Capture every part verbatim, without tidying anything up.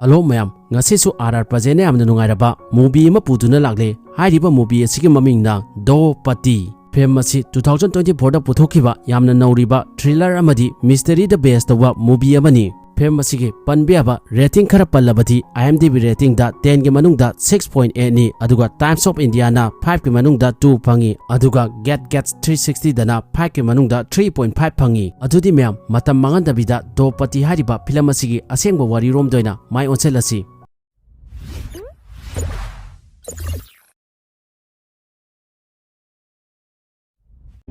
Hello ꯃꯌꯥꯝ, ꯉꯁꯤꯁꯨ R R ꯄ꯭ꯔꯖꯦꯟꯅ ꯌꯥꯝꯅ ꯅꯨꯡꯉꯥꯏꯔꯕ movie ꯑꯃ ꯄꯨꯗꯨꯅ ꯂꯥꯛꯂꯦ꯫ ꯍꯥꯏꯔꯤꯕ movie ꯑꯁꯤꯒꯤ ꯃꯃꯤꯡꯅ ꯗꯣ ꯄꯇꯤ꯫ Film ꯑꯁꯤ two thousand twenty fourꯗ ꯄꯨꯊꯣꯛꯈꯤꯕ ꯌꯥꯝꯅ ꯅꯧꯔꯤꯕ thriller ꯑꯃꯗꯤ mysteryꯗ base ꯇꯧꯕ movie ꯑꯃꯅꯤ꯫ Film ꯑꯁꯤꯒꯤ ꯄꯟꯕ ꯌꯥꯕ rating ꯈꯔ ꯄꯜꯂꯕꯗꯤ, IMDb ratingꯗ tenꯒꯤ ꯃꯅꯨꯡꯗ six point eightꯅꯤ, ꯑꯗꯨꯒ Times of Indiaꯅ fiveꯀꯤ ꯃꯅꯨꯡꯗ two ꯐꯪꯉꯤ, ꯑꯗꯨꯒ Get Get three sixtyꯗꯅ fiveꯀꯤ ꯃꯅꯨꯡꯗ three point five ꯐꯪꯉꯤ꯫ ꯑꯗꯨꯗꯤ ꯃꯌꯥꯝ, ꯃꯇꯝ ꯃꯥꯡꯍꯟꯗꯕꯤꯗ ꯗꯣ ꯄꯇꯤ ꯍꯥꯏꯔꯤꯕ film ꯑꯁꯤꯒꯤ ꯑꯁꯦꯡꯕ ꯋꯥꯔꯤꯔꯣꯝꯗ ꯑꯣꯏꯅ ꯃꯥꯏ ꯑꯣꯟꯁꯤꯜꯂꯁꯤ꯫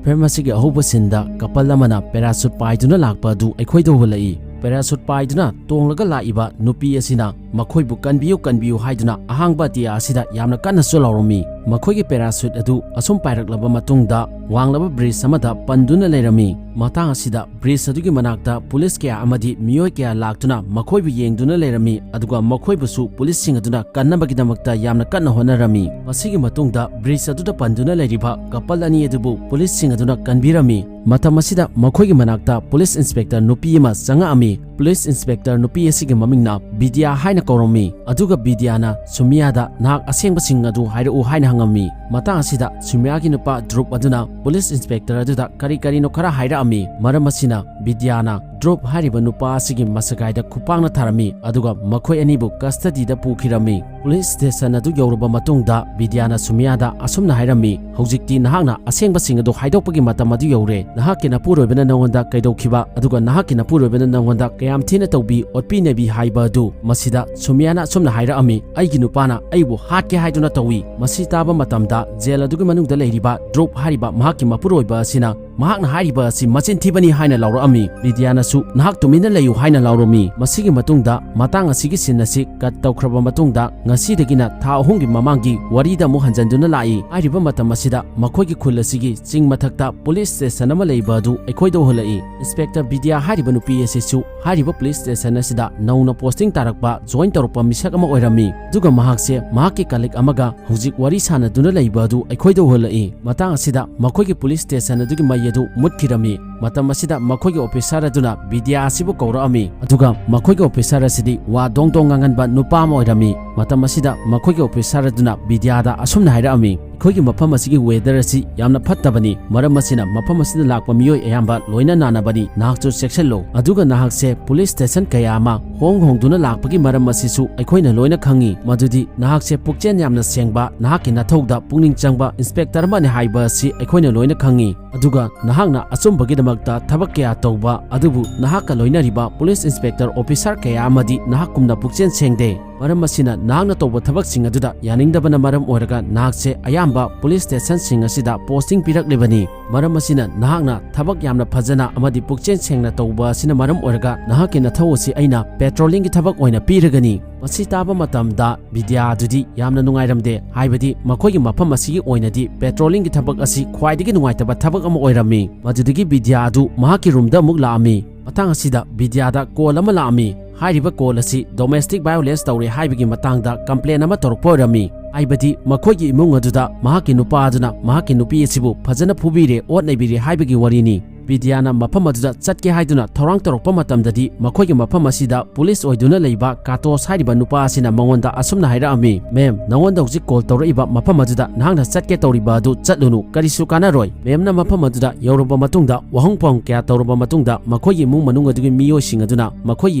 Film ꯑꯁꯤꯒꯤ ꯑꯍꯧꯕ sceneꯗ couple ꯑꯃꯅ parachute ꯄꯥꯏꯗꯨꯅ ꯂꯥꯛꯄ ꯑꯗꯨ ꯑꯩꯈꯣꯏꯗ ꯎꯍꯜꯂꯛꯏ꯫ Parachute ꯄꯥꯏꯗꯨꯅ ꯇꯣꯡꯂꯒ ꯂꯥꯛꯏꯕ ꯅꯨꯄꯤ ꯑꯁꯤꯅ ꯃꯈꯣꯏꯕꯨ "ꯀꯟꯕꯤꯌꯨ, ꯀꯟꯕꯤꯌꯨ" ꯍꯥꯏꯗꯨꯅ ꯑꯍꯥꯡꯕ ꯑꯇꯤꯌꯥ ꯑꯁꯤꯗ ꯌꯥꯝꯅ ꯀꯟꯅꯁꯨ ꯂꯥꯎꯔꯝꯃꯤ꯫ ꯃꯈꯣꯏꯒꯤ parachute ꯑꯗꯨ ꯑꯁꯨꯝ ꯄꯥꯏꯔꯛꯂꯕ ꯃꯇꯨꯡꯗ, ꯋꯥꯡꯂꯕ bridge ꯑꯃꯗ ꯄꯟꯗꯨꯅ ꯂꯩꯔꯝꯃꯤ꯫ ꯃꯇꯥꯡ ꯑꯁꯤꯗ bridge ꯑꯗꯨꯒꯤ ꯃꯅꯥꯛꯇ police ꯀꯌꯥ ꯑꯃꯗꯤ ꯃꯤꯑꯣꯏ ꯀꯌꯥ ꯂꯥꯛꯇꯨꯅ ꯃꯈꯣꯏꯕꯨ ꯌꯦꯡꯗꯨꯅ ꯂꯩꯔꯝꯃꯤ, ꯑꯗꯨꯒ ꯃꯈꯣꯏꯕꯨꯁꯨ policeꯁꯤꯡ ꯑꯗꯨꯅ ꯀꯟꯅꯕꯒꯤꯗꯃꯛꯇ ꯌꯥꯝꯅ ꯀꯟꯅ ꯍꯣꯠꯅꯔꯝꯃꯤ꯫ ꯃꯁꯤꯒꯤ ꯃꯇꯨꯡꯗ bridge ꯑꯗꯨꯗ ꯄꯟꯗꯨꯅ ꯂꯩꯔꯤꯕ couple ꯑꯅꯤ ꯑꯗꯨꯕꯨ policeꯁꯤꯡ ꯑꯗꯨꯅ ꯀꯟꯕꯤꯔꯝꯃꯤ꯫ ꯃꯇꯝ ꯑꯁꯤꯗ ꯃꯈꯣꯏꯒꯤ ꯃꯅꯥꯛꯇ police inspector ꯅꯨꯄꯤ ꯑꯃ ꯆꯪꯉꯛꯑꯝꯃꯤ꯫ Police inspector ꯅꯨꯄꯤ ꯑꯁꯤꯒꯤ ꯃꯃꯤꯡꯅ ꯕꯤꯗ꯭ꯌꯥ ꯍꯥꯏꯅ ꯀꯧꯔꯝꯃꯤ꯫ ꯑꯗꯨꯒ ꯕꯤꯗ꯭ꯌꯥꯅ ꯁꯨꯃꯤꯌꯥꯗ "ꯅꯍꯥꯛ ꯑꯁꯦꯡꯕꯁꯤꯡ ꯑꯗꯨ ꯍꯥꯏꯔꯛꯎ" ꯍꯥꯏꯅ ꯍꯪꯉꯝꯃꯤ꯫ ꯃꯇꯥꯡ ꯑꯁꯤꯗ ꯁꯨꯃꯤꯌꯥꯒꯤ ꯅꯨꯄꯥ ꯙ꯭ꯔꯨꯞ ꯑꯗꯨꯅ police inspector ꯑꯗꯨꯗ ꯀꯔꯤ ꯀꯔꯤꯅꯣ ꯈꯔ ꯍꯥꯏꯔꯛꯑꯝꯃꯤ꯫ ꯃꯔꯝ ꯑꯁꯤꯅ ꯕꯤꯗ꯭ꯌꯥꯅ ꯙ꯭ꯔꯨꯞ ꯍꯥꯏꯔꯤꯕ ꯅꯨꯄꯥ ꯑꯁꯤꯒꯤ ꯃꯁꯛꯀꯥꯏꯗ ꯈꯨꯄꯥꯛꯅ ꯊꯥꯔꯝꯃꯤ, ꯑꯗꯨꯒ ꯃꯈꯣꯏ ꯑꯅꯤꯕꯨ custodyꯗ ꯄꯨꯈꯤꯔꯝꯃꯤ꯫ Police station ꯑꯗꯨ ꯌꯧꯔꯕ ꯃꯇꯨꯡꯗ ꯕꯤꯗ꯭ꯌꯥꯅ ꯁꯨꯃꯤꯌꯥꯗ ꯑꯁꯨꯝꯅ ꯍꯥꯏꯔꯝꯃꯤ, "ꯍꯧꯖꯤꯛꯇꯤ ꯅꯍꯥꯛꯅ ꯑꯁꯦꯡꯕꯁꯤꯡ ꯑꯗꯨ ꯍꯥꯏꯗꯣꯛꯄꯒꯤ ꯃꯇꯝ ꯑꯗꯨ ꯌꯧꯔꯦ꯫ ꯅꯍꯥꯛꯀꯤ ꯅꯄꯨꯔꯣꯏꯕꯅ ꯅꯉꯣꯟꯗ ꯀꯩꯗꯧꯈꯤꯕ, ꯑꯗꯨꯒ ꯅꯍꯥꯛꯀꯤ ꯅꯄꯨꯔꯣꯏꯕꯅ ꯅꯉꯣꯟꯗ ꯀꯌꯥꯝ ꯊꯤꯅ ꯇꯧꯕꯤ ꯑꯣꯠꯄꯤ ꯅꯩꯕꯤ ꯍꯥꯏꯕ ꯑꯗꯨ?" ꯃꯁꯤꯗ ꯁꯨꯃꯤꯌꯥꯅ ꯑꯁꯨꯝꯅ ꯍꯥꯏꯔꯛꯑꯝꯃꯤ, "ꯑꯩꯒꯤ ꯅꯨꯄꯥꯅ ꯑꯩꯕꯨ ꯍꯥꯠꯀꯦ ꯍꯥꯏꯗꯨꯅ ꯇꯧꯏ꯫ ꯃꯁꯤ ꯇꯥꯕ ꯃꯇꯝꯗ jail ꯑꯗꯨꯒꯤ ꯃꯅꯨꯡꯗ ꯂꯩꯔꯤꯕ ꯙ꯭ꯔꯨꯞ ꯍꯥꯏꯔꯤꯕ ꯃꯍꯥꯛꯀꯤ ꯃꯄꯨꯔꯣꯏꯕ ꯑꯁꯤꯅ ꯃꯍꯥꯛꯅ ꯍꯥꯏꯔꯤꯕ ꯑꯁꯤ ꯃꯆꯤꯟ ꯊꯤꯕꯅꯤ" ꯍꯥꯏꯅ ꯂꯥꯎꯔꯛꯑꯝꯃꯤ꯫ ꯕꯤꯗ꯭ꯌꯥꯅꯁꯨ "ꯅꯍꯥꯛ ꯇꯨꯃꯤꯟꯅ ꯂꯩꯌꯨ" ꯍꯥꯏꯅ ꯂꯥꯎꯔꯝꯃꯤ꯫ ꯃꯁꯤꯒꯤ ꯃꯇꯨꯡꯗ ꯃꯇꯥꯡ ꯑꯁꯤꯒꯤ scene ꯑꯁꯤ cut ꯇꯧꯈ꯭ꯔꯕ ꯃꯇꯨꯡꯗ, ꯉꯁꯤꯗꯒꯤꯅ ꯊꯥ ꯑꯍꯨꯝꯒꯤ ꯃꯃꯥꯡꯒꯤ ꯋꯥꯔꯤꯗ ꯑꯃꯨꯛ ꯍꯟꯖꯤꯟꯗꯨꯅ ꯂꯥꯛꯏ꯫ ꯍꯥꯏꯔꯤꯕ ꯃꯇꯝ ꯑꯁꯤꯗ ꯃꯈꯣꯏꯒꯤ ꯈꯨꯜ ꯑꯁꯤꯒꯤ ꯆꯤꯡ ꯃꯊꯛꯇ police station ꯑꯃ ꯂꯩꯕ ꯑꯗꯨ ꯑꯩꯈꯣꯏꯗ ꯎꯍꯜꯂꯛꯏ꯫ Inspector ꯕꯤꯗ꯭ꯌꯥ ꯍꯥꯏꯔꯤꯕ ꯅꯨꯄꯤ ꯑꯁꯤꯁꯨ ꯍꯥꯏꯔꯤꯕ police station ꯑꯁꯤꯗ ꯅꯧꯅ posting ꯇꯥꯔꯛꯄ, join ꯇꯧꯔꯛꯄ ꯃꯤꯁꯛ ꯑꯃ ꯑꯣꯏꯔꯝꯃꯤ꯫ ꯑꯗꯨꯒ ꯃꯍꯥꯛꯁꯦ ꯃꯍꯥꯛꯀꯤ colleague ꯑꯃꯒ ꯍꯧꯖꯤꯛ ꯋꯥꯔꯤ ꯁꯥꯟꯅꯗꯨꯅ ꯂꯩꯕ ꯑꯗꯨ ꯑꯩꯈꯣꯏꯗ ꯎꯍꯜꯂꯛꯏ꯫ ꯃꯇꯥꯡ ꯑꯁꯤꯗ ꯃꯈꯣꯏꯒꯤ police station ꯑꯗꯨꯒꯤ ꯃꯌꯨꯝ ꯑꯗꯨ ꯃꯨꯠꯈꯤꯔꯝꯃꯤ꯫ ꯃꯇꯝ ꯑꯁꯤꯗ ꯃꯈꯣꯏꯒꯤ officer ꯑꯗꯨꯅ ꯕꯤꯗ꯭ꯌꯥ ꯑꯁꯤꯕꯨ ꯀꯧꯔꯛꯑꯝꯃꯤ꯫ ꯑꯗꯨꯒ ꯃꯈꯣꯏꯒꯤ officer ꯑꯁꯤꯗꯤ ꯋꯥ ꯗꯣꯡ ꯗꯣꯡ ꯉꯥꯡꯍꯟꯕ ꯅꯨꯄꯥ ꯑꯃ ꯑꯣꯏꯔꯝꯃꯤ꯫ ꯃꯇꯝ ꯑꯁꯤꯗ ꯃꯈꯣꯏꯒꯤ officer ꯑꯗꯨꯅ ꯕꯤꯗ꯭ꯌꯥꯗ ꯑꯁꯨꯝꯅ ꯍꯥꯏꯔꯛꯑꯝꯃꯤ, "ꯑꯩꯈꯣꯏꯒꯤ ꯃꯐꯝ ꯑꯁꯤꯒꯤ weather ꯑꯁꯤ ꯌꯥꯝꯅ ꯐꯠꯇꯕꯅꯤ, ꯃꯔꯝ ꯑꯁꯤꯅ ꯃꯐꯝ ꯑꯁꯤꯗ ꯂꯥꯛꯄ ꯃꯤꯑꯣꯏ ꯑꯌꯥꯝꯕ ꯂꯣꯏꯅ ꯅꯥꯅꯕꯅꯤ, ꯅꯍꯥꯛꯁꯨ ꯆꯦꯛꯁꯤꯜꯂꯨ꯫ ꯑꯗꯨꯒ ꯅꯍꯥꯛꯁꯦ police station ꯀꯌꯥ ꯑꯃ ꯍꯣꯡ ꯍꯣꯡꯗꯨꯅ ꯂꯥꯛꯄꯒꯤ ꯃꯔꯝ ꯑꯁꯤꯁꯨ ꯑꯩꯈꯣꯏꯅ ꯂꯣꯏꯅ ꯈꯪꯉꯤ, ꯃꯗꯨꯗꯤ ꯅꯍꯥꯛꯁꯦ ꯄꯨꯛꯆꯦꯜ ꯌꯥꯝꯅ ꯁꯦꯡꯕ, ꯅꯍꯥꯛꯀꯤ ꯅꯊꯧꯗ ꯄꯨꯛꯅꯤꯡ ꯆꯪꯕ inspector ꯑꯃꯅꯤ ꯍꯥꯏꯕ ꯑꯁꯤ ꯑꯩꯈꯣꯏꯅ ꯂꯣꯏꯅ ꯈꯪꯉꯤ꯫ ꯑꯗꯨꯒ ꯅꯍꯥꯛꯅ ꯑꯆꯨꯝꯕꯒꯤꯗꯃꯛꯇ ꯊꯕꯛ ꯀꯌꯥ ꯇꯧꯕ, ꯑꯗꯨꯕꯨ ꯅꯍꯥꯛꯀ ꯂꯣꯏꯅꯔꯤꯕ police inspector officer ꯀꯌꯥ ꯑꯃꯗꯤ ꯅꯍꯥꯛꯀꯨꯝꯅ ꯄꯨꯛꯆꯦꯜ ꯁꯦꯡꯗꯦ꯫ ꯃꯔꯝ ꯑꯁꯤꯅ ꯅꯍꯥꯛꯅ ꯇꯧꯕ ꯊꯕꯛꯁꯤꯡ ꯑꯗꯨꯗ ꯌꯥꯅꯤꯡꯗꯕꯅ ꯃꯔꯝ ꯑꯣꯏꯔꯒ ꯅꯍꯥꯛꯁꯦ ꯑꯌꯥꯝꯕ police stationꯁꯤꯡ ꯑꯁꯤꯗ posting ꯄꯤꯔꯛꯂꯤꯕꯅꯤ꯫ ꯃꯔꯝ ꯑꯁꯤꯅ ꯅꯍꯥꯛꯅ ꯊꯕꯛ ꯌꯥꯝꯅ ꯐꯖꯅ ꯑꯃꯗꯤ ꯄꯨꯛꯆꯦꯜ ꯁꯦꯡꯅ ꯇꯧꯕ ꯑꯁꯤꯅ ꯃꯔꯝ ꯑꯣꯏꯔꯒ ꯅꯍꯥꯛꯀꯤ ꯅꯊꯧ ꯑꯁꯤ ꯑꯩꯅ patrollingꯒꯤ ꯊꯕꯛ ꯑꯣꯏꯅ ꯄꯤꯔꯒꯅꯤ꯫" ꯃꯁꯤ ꯇꯥꯕ ꯃꯇꯝꯗ ꯕꯤꯗ꯭ꯌꯥ ꯑꯗꯨꯗꯤ ꯌꯥꯝꯅ ꯅꯨꯡꯉꯥꯏꯔꯝꯗꯦ, ꯍꯥꯏꯕꯗꯤ ꯃꯈꯣꯏꯒꯤ ꯃꯐꯝ ꯑꯁꯤꯒꯤ ꯑꯣꯏꯅꯗꯤ patrollingꯒꯤ ꯊꯕꯛ ꯑꯁꯤ ꯈ꯭ꯋꯥꯏꯗꯒꯤ ꯅꯨꯡꯉꯥꯏꯇꯕ ꯊꯕꯛ ꯑꯃ ꯑꯣꯏꯔꯝꯃꯤ꯫ ꯃꯗꯨꯗꯒꯤ ꯕꯤꯗ꯭ꯌꯥ ꯑꯗꯨ ꯃꯍꯥꯛꯀꯤ roomꯗ ꯑꯃꯨꯛ ꯂꯥꯛꯑꯝꯃꯤ꯫ ꯃꯇꯥꯡ ꯑꯁꯤꯗ ꯕꯤꯗ꯭ꯌꯥꯗ call ꯑꯃ ꯂꯥꯛꯑꯝꯃꯤ꯫ ꯍꯥꯏꯔꯤꯕ call ꯑꯁꯤ domestic violence ꯇꯧꯔꯦ ꯍꯥꯏꯕꯒꯤ ꯃꯇꯥꯡꯗ complain ꯑꯃ ꯇꯧꯔꯛꯄ ꯑꯣꯏꯔꯝꯃꯤ꯫ ꯍꯥꯏꯕꯗꯤ ꯃꯈꯣꯏꯒꯤ ꯏꯃꯨꯡ ꯑꯗꯨꯗ ꯃꯍꯥꯛꯀꯤ ꯅꯨꯄꯥ ꯑꯗꯨꯅ ꯃꯍꯥꯛꯀꯤ ꯅꯨꯄꯤ ꯑꯁꯤꯕꯨ ꯐꯖꯅ ꯐꯨꯕꯤꯔꯦ, ꯑꯣꯠ ꯅꯩꯕꯤꯔꯦ ꯍꯥꯏꯕꯒꯤ ꯋꯥꯔꯤꯅꯤ꯫ ꯕꯤꯗ꯭ꯌꯥꯅ ꯃꯐꯝ ꯑꯗꯨꯗ ꯆꯠꯀꯦ ꯍꯥꯏꯗꯨꯅ ꯊꯧꯔꯥꯡ ꯇꯧꯔꯛꯄ ꯃꯇꯝꯗꯗꯤ ꯃꯈꯣꯏꯒꯤ ꯃꯐꯝ ꯑꯁꯤꯗ police ꯑꯣꯏꯗꯨꯅ ꯂꯩꯕ ꯀꯥꯇꯣꯁ ꯍꯥꯏꯔꯤꯕ ꯅꯨꯄꯥ ꯑꯁꯤꯅ ꯃꯉꯣꯟꯗ ꯑꯁꯨꯝꯅ ꯍꯥꯏꯔꯛꯑꯝꯃꯤ, "Ma'am, ꯅꯉꯣꯟꯗ ꯍꯧꯖꯤꯛ call ꯇꯧꯔꯛꯏꯕ ꯃꯐꯝ ꯑꯗꯨꯗ ꯅꯍꯥꯛꯅ ꯆꯠꯀꯦ ꯇꯧꯔꯤꯕ ꯑꯗꯨ ꯆꯠꯂꯨꯅꯨ, ꯀꯔꯤꯁꯨ ꯀꯥꯟꯅꯔꯣꯏ꯫" Ma'amꯅ ꯃꯐꯝ ꯑꯗꯨꯗ ꯌꯧꯔꯕ ꯃꯇꯨꯡꯗ ꯋꯥꯍꯪ ꯄꯥꯎꯍꯪ ꯀꯌꯥ ꯇꯧꯔꯕ ꯃꯇꯨꯡꯗ ꯃꯈꯣꯏꯒꯤ ꯏꯃꯨꯡ ꯃꯅꯨꯡ ꯑꯗꯨꯒꯤ ꯃꯤꯑꯣꯏꯁꯤꯡ ꯑꯗꯨꯅ ꯃꯈꯣꯏꯒꯤ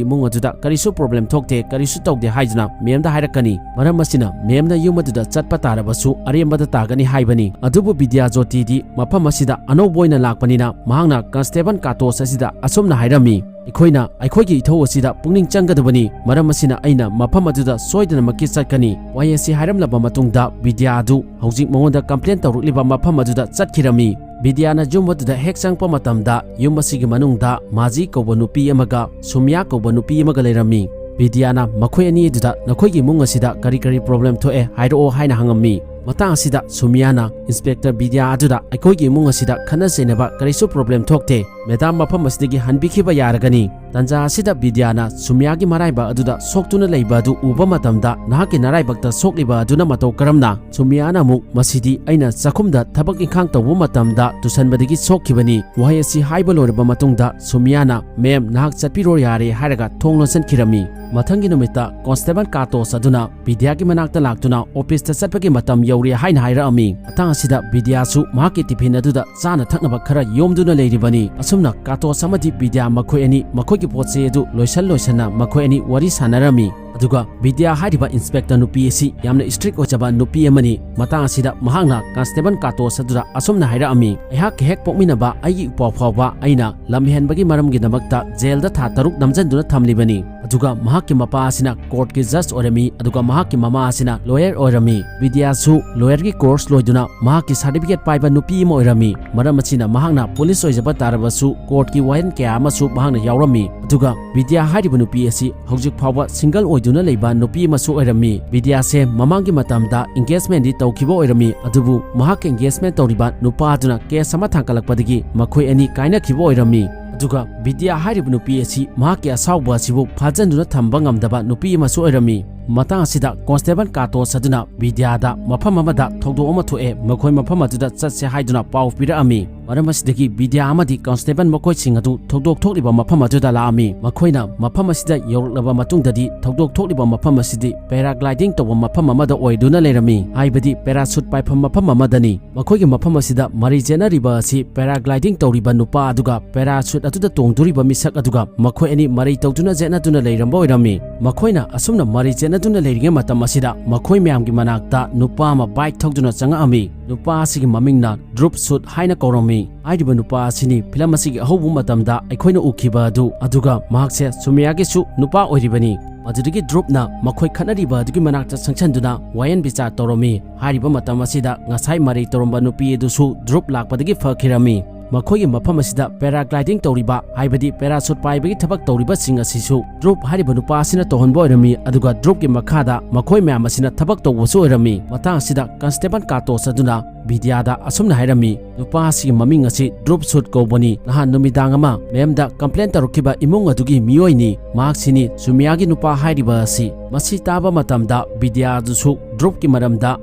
ꯏꯃꯨꯡ ꯑꯗꯨꯗ ꯀꯔꯤꯁꯨ problem ꯊꯣꯛꯇꯦ, ꯀꯔꯤꯁꯨ ꯇꯧꯗꯦ ꯍꯥꯏꯗꯨꯅ ma'amꯗ ꯍꯥꯏꯔꯛꯀꯅꯤ꯫ ꯃꯔꯝ ꯑꯁꯤꯅ ma'amꯅ ꯌꯨꯝ ꯑꯗꯨꯗ ꯆꯠꯄ ꯇꯥꯔꯕꯁꯨ ꯑꯔꯦꯝꯕꯗ ꯇꯥꯒꯅꯤ ꯍꯥꯏꯕꯅꯤ꯫ ꯑꯗꯨꯕꯨ ꯕꯤꯗ꯭ꯌꯥ ꯖꯣꯇꯤꯗꯤ ꯃꯐꯝ ꯑꯁꯤꯗ ꯑꯅꯧꯕ ꯑꯣꯏꯅ ꯂꯥꯛꯄꯅꯤꯅ ꯃꯍꯥꯛꯅ constable ꯀꯥꯇꯣꯁ ꯑꯁꯤꯗ ꯑꯁꯨꯝꯅ ꯍꯥꯏꯔꯝꯃꯤ, "ꯑꯩꯈꯣꯏꯅ ꯑꯩꯈꯣꯏꯒꯤ ꯏꯊꯧ ꯑꯁꯤꯗ ꯄꯨꯛꯅꯤꯡ ꯆꯪꯒꯗꯕꯅꯤ, ꯃꯔꯝ ꯑꯁꯤꯅ ꯑꯩꯅ ꯃꯐꯝ ꯑꯗꯨꯗ ꯁꯣꯏꯗꯅꯃꯛꯀꯤ ꯆꯠꯀꯅꯤ꯫" ꯋꯥꯍꯩ ꯑꯁꯤ ꯍꯥꯏꯔꯝꯂꯕ ꯃꯇꯨꯡꯗ ꯕꯤꯗ꯭ꯌꯥ ꯑꯗꯨ ꯍꯧꯖꯤꯛ ꯃꯉꯣꯟꯗ complain ꯇꯧꯔꯛꯂꯤꯕ ꯃꯐꯝ ꯑꯗꯨꯗ ꯆꯠꯈꯤꯔꯝꯃꯤ꯫ ꯕꯤꯗ꯭ꯌꯥꯅ ꯌꯨꯝ ꯑꯗꯨꯗ ꯍꯦꯛ ꯆꯪꯉꯛꯄ ꯃꯇꯝꯗ ꯌꯨꯝ ꯑꯁꯤꯒꯤ ꯃꯅꯨꯡꯗ ꯃꯥꯖꯤ ꯀꯧꯕ ꯅꯨꯄꯤ ꯑꯃꯒ ꯁꯨꯃꯤꯌꯥ ꯀꯧꯕ ꯅꯨꯄꯤ ꯑꯃꯒ ꯂꯩꯔꯝꯃꯤ꯫ ꯕꯤꯗ꯭ꯌꯥꯅ ꯃꯈꯣꯏ ꯑꯅꯤ ꯑꯗꯨꯗ "ꯅꯈꯣꯏꯒꯤ ꯏꯃꯨꯡ ꯑꯁꯤꯗ ꯀꯔꯤ ꯀꯔꯤ problem ꯊꯣꯛꯑꯦ ꯍꯥꯏꯔꯛꯑꯣ" ꯍꯥꯏꯅ ꯍꯪꯉꯝꯃꯤ꯫ ꯃꯇꯥꯡ ꯑꯁꯤꯗ ꯁꯨꯃꯤꯌꯥꯅ inspector ꯕꯤꯗ꯭ꯌꯥ ꯑꯗꯨꯗ "ꯑꯩꯈꯣꯏꯒꯤ ꯏꯃꯨꯡ ꯑꯁꯤꯗ ꯈꯠꯅ ꯆꯩꯅꯕ ꯀꯔꯤꯁꯨ problem ꯊꯣꯛꯇꯦ꯫ Madam, ꯃꯐꯝ ꯑꯁꯤꯗꯒꯤ ꯍꯟꯕꯤꯈꯤꯕ ꯌꯥꯔꯒꯅꯤ꯫ ꯇꯟꯖꯥ ꯑꯁꯤꯗ ꯕꯤꯗ꯭ꯌꯥꯅ ꯁꯨꯃꯤꯌꯥꯒꯤ ꯃꯔꯥꯏꯕꯛ ꯑꯗꯨꯗ ꯁꯣꯛꯇꯨꯅ ꯂꯩꯕ ꯑꯗꯨ ꯎꯕ ꯃꯇꯝꯗ, "ꯅꯍꯥꯛꯀꯤ ꯅꯔꯥꯏꯕꯛꯇ ꯁꯣꯛꯂꯤꯕ ꯑꯗꯨꯅ ꯃꯇꯧ ꯀꯔꯝꯅ?" ꯁꯨꯃꯤꯌꯥꯅ ꯑꯃꯨꯛ, "ꯃꯁꯤꯗꯤ ꯑꯩꯅ ꯆꯥꯛꯈꯨꯝꯗ ꯊꯕꯛ ꯏꯪꯈꯥꯡ ꯇꯧꯕ ꯃꯇꯝꯗ ꯇꯨꯁꯟꯕꯗꯒꯤ ꯁꯣꯛꯈꯤꯕꯅꯤ"꯫ ꯋꯥꯍꯩ ꯑꯁꯤ ꯍꯥꯏꯕ ꯂꯣꯏꯔꯕ ꯃꯇꯨꯡꯗ ꯁꯨꯃꯤꯌꯥꯅ, "ꯃꯦꯝ, ꯅꯍꯥꯛ ꯆꯠꯄꯤꯔꯣ ꯌꯥꯔꯦ" ꯍꯥꯏꯔꯒ ꯊꯣꯡ ꯂꯣꯟꯁꯤꯟꯈꯤꯔꯝꯃꯤ꯫ ꯃꯊꯪꯒꯤ ꯅꯨꯃꯤꯠꯇ ꯀꯣꯟꯁꯇꯦꯕꯜ ꯀꯥꯇꯣꯁ ꯑꯗꯨꯅ ꯕꯤꯗ꯭ꯌꯥꯒꯤ ꯃꯅꯥꯛꯇ ꯂꯥꯛꯇꯨꯅ, "ꯑꯣꯐꯤꯁꯇ ꯆꯠꯄꯒꯤ ꯃꯇꯝ ꯌꯧꯔꯦ" ꯍꯥꯏꯅ ꯍꯥꯏꯔꯛꯑꯝꯃꯤ꯫ ꯃꯇꯥꯡ ꯑꯁꯤꯗ ꯕꯤꯗ꯭ꯌꯥꯁꯨ ꯃꯍꯥꯛꯀꯤ ꯇꯤꯐꯤꯟ ꯑꯗꯨꯗ ꯆꯥꯅ ꯊꯛꯅꯕ ꯈꯔ ꯌꯣꯝꯗꯨꯅ ꯂꯩꯔꯤꯕꯅꯤ꯫ ꯑꯁꯨꯝꯅ ꯀꯥꯇꯣꯁ ꯑꯃꯗꯤ ꯕꯤꯗ꯭ꯌꯥ ꯃꯈꯣꯏ ꯑꯅꯤ ꯃꯈꯣꯏꯒꯤ ꯄꯣꯠ ꯆꯩ ꯑꯗꯨ ꯂꯣꯏꯁꯟ ꯂꯣꯏꯁꯟꯅ ꯃꯈꯣꯏ ꯑꯅꯤ ꯋꯥꯔꯤ ꯁꯥꯟꯅꯔꯝꯃꯤ꯫ ꯑꯗꯨꯒ ꯕꯤꯗ꯭ꯌꯥ ꯍꯥꯏꯔꯤꯕ ꯏꯟꯁꯄꯦꯛꯇꯔ ꯅꯨꯄꯤ ꯑꯁꯤ ꯌꯥꯝꯅ ꯏꯁꯇ꯭ꯔꯤꯛ ꯑꯣꯏꯖꯕ ꯅꯨꯄꯤ ꯑꯃꯅꯤ꯫ ꯃꯇꯥꯡ ꯑꯁꯤꯗ ꯃꯍꯥꯛꯅ ꯀꯟꯁꯇꯦꯕꯜ ꯀꯥꯇꯣꯁ ꯑꯗꯨꯗ ꯑꯁꯨꯝꯅ ꯍꯥꯏꯔꯛꯑꯝꯃꯤ, "ꯑꯩꯍꯥꯛꯀ ꯍꯦꯛ ꯄꯣꯛꯃꯤꯟꯅꯕ ꯑꯩꯒꯤ ꯏꯄ꯭ꯋꯥ ꯐꯥꯎꯕ ꯑꯩꯅ ꯂꯝꯍꯦꯟꯕꯒꯤ ꯃꯔꯝꯒꯤꯗꯃꯛꯇ ꯖꯦꯜꯗ ꯊꯥ ꯇꯔꯨꯛ ꯅꯝꯖꯟꯗꯨꯅ ꯊꯝꯂꯤꯕꯅꯤ"꯫ ꯑꯗꯨꯒ ꯃꯍꯥꯛꯀꯤ ꯃꯄꯥ ꯑꯁꯤꯅ ꯀꯣꯔꯠꯀꯤ ꯖꯖ ꯑꯣꯏꯔꯝꯃꯤ, ꯑꯗꯨꯒ ꯃꯍꯥꯛꯀꯤ ꯃꯃꯥ ꯑꯁꯤꯅ ꯂꯣꯌꯔ ꯑꯣꯏꯔꯝꯃꯤ꯫ ꯕꯤꯗ꯭ꯌꯥꯁꯨ ꯂꯣꯌꯔꯒꯤ ꯀꯣꯔꯁ ꯂꯣꯏꯗꯨꯅ ꯃꯍꯥꯛꯀꯤ ꯁꯥꯔꯇꯤꯐꯤꯀꯦꯠ ꯄꯥꯏꯕ ꯅꯨꯄꯤ ꯑꯃ ꯑꯣꯏꯔꯝꯃꯤ꯫ ꯃꯔꯝ ꯑꯁꯤꯅ ꯃꯍꯥꯛꯅ ꯄꯨꯂꯤꯁ ꯑꯣꯏꯖꯕ ꯇꯥꯔꯕꯁꯨ ꯀꯣꯔꯠꯀꯤ ꯋꯥꯌꯦꯜ ꯀꯌꯥ ꯑꯃꯁꯨ ꯃꯍꯥꯛꯅ ꯌꯥꯎꯔꯝꯃꯤ꯫ ꯑꯗꯨꯒ ꯕꯤꯗ꯭ꯌꯥ ꯍꯥꯏꯔꯤꯕ ꯅꯨꯄꯤ ꯑꯁꯤ ꯍꯧꯖꯤꯛ ꯐꯥꯎꯕ ꯁꯤꯡꯒꯜ ꯑꯣꯏꯗꯨꯅ ꯂꯩꯕ ꯅꯨꯄꯤ ꯑꯃꯁꯨ ꯑꯣꯏꯔꯝꯃꯤ꯫ ꯕꯤꯗ꯭ꯌꯥꯁꯦ ꯃꯃꯥꯡꯒꯤ ꯃꯇꯝꯗ engagement ꯗꯤ ꯇꯧꯈꯤꯕ ꯑꯣꯏꯔꯝꯃꯤ, ꯑꯗꯨꯕꯨ ꯃꯍꯥꯛꯀ engagement ꯇꯧꯔꯤꯕ ꯅꯨꯄꯥ ꯑꯗꯨꯅ ꯀꯦꯁ ꯑꯃ ꯊꯥꯡꯒꯠꯂꯛꯄꯗꯒꯤ ꯃꯈꯣꯏ ꯑꯅꯤ ꯀꯥꯏꯅꯈꯤꯕ ꯑꯣꯏꯔꯝꯃꯤ꯫ ꯑꯗꯨꯒ ꯕꯤꯗ꯭ꯌꯥ ꯍꯥꯏꯔꯤꯕ ꯅꯨꯄꯤ ꯑꯁꯤ ꯃꯍꯥꯛꯀꯤ ꯑꯁꯥꯎꯕ ꯑꯁꯤꯕꯨ ꯐꯥꯖꯟꯗꯨꯅ ꯊꯝꯕ ꯉꯝꯗꯕ ꯅꯨꯄꯤ ꯑꯃꯁꯨ ꯑꯣꯏꯔꯝꯃꯤ꯫ ꯃꯇꯥꯡ ꯑꯁꯤꯗ ꯀꯣꯟꯁꯇꯦꯕꯜ ꯀꯥꯇꯣꯁ ꯑꯗꯨꯅ ꯕꯤꯗ꯭ꯌꯥꯗ ꯃꯐꯝ ꯑꯃꯗ ꯊꯧꯗꯣꯛ ꯑꯃ ꯊꯣꯛꯑꯦ, ꯃꯈꯣꯏ ꯃꯐꯝ ꯑꯗꯨꯗ ꯆꯠꯁꯦ ꯍꯥꯏꯗꯨꯅ ꯄꯥꯎ ꯄꯤꯔꯛꯑꯝꯃꯤ꯫ ꯃꯔꯝ ꯑꯁꯤꯗꯒꯤ ꯕꯤꯗ꯭ꯌꯥ ꯑꯃꯗꯤ ꯀꯣꯟꯁꯇꯦꯕꯜ ꯃꯈꯣꯏꯁꯤꯡ ꯑꯗꯨ ꯊꯧꯗꯣꯛ ꯊꯣꯛꯂꯤꯕ ꯃꯐꯝ ꯑꯗꯨꯗ ꯂꯥꯛꯑꯝꯃꯤ꯫ ꯃꯈꯣꯏꯅ ꯃꯐꯝ ꯑꯁꯤꯗ ꯌꯧꯔꯛꯂꯕ ꯃꯇꯨꯡꯗꯗꯤ ꯊꯧꯗꯣꯛ ꯊꯣꯛꯂꯤꯕ ꯃꯐꯝ ꯑꯁꯤꯗꯤ paragliding ꯇꯧꯕ ꯃꯐꯝ ꯑꯃꯗ ꯑꯣꯏꯗꯨꯅ ꯂꯩꯔꯝꯃꯤ, ꯍꯥꯏꯕꯗꯤ ꯄꯦꯔꯥꯁꯨꯠ ꯄꯥꯏꯐꯝ ꯃꯐꯝ ꯑꯃꯗꯅꯤ꯫ ꯃꯈꯣꯏꯒꯤ ꯃꯐꯝ ꯑꯁꯤꯗ ꯃꯔꯩ ꯆꯦꯠꯅꯔꯤꯕ ꯑꯁꯤ paragliding ꯇꯧꯔꯤꯕ ꯅꯨꯄꯥ ꯑꯗꯨꯒ ꯄꯦꯔꯥꯁꯨꯠ ꯑꯗꯨꯗ ꯇꯣꯡꯗꯨꯔꯤꯕ ꯃꯤꯁꯛ ꯑꯗꯨꯒ ꯃꯈꯣꯏ ꯑꯅꯤ ꯃꯔꯩ ꯇꯧꯗꯨꯅ ꯆꯦꯠꯅꯗꯨꯅ ꯂꯩꯔꯝꯕ ꯑꯣꯏꯔꯝꯃꯤ꯫ ꯃꯈꯣꯏꯅ ꯑꯁꯨꯝꯅ ꯃꯔꯩ ꯆꯦꯠꯅꯗꯨꯅ ꯂꯩꯔꯤꯉꯩ ꯃꯇꯝ ꯑꯁꯤꯗ ꯃꯈꯣꯏ ꯃꯌꯥꯝꯒꯤ ꯃꯅꯥꯛꯇ ꯅꯨꯄꯥ ꯑꯃ ꯕꯥꯏꯛ ꯊꯧꯗꯨꯅ ꯆꯪꯉꯛꯑꯝꯃꯤ꯫ ꯅꯨꯄꯥ ꯑꯁꯤꯒꯤ ꯃꯃꯤꯡꯅ ꯗ꯭ꯔꯨꯞ ꯁꯨꯠ ꯍꯥꯏꯅ ꯀꯧꯔꯝꯃꯤ꯫ ꯍꯥꯏꯔꯤꯕ ꯅꯨꯄꯥ ꯑꯁꯤꯅꯤ ꯐꯤꯂꯝ ꯑꯁꯤꯒꯤ ꯑꯍꯧꯕ ꯃꯇꯝꯗ ꯑꯩꯈꯣꯏꯅ ꯎꯈꯤꯕ ꯑꯗꯨ, ꯑꯗꯨꯒ ꯃꯍꯥꯛꯁꯦ ꯁꯨꯃꯤꯌꯥꯒꯤꯁꯨ ꯅꯨꯄꯥ ꯑꯣꯏꯔꯤꯕꯅꯤ꯫ ꯃꯗꯨꯗꯒꯤ ꯗ꯭ꯔꯨꯞꯅ ꯃꯈꯣꯏ ꯈꯠꯅꯔꯤꯕ ꯑꯗꯨꯒꯤ ꯃꯅꯥꯛꯇ ꯆꯪꯁꯤꯟꯗꯨꯅ ꯋꯥꯌꯦꯜ ꯕꯤꯆꯥꯔ ꯇꯧꯔꯝꯃꯤ꯫ ꯍꯥꯏꯔꯤꯕ ꯃꯇꯝ ꯑꯁꯤꯗ ꯉꯁꯥꯏ ꯃꯔꯩ ꯇꯧꯔꯝꯕ ꯅꯨꯄꯤ ꯑꯗꯨꯁꯨ ꯗ꯭ꯔꯨꯞ ꯂꯥꯛꯄꯗꯒꯤ ꯐꯈꯤꯔꯝꯃꯤ꯫ ꯃꯈꯣꯏꯒꯤ ꯃꯐꯝ ꯑꯁꯤꯗ paragliding ꯇꯧꯔꯤꯕ, ꯍꯥꯏꯕꯗꯤ parachute ꯄꯥꯏꯕꯒꯤ ꯊꯕꯛ ꯇꯧꯔꯤꯕꯁꯤꯡ ꯑꯁꯤꯁꯨ ꯗ꯭ꯔꯨꯞ ꯍꯥꯏꯔꯤꯕ ꯅꯨꯄꯥ ꯑꯁꯤꯅ ꯇꯧꯍꯟꯕ ꯑꯣꯏꯔꯝꯃꯤ꯫ ꯑꯗꯨꯒ ꯗ꯭ꯔꯨꯞꯀꯤ ꯃꯈꯥꯗ ꯃꯈꯣꯏ ꯃꯌꯥꯝ ꯑꯁꯤꯅ ꯊꯕꯛ ꯇꯧꯕꯁꯨ ꯑꯣꯏꯔꯝꯃꯤ꯫ ꯃꯇꯥꯡ ꯑꯁꯤꯗ ꯀꯟꯁꯇꯦꯕꯜ ꯀꯥꯇꯣꯁ ꯑꯗꯨꯅ ꯕꯤꯗ꯭ꯌꯥꯗ ꯑꯁꯨꯝꯅ ꯍꯥꯏꯔꯝꯃꯤ, "ꯅꯨꯄꯥ ꯑꯁꯤꯒꯤ ꯃꯃꯤꯡ ꯑꯁꯤ ꯗ꯭ꯔꯨꯞ ꯁꯨꯠ ꯀꯧꯕꯅꯤ꯫ ꯅꯍꯥꯟ ꯅꯨꯃꯤꯗꯥꯡ ꯑꯃ ꯃꯦꯝꯗ ꯀꯝꯄ꯭ꯂꯦꯟ ꯇꯧꯔꯛꯈꯤꯕ ꯏꯃꯨꯡ ꯑꯗꯨꯒꯤ ꯃꯤꯑꯣꯏꯅꯤ꯫ ꯃꯍꯥꯛꯁꯤꯅꯤ ꯁꯨꯃꯤꯌꯥꯒꯤ ꯅꯨꯄꯥ ꯍꯥꯏꯔꯤꯕ ꯑꯁꯤ꯫" ꯃꯁꯤ ꯇꯥꯕ ꯃꯇꯝꯗ ꯕꯤꯗ꯭ꯌꯥꯗꯨꯁꯨ ꯗ꯭ꯔꯨꯞꯀꯤ ꯃꯔꯝꯗ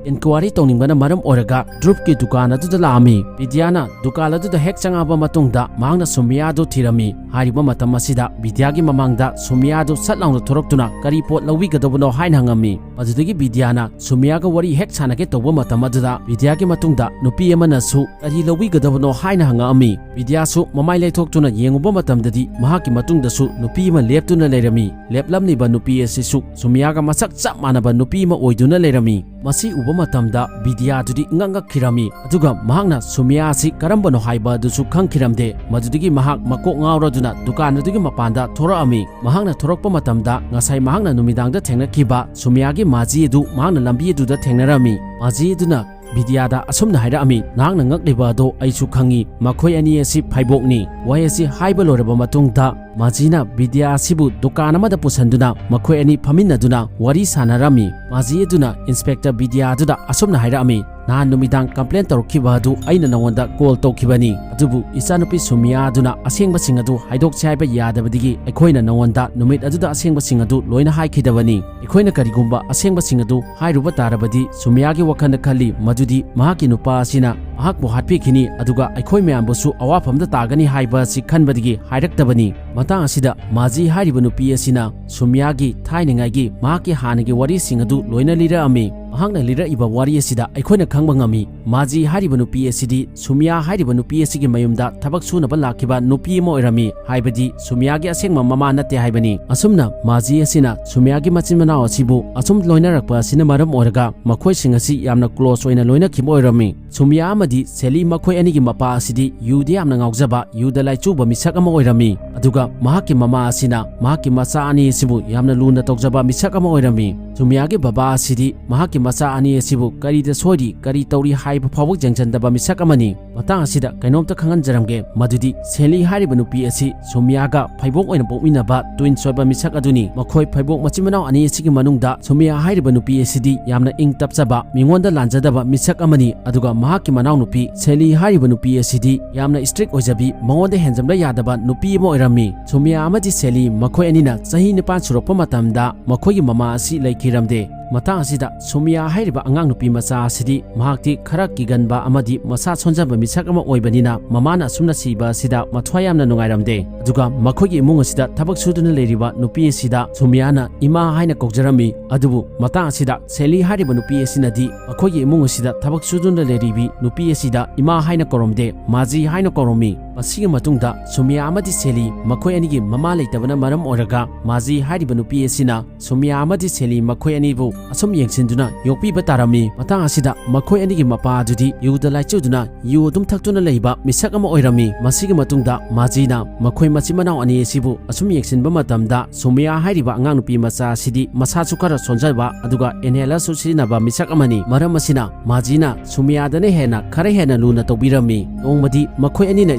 ꯏꯟꯀ꯭ꯋꯥꯏꯔꯤ ꯇꯧꯅꯤꯡꯕꯅ ꯃꯔꯝ ꯑꯣꯏꯔꯒ ꯗ꯭ꯔꯨꯞꯀꯤ ꯗꯨꯀꯥꯟ ꯑꯗꯨꯗ ꯂꯥꯛꯑꯝꯃꯤ꯫ ꯕꯤꯗ꯭ꯌꯥꯅ ꯗꯨꯀꯥꯟ ꯑꯗꯨꯗ ꯍꯦꯛ ꯆꯪꯉꯛꯑꯕ ꯃꯇꯨꯡꯗ ꯃꯍꯥꯛꯅ ꯁꯨꯃꯤꯌꯥꯗꯨ ꯊꯤꯔꯝꯃꯤ꯫ ꯍꯥꯏꯔꯤꯕ ꯃꯇꯝ ꯑꯁꯤꯗ ꯕꯤꯗ꯭ꯌꯥꯒꯤ ꯃꯃꯥꯡꯗ ꯁꯨꯃꯤꯌꯥꯗꯨ ꯁꯠ ꯂꯥꯎꯅ ꯊꯣꯔꯛꯇꯨꯅ ꯀꯔꯤ ꯄꯣꯠ ꯂꯧꯕꯤꯒꯗꯕꯅꯣ ꯍꯥꯏꯅ ꯍꯪꯉꯝꯃꯤ꯫ ꯃꯗꯨꯗꯒꯤ ꯕꯤꯗ꯭ꯌꯥꯅ ꯁꯨꯃꯤꯌꯥꯒ ꯋꯥꯔꯤ ꯍꯦꯛ ꯁꯥꯟꯅꯒꯦ ꯇꯧꯕ ꯃꯇꯝ ꯑꯗꯨꯗ ꯕꯤꯗ꯭ꯌꯥꯒꯤ ꯃꯇꯨꯡꯗ ꯅꯨꯄꯤ ꯑꯃꯅꯁꯨ ꯀꯔꯤ ꯂꯧꯕꯤꯒꯗꯕꯅꯣ ꯍꯥꯏꯅ ꯍꯪꯉꯛꯑꯝꯃꯤ꯫ ꯕꯤꯗ꯭ꯌꯥꯁꯨ ꯃꯃꯥꯏ ꯂꯩꯊꯣꯛꯇꯨꯅ ꯌꯦꯡꯉꯨꯕ ꯃꯇꯝꯗꯗꯤ ꯃꯍꯥꯛꯀꯤ ꯃꯇꯨꯡꯗꯁꯨ ꯅꯨꯄꯤ ꯑꯃ ꯂꯦꯞꯇꯨꯅ ꯂꯩꯔꯝꯃꯤ꯫ ꯂꯦꯞꯂꯝꯂꯤꯕ ꯅꯨꯄꯤ ꯑꯁꯤꯁꯨ ꯁꯨꯃꯤꯌꯥꯒ ꯃꯁꯛ ꯆꯞ ꯃꯥꯟꯅꯕ ꯅꯨꯄꯤ ꯑꯃ ꯑꯣꯏꯗꯨꯅ ꯂꯩꯔꯝꯃꯤ꯫ ꯃꯁꯤ ꯎꯕ ꯃꯇꯝꯗ ꯕꯤꯗ꯭ꯌꯥꯗꯨꯗꯤ ꯏꯉꯛ ꯉꯛꯈꯤꯔꯝꯃꯤ꯫ ꯑꯗꯨꯒ ꯃꯍꯥꯛꯅ ꯁꯨꯃꯤꯌꯥ ꯑꯁꯤ ꯀꯔꯝꯕꯅꯣ ꯍꯥꯏꯕ ꯑꯗꯨꯁꯨ ꯈꯪꯈꯤꯔꯝꯗꯦ꯫ ꯃꯗꯨꯗꯒꯤ ꯃꯍꯥꯛ ꯃꯀꯣꯛ ꯉꯥꯎꯔꯗꯨꯅ ꯗꯨꯀꯥꯟ ꯑꯗꯨꯒꯤ ꯃꯄꯥꯟꯗ ꯊꯣꯔꯛꯑꯝꯃꯤ꯫ ꯃꯍꯥꯛꯅ ꯊꯣꯔꯛꯄ ꯃꯇꯝꯗ ꯉꯁꯥꯏ ꯃꯍꯥꯛꯅ ꯅꯨꯃꯤꯗꯥꯡꯗ ꯊꯦꯡꯅꯈꯤꯕ ꯁꯨꯃꯤꯌꯥꯒꯤ ꯃꯥꯖꯤ ꯑꯗꯨ ꯃꯍꯥꯛꯅ ꯂꯝꯕꯤ ꯑꯗꯨꯗ ꯊꯦꯡꯅꯔꯝꯃꯤ꯫ ꯃꯥꯖꯤ ꯑꯗꯨꯅ ꯕꯤꯗ꯭ꯌꯥꯗ ꯑꯁꯨꯝꯅ ꯍꯥꯏꯔꯛꯑꯝꯃꯤ, "ꯅꯍꯥꯛꯅ ꯉꯛꯂꯤꯕ ꯑꯗꯣ ꯑꯩꯁꯨ ꯈꯪꯉꯤ, ꯃꯈꯣꯏ ꯑꯅꯤ ꯑꯁꯤ ꯐꯥꯏꯕꯣꯛꯅꯤ꯫" ꯋꯥꯍꯩ ꯑꯁꯤ ꯍꯥꯏꯕ ꯂꯣꯏꯔꯕ ꯃꯇꯨꯡꯗ ꯃꯥꯖꯤꯅ ꯕꯤꯗ꯭ꯌꯥ ꯑꯁꯤꯕꯨ ꯗꯨꯀꯥꯟ ꯑꯃꯗ ꯄꯨꯁꯤꯟꯗꯨꯅ ꯃꯈꯣꯏ ꯑꯅꯤ ꯐꯝꯃꯤꯟꯅꯗꯨꯅ ꯋꯥꯔꯤ ꯁꯥꯟꯅꯔꯝꯃꯤ꯫ ꯃꯥꯖꯤ ꯑꯗꯨꯅ ꯏꯟꯁꯄꯦꯛꯇꯔ ꯕꯤꯗ꯭ꯌꯥ ꯑꯗꯨꯗ ꯑꯁꯨꯝꯅ ꯍꯥꯏꯔꯛꯑꯝꯃꯤ, "ꯅꯍꯥꯟ ꯅꯨꯃꯤꯗꯥꯡ ꯀꯝꯄ꯭ꯂꯦꯟ ꯇꯧꯔꯛꯈꯤꯕ ꯑꯗꯨ ꯑꯩꯅ ꯅꯉꯣꯟꯗ ꯀꯣꯜ ꯇꯧꯈꯤꯕꯅꯤ, ꯑꯗꯨꯕꯨ ꯏꯆꯥꯅꯨꯄꯤ ꯁꯨꯃꯤꯌꯥ ꯑꯗꯨꯅ ꯑꯁꯦꯡꯕꯁꯤꯡ ꯑꯗꯨ ꯍꯥꯏꯗꯣꯛꯁꯤ ꯍꯥꯏꯕ ꯌꯥꯗꯕꯗꯒꯤ ꯑꯩꯈꯣꯏꯅ ꯅꯉꯣꯟꯗ ꯅꯨꯃꯤꯠ ꯑꯗꯨꯗ ꯑꯁꯦꯡꯕꯁꯤꯡ ꯑꯗꯨ ꯂꯣꯏꯅ ꯍꯥꯏꯈꯤꯗꯕꯅꯤ꯫ ꯑꯩꯈꯣꯏꯅ ꯀꯔꯤꯒꯨꯝꯕ ꯑꯁꯦꯡꯕꯁꯤꯡ ꯑꯗꯨ ꯍꯥꯏꯔꯨꯕ ꯇꯥꯔꯕꯗꯤ ꯁꯨꯃꯤꯌꯥꯒꯤ ꯋꯥꯈꯜꯗ ꯈꯜꯂꯤ ꯃꯗꯨꯗꯤ ꯃꯍꯥꯛꯀꯤ ꯅꯨꯄꯥ ꯑꯁꯤꯅ ꯃꯍꯥꯛꯄꯨ ꯍꯥꯠꯄꯤꯈꯤꯅꯤ, ꯑꯗꯨꯒ ꯑꯩꯈꯣꯏ ꯃꯌꯥꯝꯕꯨꯁꯨ ꯑꯋꯥꯐꯝꯗ ꯇꯥꯒꯅꯤ ꯍꯥꯏꯕ ꯑꯁꯤ ꯈꯟꯕꯗꯒꯤ ꯍꯥꯏꯔꯛꯇꯕꯅꯤ꯫" ꯃꯇꯥꯡ ꯑꯁꯤꯗ ꯃꯥꯖꯤ ꯍꯥꯏꯔꯤꯕ ꯅꯨꯄꯤ ꯑꯁꯤꯅ ꯁꯨꯃꯤꯌꯥꯒꯤ ꯊꯥꯏꯅꯉꯥꯏꯒꯤ ꯃꯍꯥꯛꯀꯤ ꯍꯥꯟꯅꯒꯤ ꯋꯥꯔꯤꯁꯤꯡ ꯑꯗꯨ ꯂꯣꯏꯅ ꯂꯤꯔꯛꯑꯝꯃꯤ꯫ ꯃꯍꯥꯛꯅ ꯂꯤꯔꯛꯏꯕ ꯋꯥꯔꯤ ꯑꯁꯤꯗ ꯑꯩꯈꯣꯏꯅ ꯈꯪꯕ ꯉꯝꯃꯤ, ꯃꯥꯖꯤ ꯍꯥꯏꯔꯤꯕ ꯅꯨꯄꯤ ꯑꯁꯤꯗꯤ ꯁꯨꯃꯤꯌꯥ ꯍꯥꯏꯔꯤꯕ ꯅꯨꯄꯤ ꯑꯁꯤꯒꯤ ꯃꯌꯨꯝꯗ ꯊꯕꯛ ꯁꯨꯅꯕ ꯂꯥꯛꯈꯤꯕ ꯅꯨꯄꯤ ꯑꯃ ꯑꯣꯏꯔꯝꯃꯤ, ꯍꯥꯏꯕꯗꯤ ꯁꯨꯃꯤꯌꯥꯒꯤ ꯑꯁꯦꯡꯕ ꯃꯃꯥ ꯅꯠꯇꯦ ꯍꯥꯏꯕꯅꯤ꯫ ꯑꯁꯨꯝꯅ ꯃꯥꯖꯤ ꯑꯁꯤꯅ ꯁꯨꯃꯤꯌꯥꯒꯤ ꯃꯆꯤꯟ ꯃꯅꯥꯎ ꯑꯁꯤꯕꯨ ꯑꯁꯨꯝ ꯂꯣꯏꯅꯔꯛꯄ ꯑꯁꯤꯅ ꯃꯔꯝ ꯑꯣꯏꯔꯒ ꯃꯈꯣꯏꯁꯤꯡ ꯑꯁꯤ ꯌꯥꯝꯅ ꯀ꯭ꯂꯣꯁ ꯑꯣꯏꯅ ꯂꯣꯏꯅꯈꯤꯕ ꯑꯣꯏꯔꯝꯃꯤ꯫ ꯁꯨꯃꯤꯌꯥ ꯑꯃꯗꯤ ꯁꯦꯂꯤ ꯃꯈꯣꯏ ꯑꯅꯤꯒꯤ ꯃꯄꯥ ꯑꯁꯤꯗꯤ ꯌꯨꯗ ꯌꯥꯝꯅ ꯉꯥꯎꯖꯕ, ꯌꯨꯗ ꯂꯥꯏꯆꯨꯕ ꯃꯤꯁꯛ ꯑꯃ ꯑꯣꯏꯔꯝꯃꯤ꯫ ꯑꯗꯨꯒ ꯃꯍꯥꯛꯀꯤ ꯃꯃꯥ ꯑꯁꯤꯅ ꯃꯍꯥꯛꯀꯤ ꯃꯆꯥ ꯑꯅꯤ ꯑꯁꯤꯕꯨ ꯌꯥꯝꯅ ꯂꯨꯅ ꯇꯧꯖꯕ ꯃꯤꯁꯛ ꯑꯃ ꯑꯣꯏꯔꯝꯃꯤ꯫ ꯁꯨꯃꯤꯌꯥꯒꯤ ꯕꯕꯥ ꯑꯁꯤꯗꯤ ꯃꯍꯥꯛꯀꯤ ꯃꯆꯥ ꯑꯅꯤ ꯑꯁꯤꯕꯨ ꯀꯔꯤꯗ ꯁꯣꯏꯔꯤ, ꯀꯔꯤ ꯇꯧꯔꯤ ꯑꯩꯕꯨ ꯐꯥꯎꯕ ꯌꯦꯡꯁꯤꯟꯗꯕ ꯃꯤꯁꯛ ꯑꯃꯅꯤ꯫ ꯃꯇꯥꯡ ꯑꯁꯤꯗ ꯀꯩꯅꯣꯝꯇ ꯈꯪꯍꯟꯖꯔꯝꯒꯦ, ꯃꯗꯨꯗꯤ ꯁꯦꯂꯤ ꯍꯥꯏꯔꯤꯕ ꯅꯨꯄꯤ ꯑꯁꯤ ꯁꯣꯃꯤꯌꯥꯒ ꯐꯩꯕꯣꯛ ꯑꯣꯏꯅ ꯄꯣꯛꯃꯤꯟꯅꯕ twins ꯑꯣꯏꯕ ꯃꯤꯁꯛ ꯑꯗꯨꯅꯤ꯫ ꯃꯈꯣꯏ ꯐꯩꯕꯣꯛ ꯃꯆꯤꯟ ꯃꯅꯥꯎ ꯑꯅꯤ ꯑꯁꯤꯒꯤ ꯃꯅꯨꯡꯗ ꯁꯣꯃꯤꯌꯥ ꯍꯥꯏꯔꯤꯕ ꯅꯨꯄꯤ ꯑꯁꯤꯗꯤ ꯌꯥꯝꯅ ꯏꯪ ꯇꯞꯆꯕ, ꯃꯤꯉꯣꯟꯗ ꯂꯥꯟꯖꯗꯕ ꯃꯤꯁꯛ ꯑꯃꯅꯤ꯫ ꯑꯗꯨꯒ ꯃꯍꯥꯛꯀꯤ ꯃꯅꯥꯎꯅꯨꯄꯤ ꯁꯦꯂꯤ ꯍꯥꯏꯔꯤꯕ ꯅꯨꯄꯤ ꯑꯁꯤꯗꯤ ꯌꯥꯝꯅ strict ꯑꯣꯏꯖꯕꯤ, ꯃꯉꯣꯟꯗ ꯍꯦꯟꯖꯟꯕ ꯌꯥꯗꯕ ꯅꯨꯄꯤ ꯑꯃ ꯑꯣꯏꯔꯝꯃꯤ꯫ ꯁꯣꯃꯤꯌꯥ ꯑꯃꯗꯤ ꯁꯦꯂꯤ ꯃꯈꯣꯏ ꯑꯅꯤꯅ ꯆꯍꯤ ꯅꯤꯄꯥꯟ ꯁꯨꯔꯛꯄ ꯃꯇꯝꯗ ꯃꯈꯣꯏꯒꯤ ꯃꯃꯥ ꯑꯁꯤ ꯂꯩꯈꯤꯔꯝꯗꯦ꯫ ꯃꯇꯥꯡ ꯑꯁꯤꯗ ꯁꯣꯃꯤꯌꯥ ꯍꯥꯏꯔꯤꯕ ꯑꯉꯥꯡ ꯅꯨꯄꯤ ꯃꯆꯥ ꯑꯁꯤꯗꯤ ꯃꯍꯥꯛꯇꯤ ꯈꯔ ꯀꯤꯒꯟꯕ ꯑꯃꯗꯤ ꯃꯁꯥ ꯁꯣꯟꯖꯕ ꯃꯤꯁꯛ ꯑꯃ ꯑꯣꯏꯕꯅꯤꯅ ꯃꯃꯥꯅ ꯑꯁꯨꯝꯅ ꯁꯤꯕ ꯑꯁꯤꯗ ꯃꯊ꯭ꯋꯥꯏ ꯌꯥꯝꯅ ꯅꯨꯡꯉꯥꯏꯔꯝꯗꯦ꯫ ꯑꯗꯨꯒ ꯃꯈꯣꯏꯒꯤ ꯏꯃꯨꯡ ꯑꯁꯤꯗ ꯊꯕꯛ ꯁꯨꯗꯨꯅ ꯂꯩꯔꯤꯕ ꯅꯨꯄꯤ ꯑꯁꯤꯗ ꯁꯣꯃꯤꯌꯥꯅ ꯏꯃꯥ ꯍꯥꯏꯅ ꯀꯧꯖꯔꯝꯃꯤ꯫ ꯑꯗꯨꯕꯨ ꯃꯇꯥꯡ ꯑꯁꯤꯗ ꯁꯦꯂꯤ ꯍꯥꯏꯔꯤꯕ ꯅꯨꯄꯤ ꯑꯁꯤꯅꯗꯤ ꯃꯈꯣꯏꯒꯤ ꯏꯃꯨꯡ ꯑꯁꯤꯗ ꯊꯕꯛ ꯁꯨꯗꯨꯅ ꯂꯩꯔꯤꯕꯤ ꯅꯨꯄꯤ ꯑꯁꯤꯗ ꯏꯃꯥ ꯍꯥꯏꯅ ꯀꯧꯔꯝꯗꯦ, ꯃꯥꯖꯤ ꯍꯥꯏꯅ ꯀꯧꯔꯝꯃꯤ꯫ ꯃꯁꯤꯒꯤ ꯃꯇꯨꯡꯗ ꯁꯣꯃꯤꯌꯥ ꯑꯃꯗꯤ ꯁꯦꯂꯤ ꯃꯈꯣꯏ ꯑꯅꯤꯒꯤ ꯃꯃꯥ ꯂꯩꯇꯕꯅ ꯃꯔꯝ ꯑꯣꯏꯔꯒ ꯃꯥꯖꯤ ꯍꯥꯏꯔꯤꯕ ꯅꯨꯄꯤ ꯑꯁꯤꯅ ꯁꯣꯃꯤꯌꯥ ꯑꯃꯗꯤ ꯁꯦꯂꯤ ꯃꯈꯣꯏ ꯑꯅꯤꯕꯨ ꯑꯁꯨꯝ ꯌꯦꯡꯁꯤꯟꯗꯨꯅ ꯌꯣꯛꯄꯤꯕ ꯇꯥꯔꯝꯃꯤ꯫ ꯃꯇꯥꯡ ꯑꯁꯤꯗ ꯃꯈꯣꯏ ꯑꯅꯤꯒꯤ ꯃꯄꯥ ꯑꯗꯨꯗꯤ ꯌꯨꯗ ꯂꯥꯏꯆꯨꯗꯨꯅ ꯌꯨ ꯑꯗꯨꯝ ꯊꯛꯇꯨꯅ ꯂꯩꯕ ꯃꯤꯁꯛ ꯑꯃ ꯑꯣꯏꯔꯝꯃꯤ꯫ ꯃꯁꯤꯒꯤ ꯃꯇꯨꯡꯗ ꯃꯥꯖꯤꯅ ꯃꯈꯣꯏ ꯃꯆꯤꯟ ꯃꯅꯥꯎ ꯑꯅꯤ ꯑꯁꯤꯕꯨ ꯑꯁꯨꯝ ꯌꯦꯡꯁꯤꯟꯕ ꯃꯇꯝꯗ ꯁꯣꯃꯤꯌꯥ ꯍꯥꯏꯔꯤꯕ ꯑꯉꯥꯡ ꯅꯨꯄꯤ ꯃꯆꯥ ꯑꯁꯤꯗꯤ ꯃꯁꯥꯁꯨ ꯈꯔ ꯁꯣꯟꯖꯕ ꯑꯗꯨꯒ inhalerꯁꯨ ꯁꯤꯖꯤꯟꯅꯕ ꯃꯤꯁꯛ ꯑꯃꯅꯤ꯫ ꯃꯔꯝ ꯑꯁꯤꯅ ꯃꯥꯖꯤꯅ ꯁꯣꯃꯤꯌꯥꯗꯅ ꯍꯦꯟꯅ ꯈꯔ ꯍꯦꯟꯅ ꯂꯨꯅ ꯇꯧꯕꯤꯔꯝꯃꯤ꯫ ꯅꯣꯡꯃꯗꯤ ꯃꯈꯣꯏ ꯑꯅꯤꯅ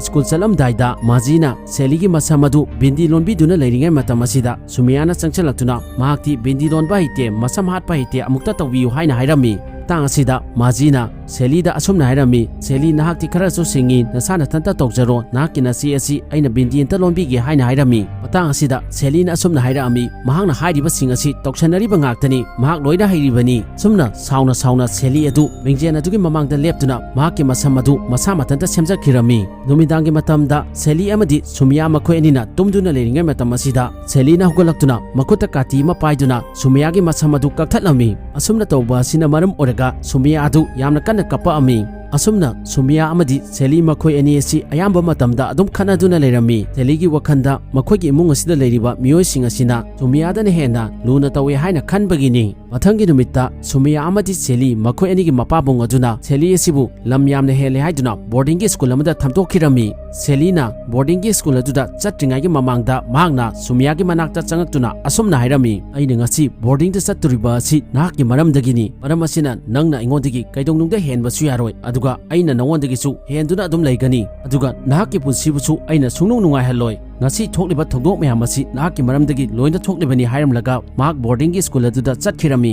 ꯁ꯭ꯀꯨꯜ ꯆꯠꯂꯝꯗꯥꯏꯗ ꯃꯥꯖꯤꯅ ꯁꯦꯂꯤꯒꯤ ꯃꯁꯝ ꯑꯗꯨ ꯕꯤꯟꯗꯤ ꯂꯣꯟꯕꯤꯗꯨꯅ ꯂꯩꯔꯤꯉꯩ ꯃꯇꯝ ꯑꯁꯤꯗ ꯁꯣꯃꯤꯌꯥꯅ ꯆꯪꯁꯤꯜꯂꯛꯇꯨꯅ ꯃꯍꯥꯛꯇꯤ ꯕꯤꯟꯗꯤ ꯂꯣꯟꯕ ꯍꯩꯇꯦ, ꯃꯁꯝ ꯍꯥꯠꯄ ꯍꯩꯇꯦ, ꯑꯃꯨꯛꯇ ꯇꯧꯕꯤꯌꯨ ꯍꯥꯏꯅ ꯍꯥꯏꯔꯝꯃꯤ꯫ ꯃꯇꯥꯡ ꯑꯁꯤꯗ ꯃꯥꯖꯤꯅ ꯁꯦꯂꯤꯗ ꯑꯁꯨꯝꯅ ꯍꯥꯏꯔꯝꯃꯤ, "ꯁꯦꯂꯤ, ꯅꯍꯥꯛꯇꯤ ꯈꯔꯁꯨ ꯁꯤꯡꯉꯤ, ꯅꯁꯥ ꯅꯊꯟꯇ ꯇꯧꯖꯔꯣ, ꯅꯍꯥꯛꯀꯤ ꯅꯆꯦ ꯑꯁꯤ ꯑꯩꯅ ꯕꯤꯟꯗꯤ ꯑꯝꯇ ꯂꯣꯟꯕꯤꯒꯦ" ꯍꯥꯏꯅ ꯍꯥꯏꯔꯝꯃꯤ꯫ ꯃꯇꯥꯡ ꯑꯁꯤꯗ ꯁꯦꯂꯤꯅ ꯑꯁꯨꯝꯅ ꯍꯥꯏꯔꯛꯑꯝꯃꯤ, "ꯃꯍꯥꯛꯅ ꯍꯥꯏꯔꯤꯕꯁꯤꯡ ꯑꯁꯤ ꯇꯧꯁꯟꯅꯔꯤꯕ ꯉꯥꯛꯇꯅꯤ, ꯃꯍꯥꯛ ꯂꯣꯏꯅ ꯍꯩꯔꯤꯕꯅꯤ"꯫ ꯁꯨꯝꯅ ꯁꯥꯎꯅ ꯁꯥꯎꯅ ꯁꯦꯂꯤ ꯑꯗꯨ ꯃꯤꯡꯖꯦꯜ ꯑꯗꯨꯒꯤ ꯃꯃꯥꯡꯗ ꯂꯦꯞꯇꯨꯅ ꯃꯍꯥꯛꯀꯤ ꯃꯁꯝ ꯑꯗꯨ ꯃꯁꯥ ꯃꯊꯟꯇ ꯁꯦꯝꯖꯈꯤꯔꯝꯃꯤ꯫ ꯅꯨꯃꯤꯗꯥꯡꯒꯤ ꯃꯇꯝꯗ ꯁꯦꯂꯤ ꯑꯃꯗꯤ ꯁꯨꯃꯤꯌꯥ ꯃꯈꯣꯏ ꯑꯅꯤꯅ ꯇꯨꯝꯗꯨꯅ ꯂꯩꯔꯤꯉꯩ ꯃꯇꯝ ꯑꯁꯤꯗ ꯁꯦꯂꯤꯅ ꯍꯧꯒꯠꯂꯛꯇꯨꯅ ꯃꯈꯨꯠꯇ ꯀꯥꯇꯤ ꯑꯃ ꯄꯥꯏꯗꯨꯅ ꯁꯨꯃꯤꯌꯥꯒꯤ ꯃꯁꯝ ꯑꯗꯨ ꯀꯛꯊꯠꯂꯝꯃꯤ꯫ ꯑꯁꯨꯝꯅ ꯇꯧꯕ ꯑꯁꯤꯅ ꯃꯔꯝ ꯑꯣꯏꯔꯒ ꯁꯨꯃꯤꯌꯥ ꯑꯗꯨ ꯌꯥꯝꯅ ꯀꯟꯅ ꯀꯞꯄꯛꯑꯝꯃꯤ꯫ ꯑꯁꯨꯝꯅ ꯁꯨꯃꯤꯌꯥ ꯑꯃꯗꯤ ꯁꯦꯂꯤ ꯃꯈꯣꯏ ꯑꯅꯤ ꯑꯁꯤ ꯑꯌꯥꯝꯕ ꯃꯇꯝꯗ ꯑꯗꯨꯝ ꯈꯠꯅꯗꯨꯅ ꯂꯩꯔꯝꯃꯤ꯫ ꯁꯦꯂꯤꯒꯤ ꯋꯥꯈꯜꯗ ꯃꯈꯣꯏꯒꯤ ꯏꯃꯨꯡ ꯑꯁꯤꯗ ꯂꯩꯔꯤꯕ ꯃꯤꯑꯣꯏꯁꯤꯡ ꯑꯁꯤꯅ ꯁꯨꯃꯤꯌꯥꯗꯅ ꯍꯦꯟꯅ ꯂꯨꯅ ꯇꯧꯏ ꯍꯥꯏꯅ ꯈꯟꯕꯒꯤꯅꯤ꯫ ꯃꯊꯪꯒꯤ ꯅꯨꯃꯤꯠꯇ ꯁꯨꯃꯤꯌꯥ ꯑꯃꯗꯤ ꯁꯦꯂꯤ, ꯃꯈꯣꯏ ꯑꯅꯤꯒꯤ ꯃꯄꯥꯕꯨꯡ ꯑꯗꯨꯅ ꯁꯦꯂꯤ ꯑꯁꯤꯕꯨ ꯂꯝ ꯌꯥꯝꯅ ꯍꯦꯜꯂꯦ ꯍꯥꯏꯗꯨꯅ ꯕꯣꯔꯗꯤꯡꯒꯤ ꯁ꯭ꯀꯨꯜ ꯑꯃꯗ ꯊꯝꯗꯣꯛꯈꯤꯔꯝꯃꯤ꯫ ꯁꯦꯂꯤꯅ ꯕꯣꯔꯗꯤꯡꯒꯤ ꯁ꯭ꯀꯨꯜ ꯑꯗꯨꯗ ꯆꯠꯇ꯭ꯔꯤꯉꯩꯒꯤ ꯃꯃꯥꯡꯗ ꯃꯍꯥꯛꯅ ꯁꯨꯃꯤꯌꯥꯒꯤ ꯃꯅꯥꯛꯇ ꯆꯪꯉꯛꯇꯨꯅ ꯑꯁꯨꯝꯅ ꯍꯥꯏꯔꯝꯃꯤ, "ꯑꯩꯅ ꯉꯁꯤ ꯕꯣꯔꯗꯤꯡꯗ ꯆꯠꯇꯣꯔꯤꯕ ꯑꯁꯤ ꯅꯍꯥꯛꯀꯤ ꯃꯔꯝꯗꯒꯤꯅꯤ꯫ ꯃꯔꯝ ꯑꯁꯤꯅ ꯅꯪꯅ ꯑꯩꯉꯣꯟꯗꯒꯤ ꯀꯩꯗꯧꯅꯨꯡꯗ ꯍꯦꯟꯕꯁꯨ ꯌꯥꯔꯣꯏ, ꯑꯗꯨꯒ ꯑꯩꯅ ꯅꯉꯣꯟꯗꯒꯤꯁꯨ ꯍꯦꯟꯗꯨꯅ ꯑꯗꯨꯝ ꯂꯩꯒꯅꯤ꯫ ꯑꯗꯨꯒ ꯅꯍꯥꯛꯀꯤ ꯄꯨꯟꯁꯤꯕꯨꯁꯨ ꯑꯩꯅ ꯁꯨꯡꯅꯨꯡ ꯅꯨꯡꯉꯥꯏꯍꯜꯂꯣꯏ꯫ ꯉꯁꯤ ꯊꯣꯛꯂꯤꯕ ꯊꯧꯗꯣꯛ ꯃꯌꯥꯝ ꯑꯁꯤ ꯅꯍꯥꯛꯀꯤ ꯃꯔꯝꯗꯒꯤ ꯂꯣꯏꯅ ꯊꯣꯛꯂꯤꯕꯅꯤ" ꯍꯥꯏꯔꯝꯂꯒ ꯃꯍꯥꯛ ꯕꯣꯔꯗꯤꯡꯒꯤ ꯁ꯭ꯀꯨꯜ ꯑꯗꯨꯗ ꯆꯠꯈꯤꯔꯝꯃꯤ꯫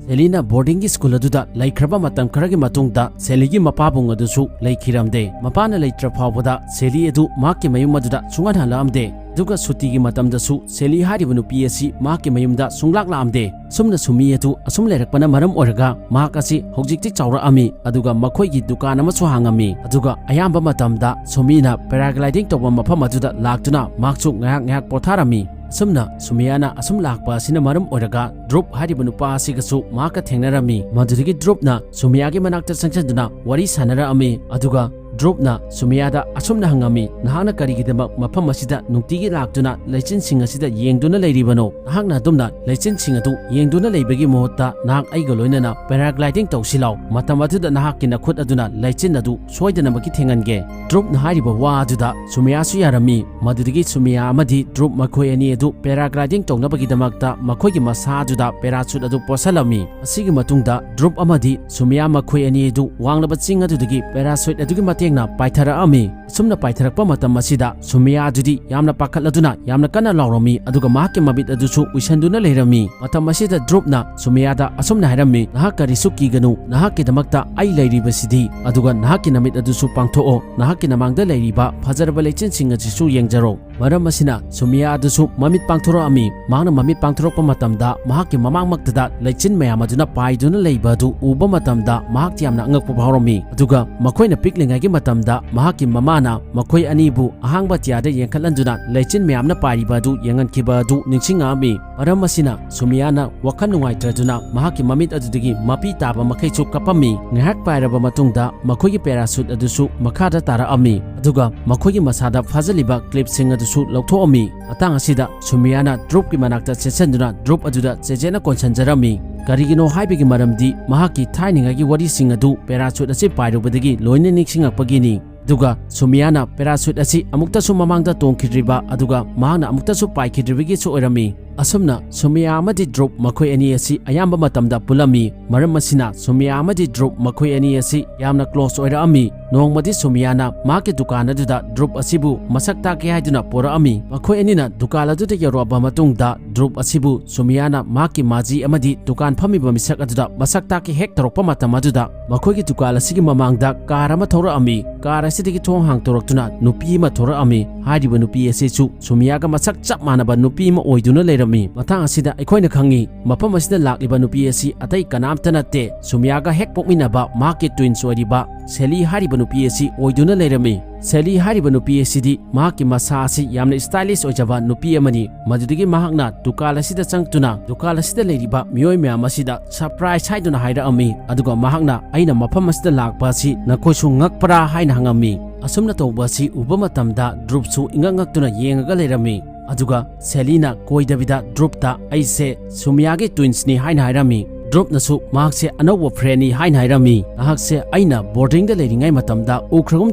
ꯁꯦꯂꯤꯅ ꯕꯣꯔꯗꯤꯡꯒꯤ ꯁ꯭ꯀꯨꯜ ꯑꯗꯨꯗ ꯂꯩꯈ꯭ꯔꯕ ꯃꯇꯝ ꯈꯔꯒꯤ ꯃꯇꯨꯡꯗ ꯁꯦꯂꯤꯒꯤ ꯃꯄꯥꯕꯨꯡ ꯑꯗꯨꯁꯨ ꯂꯩꯈꯤꯔꯝꯗꯦ꯫ ꯃꯄꯥꯅ ꯂꯩꯇ꯭ꯔ ꯐꯥꯎꯕꯗ ꯁꯦꯂꯤ ꯑꯗꯨ ꯃꯍꯥꯛꯀꯤ ꯃꯌꯨꯝ ꯑꯗꯨꯗ ꯁꯨꯡꯍꯟ ꯍꯜꯂꯛꯑꯝꯗꯦ꯫ ꯑꯗꯨꯒ ꯁꯨꯇꯤꯒꯤ ꯃꯇꯝꯗꯁꯨ ꯁꯦꯂꯤ ꯍꯥꯏꯔꯤꯕ ꯅꯨꯄꯤ ꯑꯁꯤ ꯃꯍꯥꯛꯀꯤ ꯃꯌꯨꯝꯗ ꯁꯨꯡꯂꯥꯛ ꯂꯥꯛꯑꯝꯗꯦ꯫ ꯑꯁꯨꯝꯅ ꯁꯨꯃꯤ ꯑꯗꯨ ꯑꯁꯨꯝ ꯂꯩꯔꯛꯄꯅ ꯃꯔꯝ ꯑꯣꯏꯔꯒ ꯃꯍꯥꯛ ꯑꯁꯤ ꯍꯧꯖꯤꯛꯇꯤ ꯆꯥꯎꯔꯛꯑꯝꯃꯤ, ꯑꯗꯨꯒ ꯃꯈꯣꯏꯒꯤ ꯗꯨꯀꯥꯟ ꯑꯃꯁꯨ ꯍꯥꯡꯉꯝꯃꯤ꯫ ꯑꯗꯨꯒ ꯑꯌꯥꯝꯕ ꯃꯇꯝꯗ ꯁꯨꯃꯤꯅ ꯄꯦꯔꯥꯒ꯭ꯂꯥꯏꯗꯤꯡ ꯇꯧꯕ ꯃꯐꯝ ꯑꯗꯨꯗ ꯂꯥꯛꯇꯨꯅ ꯃꯍꯥꯛꯁꯨ ꯉꯥꯏꯍꯥꯛ ꯉꯥꯏꯍꯥꯛ ꯄꯣꯊꯥꯔꯝꯃꯤ꯫ ꯑꯁꯨꯝꯅ ꯁꯨꯃꯤꯌꯥꯅ ꯑꯁꯨꯝ ꯂꯥꯛꯄ ꯑꯁꯤꯅ ꯃꯔꯝ ꯑꯣꯏꯔꯒ ꯗ꯭ꯔꯨꯞ ꯍꯥꯏꯔꯤꯕ ꯅꯨꯄꯥ ꯑꯁꯤꯒꯁꯨ ꯃꯍꯥꯛꯀ ꯊꯦꯡꯅꯔꯝꯃꯤ꯫ ꯃꯗꯨꯗꯒꯤ ꯗ꯭ꯔꯨꯞꯅ ꯁꯨꯃꯤꯌꯥꯒꯤ ꯃꯅꯥꯛꯇ ꯆꯪꯁꯤꯟꯗꯨꯅ ꯋꯥꯔꯤ ꯁꯥꯟꯅꯔꯛꯑꯝꯃꯤ꯫ ꯑꯗꯨꯒ ꯗ꯭ꯔꯨꯞꯅ ꯁꯨꯃꯤꯌꯥꯗ ꯑꯁꯨꯝꯅ ꯍꯪꯉꯝꯃꯤ, "ꯅꯍꯥꯛꯅ ꯀꯔꯤꯒꯤꯗꯃꯛ ꯃꯐꯝ ꯑꯁꯤꯗ ꯅꯨꯡꯇꯤꯒꯤ ꯂꯥꯛꯇꯨꯅ ꯂꯩꯆꯤꯟꯁꯤꯡ ꯑꯁꯤꯗ ꯌꯦꯡꯗꯨꯅ ꯂꯩꯔꯤꯕꯅꯣ? ꯅꯍꯥꯛꯅ ꯑꯗꯨꯝꯅ ꯂꯩꯆꯤꯟꯁꯤꯡ ꯑꯗꯨ ꯌꯦꯡꯗꯨꯅ ꯂꯩꯕꯒꯤ ꯃꯍꯨꯠꯇ ꯅꯍꯥꯛ ꯑꯩꯒ ꯂꯣꯏꯅꯅ ꯄꯦꯔꯥꯒ꯭ꯂꯥꯏꯗꯤꯡ ꯇꯧꯁꯤ ꯂꯥꯎ꯫ ꯃꯇꯝ ꯑꯗꯨꯗ ꯅꯍꯥꯛꯀꯤ ꯅꯈꯨꯠ ꯑꯗꯨꯅ ꯂꯩꯆꯤꯟ ꯑꯗꯨ ꯁꯣꯏꯗꯅꯃꯛꯀꯤ ꯊꯦꯡꯍꯟꯒꯦ꯫" ꯗ꯭ꯔꯨꯞꯅ ꯍꯥꯏꯔꯤꯕ ꯋꯥ ꯑꯗꯨꯗ ꯁꯨꯃꯤꯌꯥꯁꯨ ꯌꯥꯔꯝꯃꯤ꯫ ꯃꯗꯨꯗꯒꯤ ꯁꯨꯃꯤꯌꯥ ꯑꯃꯗꯤ ꯗ꯭ꯔꯨꯞ ꯃꯈꯣꯏ ꯑꯅꯤ ꯑꯗꯨ ꯄꯦꯔꯥꯒ꯭ꯂꯥꯏꯗꯤꯡ ꯇꯧꯅꯕꯒꯤꯗꯃꯛꯇ ꯃꯈꯣꯏꯒꯤ ꯃꯁꯥ ꯑꯗꯨꯗ ꯄꯦꯔꯥꯁꯨꯠ ꯑꯗꯨ ꯄꯣꯠꯁꯜꯂꯝꯃꯤ꯫ ꯑꯁꯤꯒꯤ ꯃꯇꯨꯡꯗ ꯗ꯭ꯔꯨꯞ ꯑꯃꯗꯤ ꯁꯨꯃꯤꯌꯥ ꯃꯈꯣꯏ ꯑꯅꯤ ꯑꯗꯨ ꯋꯥꯡꯂꯕ ꯆꯤꯡ ꯑꯗꯨꯗꯒꯤ ꯄꯦꯔꯥꯁꯨꯠ ꯑꯗꯨꯒꯤ ꯃꯇꯦꯡꯅ ꯄꯥꯏꯊꯔꯛꯑꯝꯃꯤ꯫ ꯑꯁꯨꯝꯅ ꯄꯥꯏꯊꯔꯛꯄ ꯃꯇꯝ ꯑꯁꯤꯗ ꯁꯨꯃꯤꯌꯥ ꯑꯗꯨꯗꯤ ꯌꯥꯝꯅ ꯄꯥꯈꯠꯂꯗꯨꯅ ꯌꯥꯝꯅ ꯀꯟꯅ ꯂꯥꯎꯔꯝꯃꯤ, ꯑꯗꯨꯒ ꯃꯍꯥꯛꯀꯤ ꯃꯃꯤꯠ ꯑꯗꯨꯁꯨ ꯎꯏꯁꯟꯗꯨꯅ ꯂꯩꯔꯝꯃꯤ꯫ ꯃꯇꯝ ꯑꯁꯤꯗ ꯗ꯭ꯔꯨꯞꯅ ꯁꯨꯃꯤꯌꯥꯗ ꯑꯁꯨꯝꯅ ꯍꯥꯏꯔꯝꯃꯤ, "ꯅꯍꯥꯛ ꯀꯔꯤꯁꯨ ꯀꯤꯒꯅꯨ, ꯅꯍꯥꯛꯀꯤꯗꯃꯛꯇ ꯑꯩ ꯂꯩꯔꯤꯕꯁꯤꯗꯤ, ꯑꯗꯨꯒ ꯅꯍꯥꯛꯀꯤ ꯅꯃꯤꯠ ꯑꯗꯨꯁꯨ ꯄꯥꯡꯊꯣꯛꯑꯣ, ꯅꯍꯥꯛꯀꯤ ꯅꯃꯥꯡꯗ ꯂꯩꯔꯤꯕ ꯐꯖꯔꯕ ꯂꯩꯆꯤꯟꯁꯤꯡ ꯑꯁꯤꯁꯨ ꯌꯦꯡꯖꯔꯣ꯫" ꯃꯔꯝ ꯑꯁꯤꯅ ꯁꯨꯃꯤꯌꯥ ꯑꯗꯨꯁꯨ ꯃꯃꯤꯠ ꯄꯥꯡꯊꯣꯔꯛꯑꯝꯃꯤ꯫ ꯃꯍꯥꯛꯅ ꯃꯃꯤꯠ ꯄꯥꯡꯊꯣꯔꯛꯄ ꯃꯇꯝꯗ ꯃꯍꯥꯛꯀꯤ ꯃꯃꯥꯡꯃꯛꯇꯗ ꯂꯩꯆꯤꯟ ꯃꯌꯥꯝ ꯑꯗꯨꯅ ꯄꯥꯏꯗꯨꯅ ꯂꯩꯕ ꯑꯗꯨ ꯎꯕ ꯃꯇꯝꯗ ꯃꯍꯥꯛꯇꯤ ꯌꯥꯝꯅ ꯑꯉꯛꯄ ꯐꯥꯎꯔꯝꯃꯤ꯫ ꯑꯗꯨꯒ ꯃꯈꯣꯏꯅ ꯄꯤꯛꯂꯤꯉꯩꯒꯤ ꯃꯇꯝꯗ ꯃꯍꯥꯛꯀꯤ ꯃꯃꯥꯅ ꯃꯈꯣꯏ ꯑꯅꯤꯕꯨ ꯑꯍꯥꯡꯕ ꯑꯇꯤꯌꯥꯗ ꯌꯦꯡꯈꯠꯍꯟꯗꯨꯅ ꯂꯩꯆꯤꯟ ꯃꯌꯥꯝꯅ ꯄꯥꯏꯔꯤꯕ ꯑꯗꯨ ꯌꯦꯡꯍꯟꯈꯤꯕ ꯑꯗꯨ ꯅꯤꯡꯁꯤꯡꯉꯛꯑꯝꯃꯤ꯫ ꯃꯔꯝ ꯑꯁꯤꯅ ꯁꯨꯃꯤꯌꯥꯅ ꯋꯥꯈꯜ ꯅꯨꯡꯉꯥꯏꯇ꯭ꯔꯗꯨꯅ ꯃꯍꯥꯛꯀꯤ ꯃꯃꯤꯠ ꯑꯗꯨꯗꯒꯤ ꯃꯄꯤ ꯇꯥꯕ ꯃꯈꯩꯁꯨ ꯀꯞꯄꯝꯃꯤ꯫ ꯉꯥꯏꯍꯥꯛ ꯄꯥꯏꯔꯕ ꯃꯇꯨꯡꯗ ꯃꯈꯣꯏꯒꯤ ꯄꯦꯔꯥꯁꯨꯠ ꯑꯗꯨꯁꯨ ꯃꯈꯥꯗ ꯇꯥꯔꯛꯑꯝꯃꯤ, ꯑꯗꯨꯒ ꯃꯈꯣꯏꯒꯤ ꯃꯁꯥꯗ ꯐꯥꯖꯤꯜꯂꯤꯕ ꯀ꯭ꯂꯤꯞꯁꯤꯡ ꯑꯗꯨꯁꯨ ꯂꯧꯊꯣꯛꯑꯝꯃꯤ꯫ ꯃꯇꯥꯡ ꯑꯁꯤꯗ ꯁꯨꯃꯤꯌꯥꯅ ꯗ꯭ꯔꯨꯞꯀꯤ ꯃꯅꯥꯛꯇ ꯆꯦꯟꯁꯤꯟꯗꯨꯅ ꯗ꯭ꯔꯨꯞ ꯑꯗꯨꯗ ꯆꯦꯖꯦꯠꯅ ꯀꯣꯟꯁꯤꯟꯖꯔꯝꯃꯤ꯫ ꯀꯔꯤꯒꯤꯅꯣ ꯍꯥꯏꯕꯒꯤ ꯃꯔꯝꯗꯤ ꯃꯍꯥꯛꯀꯤ ꯊꯥꯏꯅꯉꯩꯒꯤ ꯋꯥꯔꯤꯁꯤꯡ ꯑꯗꯨ ꯄꯦꯔꯥꯁꯨꯠ ꯑꯁꯤ ꯄꯥꯏꯔꯨꯕꯗꯒꯤ ꯂꯣꯏꯅ ꯅꯤꯡꯁꯤꯡꯂꯛꯄꯒꯤꯅꯤ꯫ ꯑꯗꯨꯒ ꯁꯨꯃꯤꯌꯥꯅ ꯄꯦꯔꯥꯁꯨꯠ ꯑꯁꯤ ꯑꯃꯨꯛꯇꯁꯨ ꯃꯃꯥꯡꯗ ꯇꯣꯡꯈꯤꯗ꯭ꯔꯤꯕ, ꯑꯗꯨꯒ ꯃꯍꯥꯛꯅ ꯑꯃꯨꯛꯇꯁꯨ ꯄꯥꯏꯈꯤꯗ꯭ꯔꯤꯕꯒꯤꯁꯨ ꯑꯣꯏꯔꯝꯃꯤ꯫ ꯑꯁꯨꯝꯅ ꯁꯨꯃꯤꯌꯥ ꯑꯃꯗꯤ ꯗ꯭ꯔꯨꯞ ꯃꯈꯣꯏ ꯑꯅꯤ ꯑꯁꯤ ꯑꯌꯥꯝꯕ ꯃꯇꯝꯗ ꯄꯨꯜꯂꯝꯃꯤ꯫ ꯃꯔꯝ ꯑꯁꯤꯅ ꯁꯨꯃꯤꯌꯥ ꯑꯃꯗꯤ ꯗ꯭ꯔꯨꯞ ꯃꯈꯣꯏ ꯑꯅꯤ ꯑꯁꯤ ꯌꯥꯝꯅ ꯀ꯭ꯂꯣꯁ ꯑꯣꯏꯔꯛꯑꯝꯃꯤ꯫ ꯅꯣꯡꯃꯗꯤ ꯁꯨꯃꯤꯌꯥꯅ ꯃꯍꯥꯛꯀꯤ ꯗꯨꯀꯥꯟ ꯑꯗꯨꯗ ꯗ꯭ꯔꯨꯞ ꯑꯁꯤꯕꯨ ꯃꯁꯛ ꯇꯥꯛꯀꯦ ꯍꯥꯏꯗꯨꯅ ꯄꯨꯔꯛꯑꯝꯃꯤ꯫ ꯃꯈꯣꯏ ꯑꯅꯤꯅ ꯗꯨꯀꯥꯟ ꯑꯗꯨꯗ ꯌꯧꯔꯛꯑꯕ ꯃꯇꯨꯡꯗ ꯗ꯭ꯔꯨꯞ ꯑꯁꯤꯕꯨ ꯁꯨꯃꯤꯌꯥꯅ ꯃꯍꯥꯛꯀꯤ ꯃꯥꯖꯤ ꯑꯃꯗꯤ ꯗꯨꯀꯥꯟ ꯐꯝꯃꯤꯕ ꯃꯤꯁꯛ ꯑꯗꯨꯗ ꯃꯁꯛ ꯇꯥꯛꯀꯦ ꯍꯦꯛ ꯇꯧꯔꯛꯄ ꯃꯇꯝ ꯑꯗꯨꯗ ꯃꯈꯣꯏꯒꯤ ꯗꯨꯀꯥꯟ ꯑꯁꯤꯒꯤ ꯃꯃꯥꯡꯗ ꯀꯥꯔ ꯑꯃ ꯊꯧꯔꯛꯑꯝꯃꯤ꯫ ꯀꯥꯔ ꯑꯁꯤꯗꯒꯤ ꯊꯣꯡ ꯍꯥꯡꯗꯣꯔꯛꯇꯨꯅ ꯅꯨꯄꯤ ꯑꯃ ꯊꯣꯔꯛꯑꯝꯃꯤ꯫ ꯍꯥꯏꯔꯤꯕ ꯅꯨꯄꯤ ꯑꯁꯤꯁꯨ ꯁꯨꯃꯤꯌꯥꯒ ꯃꯁꯛ ꯆꯞ ꯃꯥꯟꯅꯕ ꯅꯨꯄꯤ ꯑꯃ ꯑꯣꯏꯗꯨꯅ ꯂꯩꯔꯝꯃꯤ꯫ ꯃꯇꯥꯡ ꯑꯁꯤꯗ ꯑꯩꯈꯣꯏꯅ ꯈꯪꯉꯤ, ꯃꯐꯝ ꯑꯁꯤꯗ ꯂꯥꯛꯂꯤꯕ ꯅꯨꯄꯤ ꯑꯁꯤ ꯑꯇꯩ ꯀꯅꯥꯝꯇ ꯅꯠꯇꯦ, ꯁꯨꯃꯤꯌꯥꯒ ꯍꯦꯛ ꯄꯣꯛꯃꯤꯟꯅꯕ ꯃꯍꯥꯛꯀꯤ ꯇ꯭ꯋꯤꯟꯁ ꯑꯣꯏꯔꯤꯕ ꯁꯦꯂꯤ ꯍꯥꯏꯔꯤꯕ ꯅꯨꯄꯤ ꯑꯁꯤ ꯑꯣꯏꯗꯨꯅ ꯂꯩꯔꯝꯃꯤ꯫ ꯁꯦꯂꯤ ꯍꯥꯏꯔꯤꯕ ꯅꯨꯄꯤ ꯑꯁꯤꯗꯤ ꯃꯍꯥꯛꯀꯤ ꯃꯁꯥ ꯑꯁꯤ ꯌꯥꯝꯅ ꯁ꯭ꯇꯥꯏꯂꯤꯁ ꯑꯣꯏꯖꯕ ꯅꯨꯄꯤ ꯑꯃꯅꯤ꯫ ꯃꯗꯨꯗꯒꯤ ꯃꯍꯥꯛꯅ ꯗꯨꯀꯥꯟ ꯑꯁꯤꯗ ꯆꯪꯗꯨꯅ ꯗꯨꯀꯥꯟ ꯑꯁꯤꯗ ꯂꯩꯔꯤꯕ ꯃꯤꯑꯣꯏ ꯃꯌꯥꯝ ꯑꯁꯤꯗ ꯁꯔꯄ꯭ꯔꯥꯏꯖ ꯍꯥꯏꯗꯨꯅ ꯍꯥꯏꯔꯛꯑꯝꯃꯤ꯫ ꯑꯗꯨꯒ ꯃꯍꯥꯛꯅ, "ꯑꯩꯅ ꯃꯐꯝ ꯑꯁꯤꯗ ꯂꯥꯛꯄ ꯑꯁꯤ ꯅꯈꯣꯏꯁꯨ ꯉꯛꯄ꯭ꯔꯥ?" ꯍꯥꯏꯅ ꯍꯪꯉꯝꯃꯤ꯫ ꯑꯁꯨꯝꯅ ꯇꯧꯕ ꯑꯁꯤ ꯎꯕ ꯃꯇꯝꯗ ꯗ꯭ꯔꯨꯞꯁꯨ ꯏꯉꯛ ꯉꯛꯇꯨꯅ ꯌꯦꯡꯉꯒ ꯂꯩꯔꯝꯃꯤ꯫ ꯑꯗꯨꯒ ꯁꯦꯂꯤꯅ ꯀꯣꯏꯗꯕꯤꯗ ꯗ꯭ꯔꯨꯞꯇ, "ꯑꯩꯁꯦ ꯁꯨꯃꯤꯌꯥꯒꯤ ꯇ꯭ꯋꯤꯟꯁꯅꯤ" ꯍꯥꯏꯅ ꯍꯥꯏꯔꯝꯃꯤ꯫ ꯗ꯭ꯔꯨꯞꯅꯁꯨ ꯃꯍꯥꯛꯁꯦ ꯑꯅꯧꯕ ꯐ꯭ꯔꯦꯟꯅꯤ ꯍꯥꯏꯅ ꯍꯥꯏꯔꯝꯃꯤ꯫ "ꯅꯍꯥꯛꯁꯦ ꯑꯩꯅ ꯕꯣꯔꯗꯤꯡꯗ ꯂꯩꯔꯤꯉꯩ ꯃꯇꯝꯗ ꯎꯈ꯭ꯔꯒꯨꯝ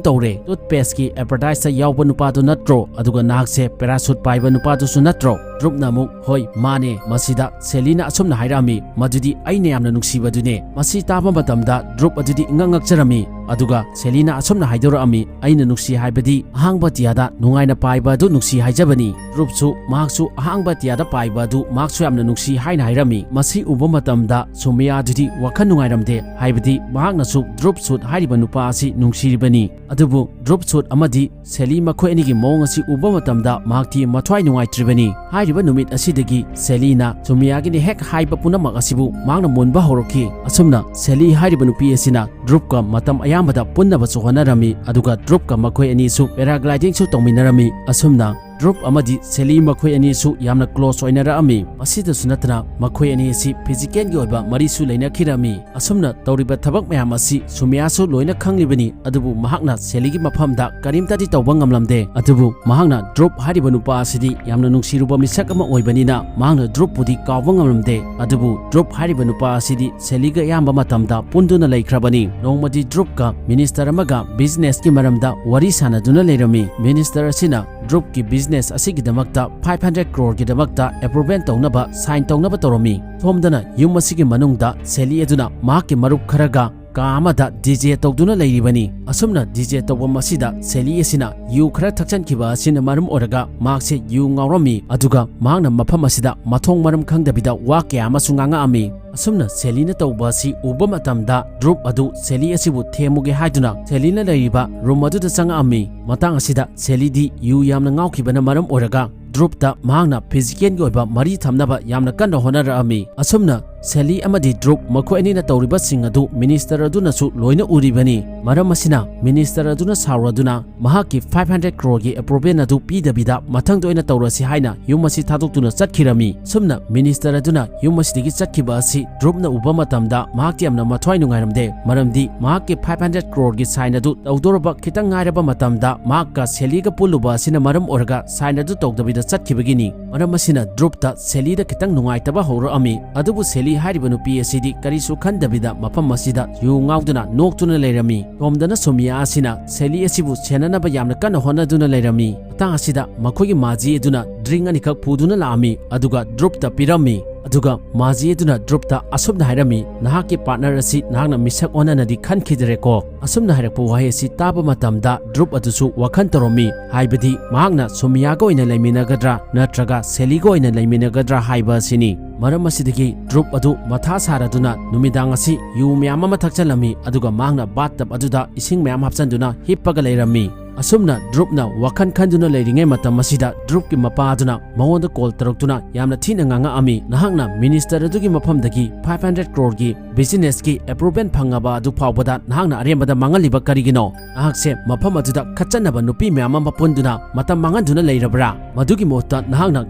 ꯇꯧꯔꯦ꯫ ꯇꯨꯠꯄꯦꯁꯀꯤ ꯑꯦꯗꯚꯔꯇꯥꯏꯖꯇ ꯌꯥꯎꯕ ꯅꯨꯄꯥꯗꯨ ꯅꯠꯇ꯭ꯔꯣ? ꯑꯗꯨꯒ ꯅꯍꯥꯛꯁꯦ ꯄꯦꯔꯥꯁꯨꯠ ꯄꯥꯏꯕ ꯅꯨꯄꯥꯗꯨꯁꯨ ꯅꯠꯇ꯭ꯔꯣ?" ꯗ꯭ꯔꯨꯞꯅ ꯑꯃꯨꯛ, "ꯍꯣꯏ, ꯃꯥꯅꯦ꯫" ꯃꯁꯤꯗ ꯁꯦꯂꯤꯅ ꯑꯁꯨꯝꯅ ꯍꯥꯏꯔꯛꯑꯝꯃꯤ, "ꯃꯗꯨꯗꯤ ꯑꯩꯅ ꯌꯥꯝꯅ ꯅꯨꯡꯁꯤꯕꯗꯨꯅꯦ꯫" ꯃꯁꯤ ꯇꯥꯕ ꯃꯇꯝꯗ ꯗ꯭ꯔꯨꯞ ꯑꯗꯨꯗꯤ ꯏꯉꯛ ꯉꯛꯆꯔꯝꯃꯤ꯫ ꯑꯗꯨꯒ ꯁꯦꯂꯤꯅ ꯑꯁꯨꯝꯅ ꯍꯥꯏꯗꯣꯔꯛꯑꯝꯃꯤ, "ꯑꯩꯅ ꯅꯨꯡꯁꯤ ꯍꯥꯏꯕꯗꯤ ꯑꯍꯥꯡꯕ ꯑꯇꯤꯌꯥꯗ ꯅꯨꯡꯉꯥꯏꯅ ꯄꯥꯏꯕ ꯑꯗꯨ ꯅꯨꯡꯁꯤ ꯍꯥꯏꯖꯕꯅꯤ꯫" ꯗ꯭ꯔꯨꯞꯁꯨ ꯃꯍꯥꯛꯁꯨ ꯑꯍꯥꯡꯕ ꯑꯇꯤꯌꯥꯗ ꯄꯥꯏꯕ ꯑꯗꯨ ꯃꯍꯥꯛꯁꯨ ꯌꯥꯝꯅ ꯅꯨꯡꯁꯤ ꯍꯥꯏꯅ ꯍꯥꯏꯔꯝꯃꯤ꯫ ꯃꯁꯤ ꯎꯕ ꯃꯇꯝꯗ ꯁꯨꯃꯤꯌꯥ ꯑꯗꯨꯗꯤ ꯋꯥꯈꯜ ꯅꯨꯡꯉꯥꯏꯔꯝꯗꯦ, ꯍꯥꯏꯕꯗꯤ ꯃꯍꯥꯛꯅꯁꯨ ꯗ꯭ꯔꯨꯞ ꯁꯨꯠ ꯍꯥꯏꯔꯤꯕ ꯅꯨꯄꯥ ꯑꯁꯤ ꯅꯨꯡꯁꯤꯔꯤꯕꯅꯤ꯫ ꯑꯗꯨꯕꯨ ꯗ꯭ꯔꯨꯞ ꯁꯨꯠ ꯑꯃꯗꯤ ꯁꯦꯂꯤ ꯃꯈꯣꯏ ꯑꯅꯤꯒꯤ ꯃꯑꯣꯡ ꯑꯁꯤ ꯎꯕ ꯃꯇꯝꯗ ꯃꯍꯥꯛꯇꯤ ꯃꯊ꯭ꯋꯥꯏ ꯅꯨꯡꯉꯥꯏꯇ꯭ꯔꯤꯕꯅꯤ꯫ ꯍꯧꯈꯤꯕ ꯅꯨꯃꯤꯠ ꯑꯁꯤꯗꯒꯤ ꯁꯦꯂꯤꯅ ꯁꯨꯃꯤꯌꯥꯒꯤꯅ ꯍꯦꯛ ꯍꯥꯏꯕ ꯄꯨꯝꯅꯃꯛ ꯑꯁꯤꯕꯨ ꯃꯍꯥꯛꯅ ꯃꯨꯟꯕ ꯍꯧꯔꯛꯈꯤ꯫ ꯑꯁꯨꯝꯅ ꯁꯦꯂꯤ ꯍꯥꯏꯔꯤꯕ ꯅꯨꯄꯤ ꯑꯁꯤꯅ ꯗ꯭ꯔꯨꯞꯀ ꯃꯇꯝ ꯑꯌꯥꯝꯕꯗ ꯄꯨꯟꯅꯕꯁꯨ ꯍꯣꯠꯅꯔꯝꯃꯤ, ꯑꯗꯨꯒ ꯗ꯭ꯔꯨꯞꯀ ꯃꯈꯣꯏ ꯑꯅꯤꯁꯨ ꯄꯦꯔꯥꯒ꯭ꯂꯥꯏꯗꯤꯡꯁꯨ ꯇꯧꯃꯤꯟꯅꯔꯝꯃꯤ꯫ ꯑꯁꯨꯝꯅ ꯗ꯭ꯔꯨꯞ ꯑꯃꯗꯤ ꯁꯦꯂꯤ ꯃꯈꯣꯏ ꯑꯅꯤꯁꯨ ꯌꯥꯝꯅ ꯀ꯭ꯂꯣꯁ ꯑꯣꯏꯅꯔꯛꯑꯝꯃꯤ꯫ ꯃꯁꯤꯗꯁꯨ ꯅꯠꯇꯅ ꯃꯈꯣꯏ ꯑꯅꯤ ꯑꯁꯤ ꯐꯤꯖꯤꯀꯦꯜꯒꯤ ꯑꯣꯏꯕ ꯃꯔꯤꯁꯨ ꯂꯩꯅꯈꯤꯔꯝꯃꯤ꯫ ꯑꯁꯨꯝꯅ ꯇꯧꯔꯤꯕ ꯊꯕꯛ ꯃꯌꯥꯝ ꯑꯁꯤ ꯁꯨꯃꯤꯌꯥꯁꯨ ꯂꯣꯏꯅ ꯈꯪꯂꯤꯕꯅꯤ, ꯑꯗꯨꯕꯨ ꯃꯍꯥꯛꯅ ꯁꯦꯂꯤꯒꯤ ꯃꯐꯝꯗ ꯀꯔꯤꯝꯇꯗꯤ ꯇꯧꯕ ꯉꯝꯂꯝꯗꯦ꯫ ꯑꯗꯨꯕꯨ ꯃꯍꯥꯛꯅ ꯗ꯭ꯔꯨꯞ ꯍꯥꯏꯔꯤꯕ ꯅꯨꯄꯥ ꯑꯁꯤꯗꯤ ꯌꯥꯝꯅ ꯅꯨꯡꯁꯤꯔꯨꯕ ꯃꯤꯁꯛ ꯑꯃ ꯑꯣꯏꯕꯅꯤꯅ ꯃꯍꯥꯛꯅ ꯗ꯭ꯔꯨꯞꯄꯨꯗꯤ ꯀꯥꯎꯕ ꯉꯝꯂꯝꯗꯦ꯫ ꯑꯗꯨꯕꯨ ꯗ꯭ꯔꯨꯞ ꯍꯥꯏꯔꯤꯕ ꯅꯨꯄꯥ ꯑꯁꯤꯗꯤ ꯁꯦꯂꯤꯒ ꯑꯌꯥꯝꯕ ꯃꯇꯝꯗ ꯄꯨꯟꯗꯨꯅ ꯂꯩꯈ꯭ꯔꯕꯅꯤ꯫ ꯅꯣꯡꯃꯗꯤ ꯗ꯭ꯔꯨꯞꯀ ꯃꯤꯅꯤꯁꯇꯔ ꯑꯃꯒ ꯕꯤꯖꯤꯅꯦꯁꯀꯤ ꯃꯔꯝꯗ ꯋꯥꯔꯤ ꯁꯥꯟꯅꯗꯨꯅ ꯂꯩꯔꯝꯃꯤ꯫ ꯃꯤꯅꯤꯁꯇꯔ ꯑꯁꯤꯅ ꯗ꯭ꯔꯨꯞꯀꯤ ꯕꯤꯖꯤꯅꯦꯁ ꯑꯁꯤꯒꯤꯗꯃꯛꯇ ꯐꯥꯏꯚ ꯍꯟꯗ꯭ꯔꯦꯠ ꯀ꯭ꯔꯣꯔꯒꯤꯗꯃꯛꯇ ꯑꯦꯄ꯭ꯔꯨꯚꯦꯜ ꯇꯧꯅꯕ ꯁꯥꯏꯟ ꯇꯧꯅꯕ ꯇꯧꯔꯝꯃꯤ꯫ ꯁꯣꯝꯗꯅ ꯌꯨꯝ ꯑꯁꯤꯒꯤ ꯃꯅꯨꯡꯗ ꯁꯦꯂꯤ ꯑꯗꯨꯅ ꯃꯍꯥꯛꯀꯤ ꯃꯔꯨꯞ ꯈꯔꯒ ꯀꯥ ꯑꯃꯗ ꯗꯤ ꯖꯦ ꯇꯧꯗꯨꯅ ꯂꯩꯔꯤꯕꯅꯤ꯫ ꯑꯁꯨꯝꯅ ꯗꯤ ꯖꯦ ꯇꯧꯐꯝ ꯑꯁꯤꯗ ꯁꯦꯂꯤ ꯑꯁꯤꯅ ꯌꯨ ꯈꯔ ꯊꯛꯆꯟꯈꯤꯕ ꯑꯁꯤꯅ ꯃꯔꯝ ꯑꯣꯏꯔꯒ ꯃꯍꯥꯛꯁꯦ ꯌꯨ ꯉꯥꯎꯔꯝꯃꯤ, ꯑꯗꯨꯒ ꯃꯍꯥꯛꯅ ꯃꯐꯝ ꯑꯁꯤꯗ ꯃꯊꯣꯡ ꯃꯔꯝ ꯈꯪꯗꯕꯤꯗ ꯋꯥ ꯀꯌꯥ ꯑꯃꯁꯨ ꯉꯥꯡꯉꯛꯑꯝꯃꯤ꯫ ꯑꯁꯨꯝꯅ ꯁꯦꯂꯤꯅ ꯇꯧꯕ ꯑꯁꯤ ꯎꯕ ꯃꯇꯝꯗ ꯗ꯭ꯔꯨꯞ ꯑꯗꯨ ꯁꯦꯂꯤ ꯑꯁꯤꯕꯨ ꯊꯦꯝꯃꯨꯒꯦ ꯍꯥꯏꯗꯨꯅ ꯁꯦꯂꯤꯅ ꯂꯩꯔꯤꯕ ꯔꯨꯝ ꯑꯗꯨꯗ ꯆꯪꯉꯛꯑꯝꯃꯤ꯫ ꯃꯇꯥꯡ ꯑꯁꯤꯗ ꯁꯦꯂꯤꯗꯤ ꯌꯨ ꯌꯥꯝꯅ ꯉꯥꯎꯈꯤꯕꯅ ꯃꯔꯝ ꯑꯣꯏꯔꯒ ꯗ꯭ꯔꯨꯞꯇ ꯃꯍꯥꯛꯅ ꯐꯤꯖꯤꯀꯦꯜꯒꯤ ꯑꯣꯏꯕ ꯃꯔꯤ ꯊꯝꯅꯕ ꯌꯥꯝꯅ ꯀꯟꯅ ꯍꯣꯠꯅꯔꯛꯑꯝꯃꯤ꯫ ꯑꯁꯨꯝꯅ ꯁꯦꯂꯤ ꯑꯃꯗꯤ ꯗ꯭ꯔꯨꯞ ꯃꯈꯣꯏ ꯑꯅꯤꯅ ꯇꯧꯔꯤꯕꯁꯤꯡ ꯑꯗꯨ ꯃꯤꯅꯤꯁꯇꯔ ꯑꯗꯨꯅꯁꯨ ꯂꯣꯏꯅ ꯎꯔꯤꯕꯅꯤ꯫ ꯃꯔꯝ ꯑꯁꯤꯅ ꯃꯤꯅꯤꯁꯇꯔ ꯑꯗꯨꯅ ꯁꯥꯎꯔꯗꯨꯅ ꯃꯍꯥꯛꯀꯤ ꯐꯥꯏꯚ ꯍꯟꯗ꯭ꯔꯦꯠ ꯀ꯭ꯔꯣꯔꯒꯤ ꯑꯦꯄ꯭ꯔꯨꯚꯦꯜ ꯑꯗꯨ ꯄꯤꯗꯕꯤꯗ ꯃꯊꯪꯗ ꯑꯣꯏꯅ ꯇꯧꯔꯁꯤ ꯍꯥꯏꯅ ꯌꯨꯝ ꯑꯁꯤ ꯊꯥꯗꯣꯛꯇꯨꯅ ꯆꯠꯈꯤꯔꯝꯃꯤ꯫ ꯁꯨꯝꯅ ꯃꯤꯅꯤꯁꯇꯔ ꯑꯗꯨꯅ ꯌꯨꯝ ꯑꯁꯤꯗꯒꯤ ꯆꯠꯈꯤꯕ ꯑꯁꯤ ꯗ꯭ꯔꯨꯞꯅ ꯎꯕ ꯃꯇꯝꯗ ꯃꯍꯥꯛꯇꯤ ꯌꯥꯝꯅ ꯃꯊ꯭ꯋꯥꯏ ꯅꯨꯡꯉꯥꯏꯔꯝꯗꯦ, ꯃꯔꯝꯗꯤ ꯃꯍꯥꯛꯀꯤ ꯐꯥꯏꯚ ꯍꯟꯗ꯭ꯔꯦꯠ ꯀ꯭ꯔꯣꯔꯒꯤ ꯁꯥꯏꯟ ꯑꯗꯨ ꯇꯧꯗꯧꯔꯕ ꯈꯤꯇꯪ ꯉꯥꯏꯔꯕ ꯃꯇꯝꯗ ꯃꯍꯥꯛꯀ ꯁꯦꯂꯤꯒ ꯄꯨꯜꯂꯨꯕ ꯑꯁꯤꯅ ꯃꯔꯝ ꯑꯣꯏꯔꯒ ꯁꯥꯏꯟ ꯑꯗꯨ ꯇꯧꯗꯕꯤꯗ ꯆꯠꯈꯤꯕꯒꯤꯅꯤ꯫ ꯃꯔꯝ ꯑꯁꯤꯅ ꯗ꯭ꯔꯨꯞꯇ ꯁꯦꯂꯤꯗ ꯈꯤꯇꯪ ꯅꯨꯡꯉꯥꯏꯇꯕ ꯍꯧꯔꯛꯑꯝꯃꯤ꯫ ꯑꯗꯨꯕꯨ ꯁꯦꯂꯤ ꯍꯥꯏꯔꯤꯕ ꯅꯨꯄꯤ ꯑꯁꯤꯗꯤ ꯀꯔꯤꯁꯨ ꯈꯟꯗꯕꯤꯗ ꯃꯐꯝ ꯑꯁꯤꯗ ꯌꯨ ꯉꯥꯎꯗꯨꯅ ꯅꯣꯛꯇꯨꯅ ꯂꯩꯔꯝꯃꯤ꯫ ꯁꯣꯝꯗꯅ ꯁꯣꯃꯤꯌꯥ ꯑꯁꯤꯅ ꯁꯦꯂꯤ ꯑꯁꯤꯕꯨ ꯁꯦꯟꯅꯅꯕ ꯌꯥꯝꯅ ꯀꯟꯅ ꯍꯣꯠꯅꯗꯨꯅ ꯂꯩꯔꯝꯃꯤ꯫ ꯃꯇꯥꯡ ꯑꯁꯤꯗ ꯃꯈꯣꯏꯒꯤ ꯃꯥꯖꯤ ꯑꯗꯨꯅ ꯗ꯭ꯔꯤꯡ ꯑꯅꯤꯈꯛ ꯄꯨꯗꯨꯅ ꯂꯥꯛꯑꯝꯃꯤ, ꯑꯗꯨꯒ ꯗ꯭ꯔꯨꯞꯇ ꯄꯤꯔꯝꯃꯤ꯫ ꯑꯗꯨꯒ ꯃꯥꯖꯤ ꯑꯗꯨꯅ ꯗ꯭ꯔꯨꯞꯇ ꯑꯁꯨꯝꯅ ꯍꯥꯏꯔꯝꯃꯤ, "ꯅꯍꯥꯛꯀꯤ ꯄꯥꯔꯠꯅꯔ ꯑꯁꯤ ꯅꯍꯥꯛꯅ ꯃꯤꯁꯛ ꯑꯣꯟꯅꯅꯗꯤ ꯈꯟꯈꯤꯗ꯭ꯔꯦꯀꯣ?" ꯑꯁꯨꯝꯅ ꯍꯥꯏꯔꯛꯄ ꯋꯥꯍꯩ ꯑꯁꯤ ꯇꯥꯕ ꯃꯇꯝꯗ ꯗ꯭ꯔꯨꯞ ꯑꯗꯨꯁꯨ ꯋꯥꯈꯜ ꯇꯧꯔꯝꯃꯤ, ꯍꯥꯏꯕꯗꯤ ꯃꯍꯥꯛꯅ ꯁꯣꯃꯤꯌꯥꯒ ꯑꯣꯏꯅ ꯂꯩꯃꯤꯟꯅꯒꯗ꯭ꯔꯥ ꯅꯠꯇ꯭ꯔꯒ ꯁꯦꯂꯤꯒ ꯑꯣꯏꯅ ꯂꯩꯃꯤꯟꯅꯒꯗ꯭ꯔꯥ ꯍꯥꯏꯕ ꯑꯁꯤꯅꯤ꯫ ꯃꯔꯝ ꯑꯁꯤꯗꯒꯤ ꯗ꯭ꯔꯨꯞ ꯑꯗꯨ ꯃꯊꯥ ꯁꯥꯔꯗꯨꯅ ꯅꯨꯃꯤꯗꯥꯡ ꯑꯁꯤ ꯌꯨ ꯃꯌꯥꯝ ꯑꯃ ꯊꯛꯆꯜꯂꯝꯃꯤ, ꯑꯗꯨꯒ ꯃꯍꯥꯛꯅ ꯕꯥꯠꯇꯕ ꯑꯗꯨꯗ ꯏꯁꯤꯡ ꯃꯌꯥꯝ ꯍꯥꯞꯆꯤꯟꯗꯨꯅ ꯍꯤꯞꯄꯒ ꯂꯩꯔꯝꯃꯤ꯫ ꯑꯁꯨꯝꯅ ꯗ꯭ꯔꯨꯞꯅ ꯋꯥꯈꯜ ꯈꯟꯗꯨꯅ ꯂꯩꯔꯤꯉꯩ ꯃꯇꯝ ꯑꯁꯤꯗ ꯗ꯭ꯔꯨꯞꯀꯤ ꯃꯄꯥ ꯑꯗꯨꯅ ꯃꯉꯣꯟꯗ ꯀꯣꯜ ꯇꯧꯔꯛꯇꯨꯅ ꯌꯥꯝꯅ ꯊꯤꯅ ꯉꯥꯡꯉꯛꯑꯝꯃꯤ, "ꯅꯍꯥꯛꯅ ꯃꯤꯅꯤꯁꯇꯔ ꯑꯗꯨꯒꯤ ꯃꯐꯝꯗꯒꯤ ꯐꯥꯏꯚ ꯍꯟꯗ꯭ꯔꯦꯠ ꯀ꯭ꯔꯣꯔꯒꯤ ꯕꯤꯖꯤꯅꯦꯁꯀꯤ ꯑꯦꯄ꯭ꯔꯨꯚꯦꯜ ꯐꯪꯉꯕ ꯑꯗꯨ ꯐꯥꯎꯕꯗ ꯅꯍꯥꯛꯅ ꯑꯔꯦꯝꯕꯗ ꯃꯥꯡꯍꯜꯂꯤꯕ ꯀꯔꯤꯒꯤꯅꯣ? ꯅꯍꯥꯛꯁꯦ ꯃꯐꯝ ꯑꯗꯨꯗ ꯈꯠꯆꯟꯅꯕ ꯅꯨꯄꯤ ꯃꯌꯥꯝ ꯑꯃ ꯄꯨꯟꯗꯨꯅ ꯃꯇꯝ ꯃꯥꯡꯍꯟꯗꯨꯅ ꯂꯩꯔꯕ꯭ꯔꯥ? ꯃꯗꯨꯒꯤ ꯃꯍꯨꯠꯇ ꯅꯍꯥꯛꯅ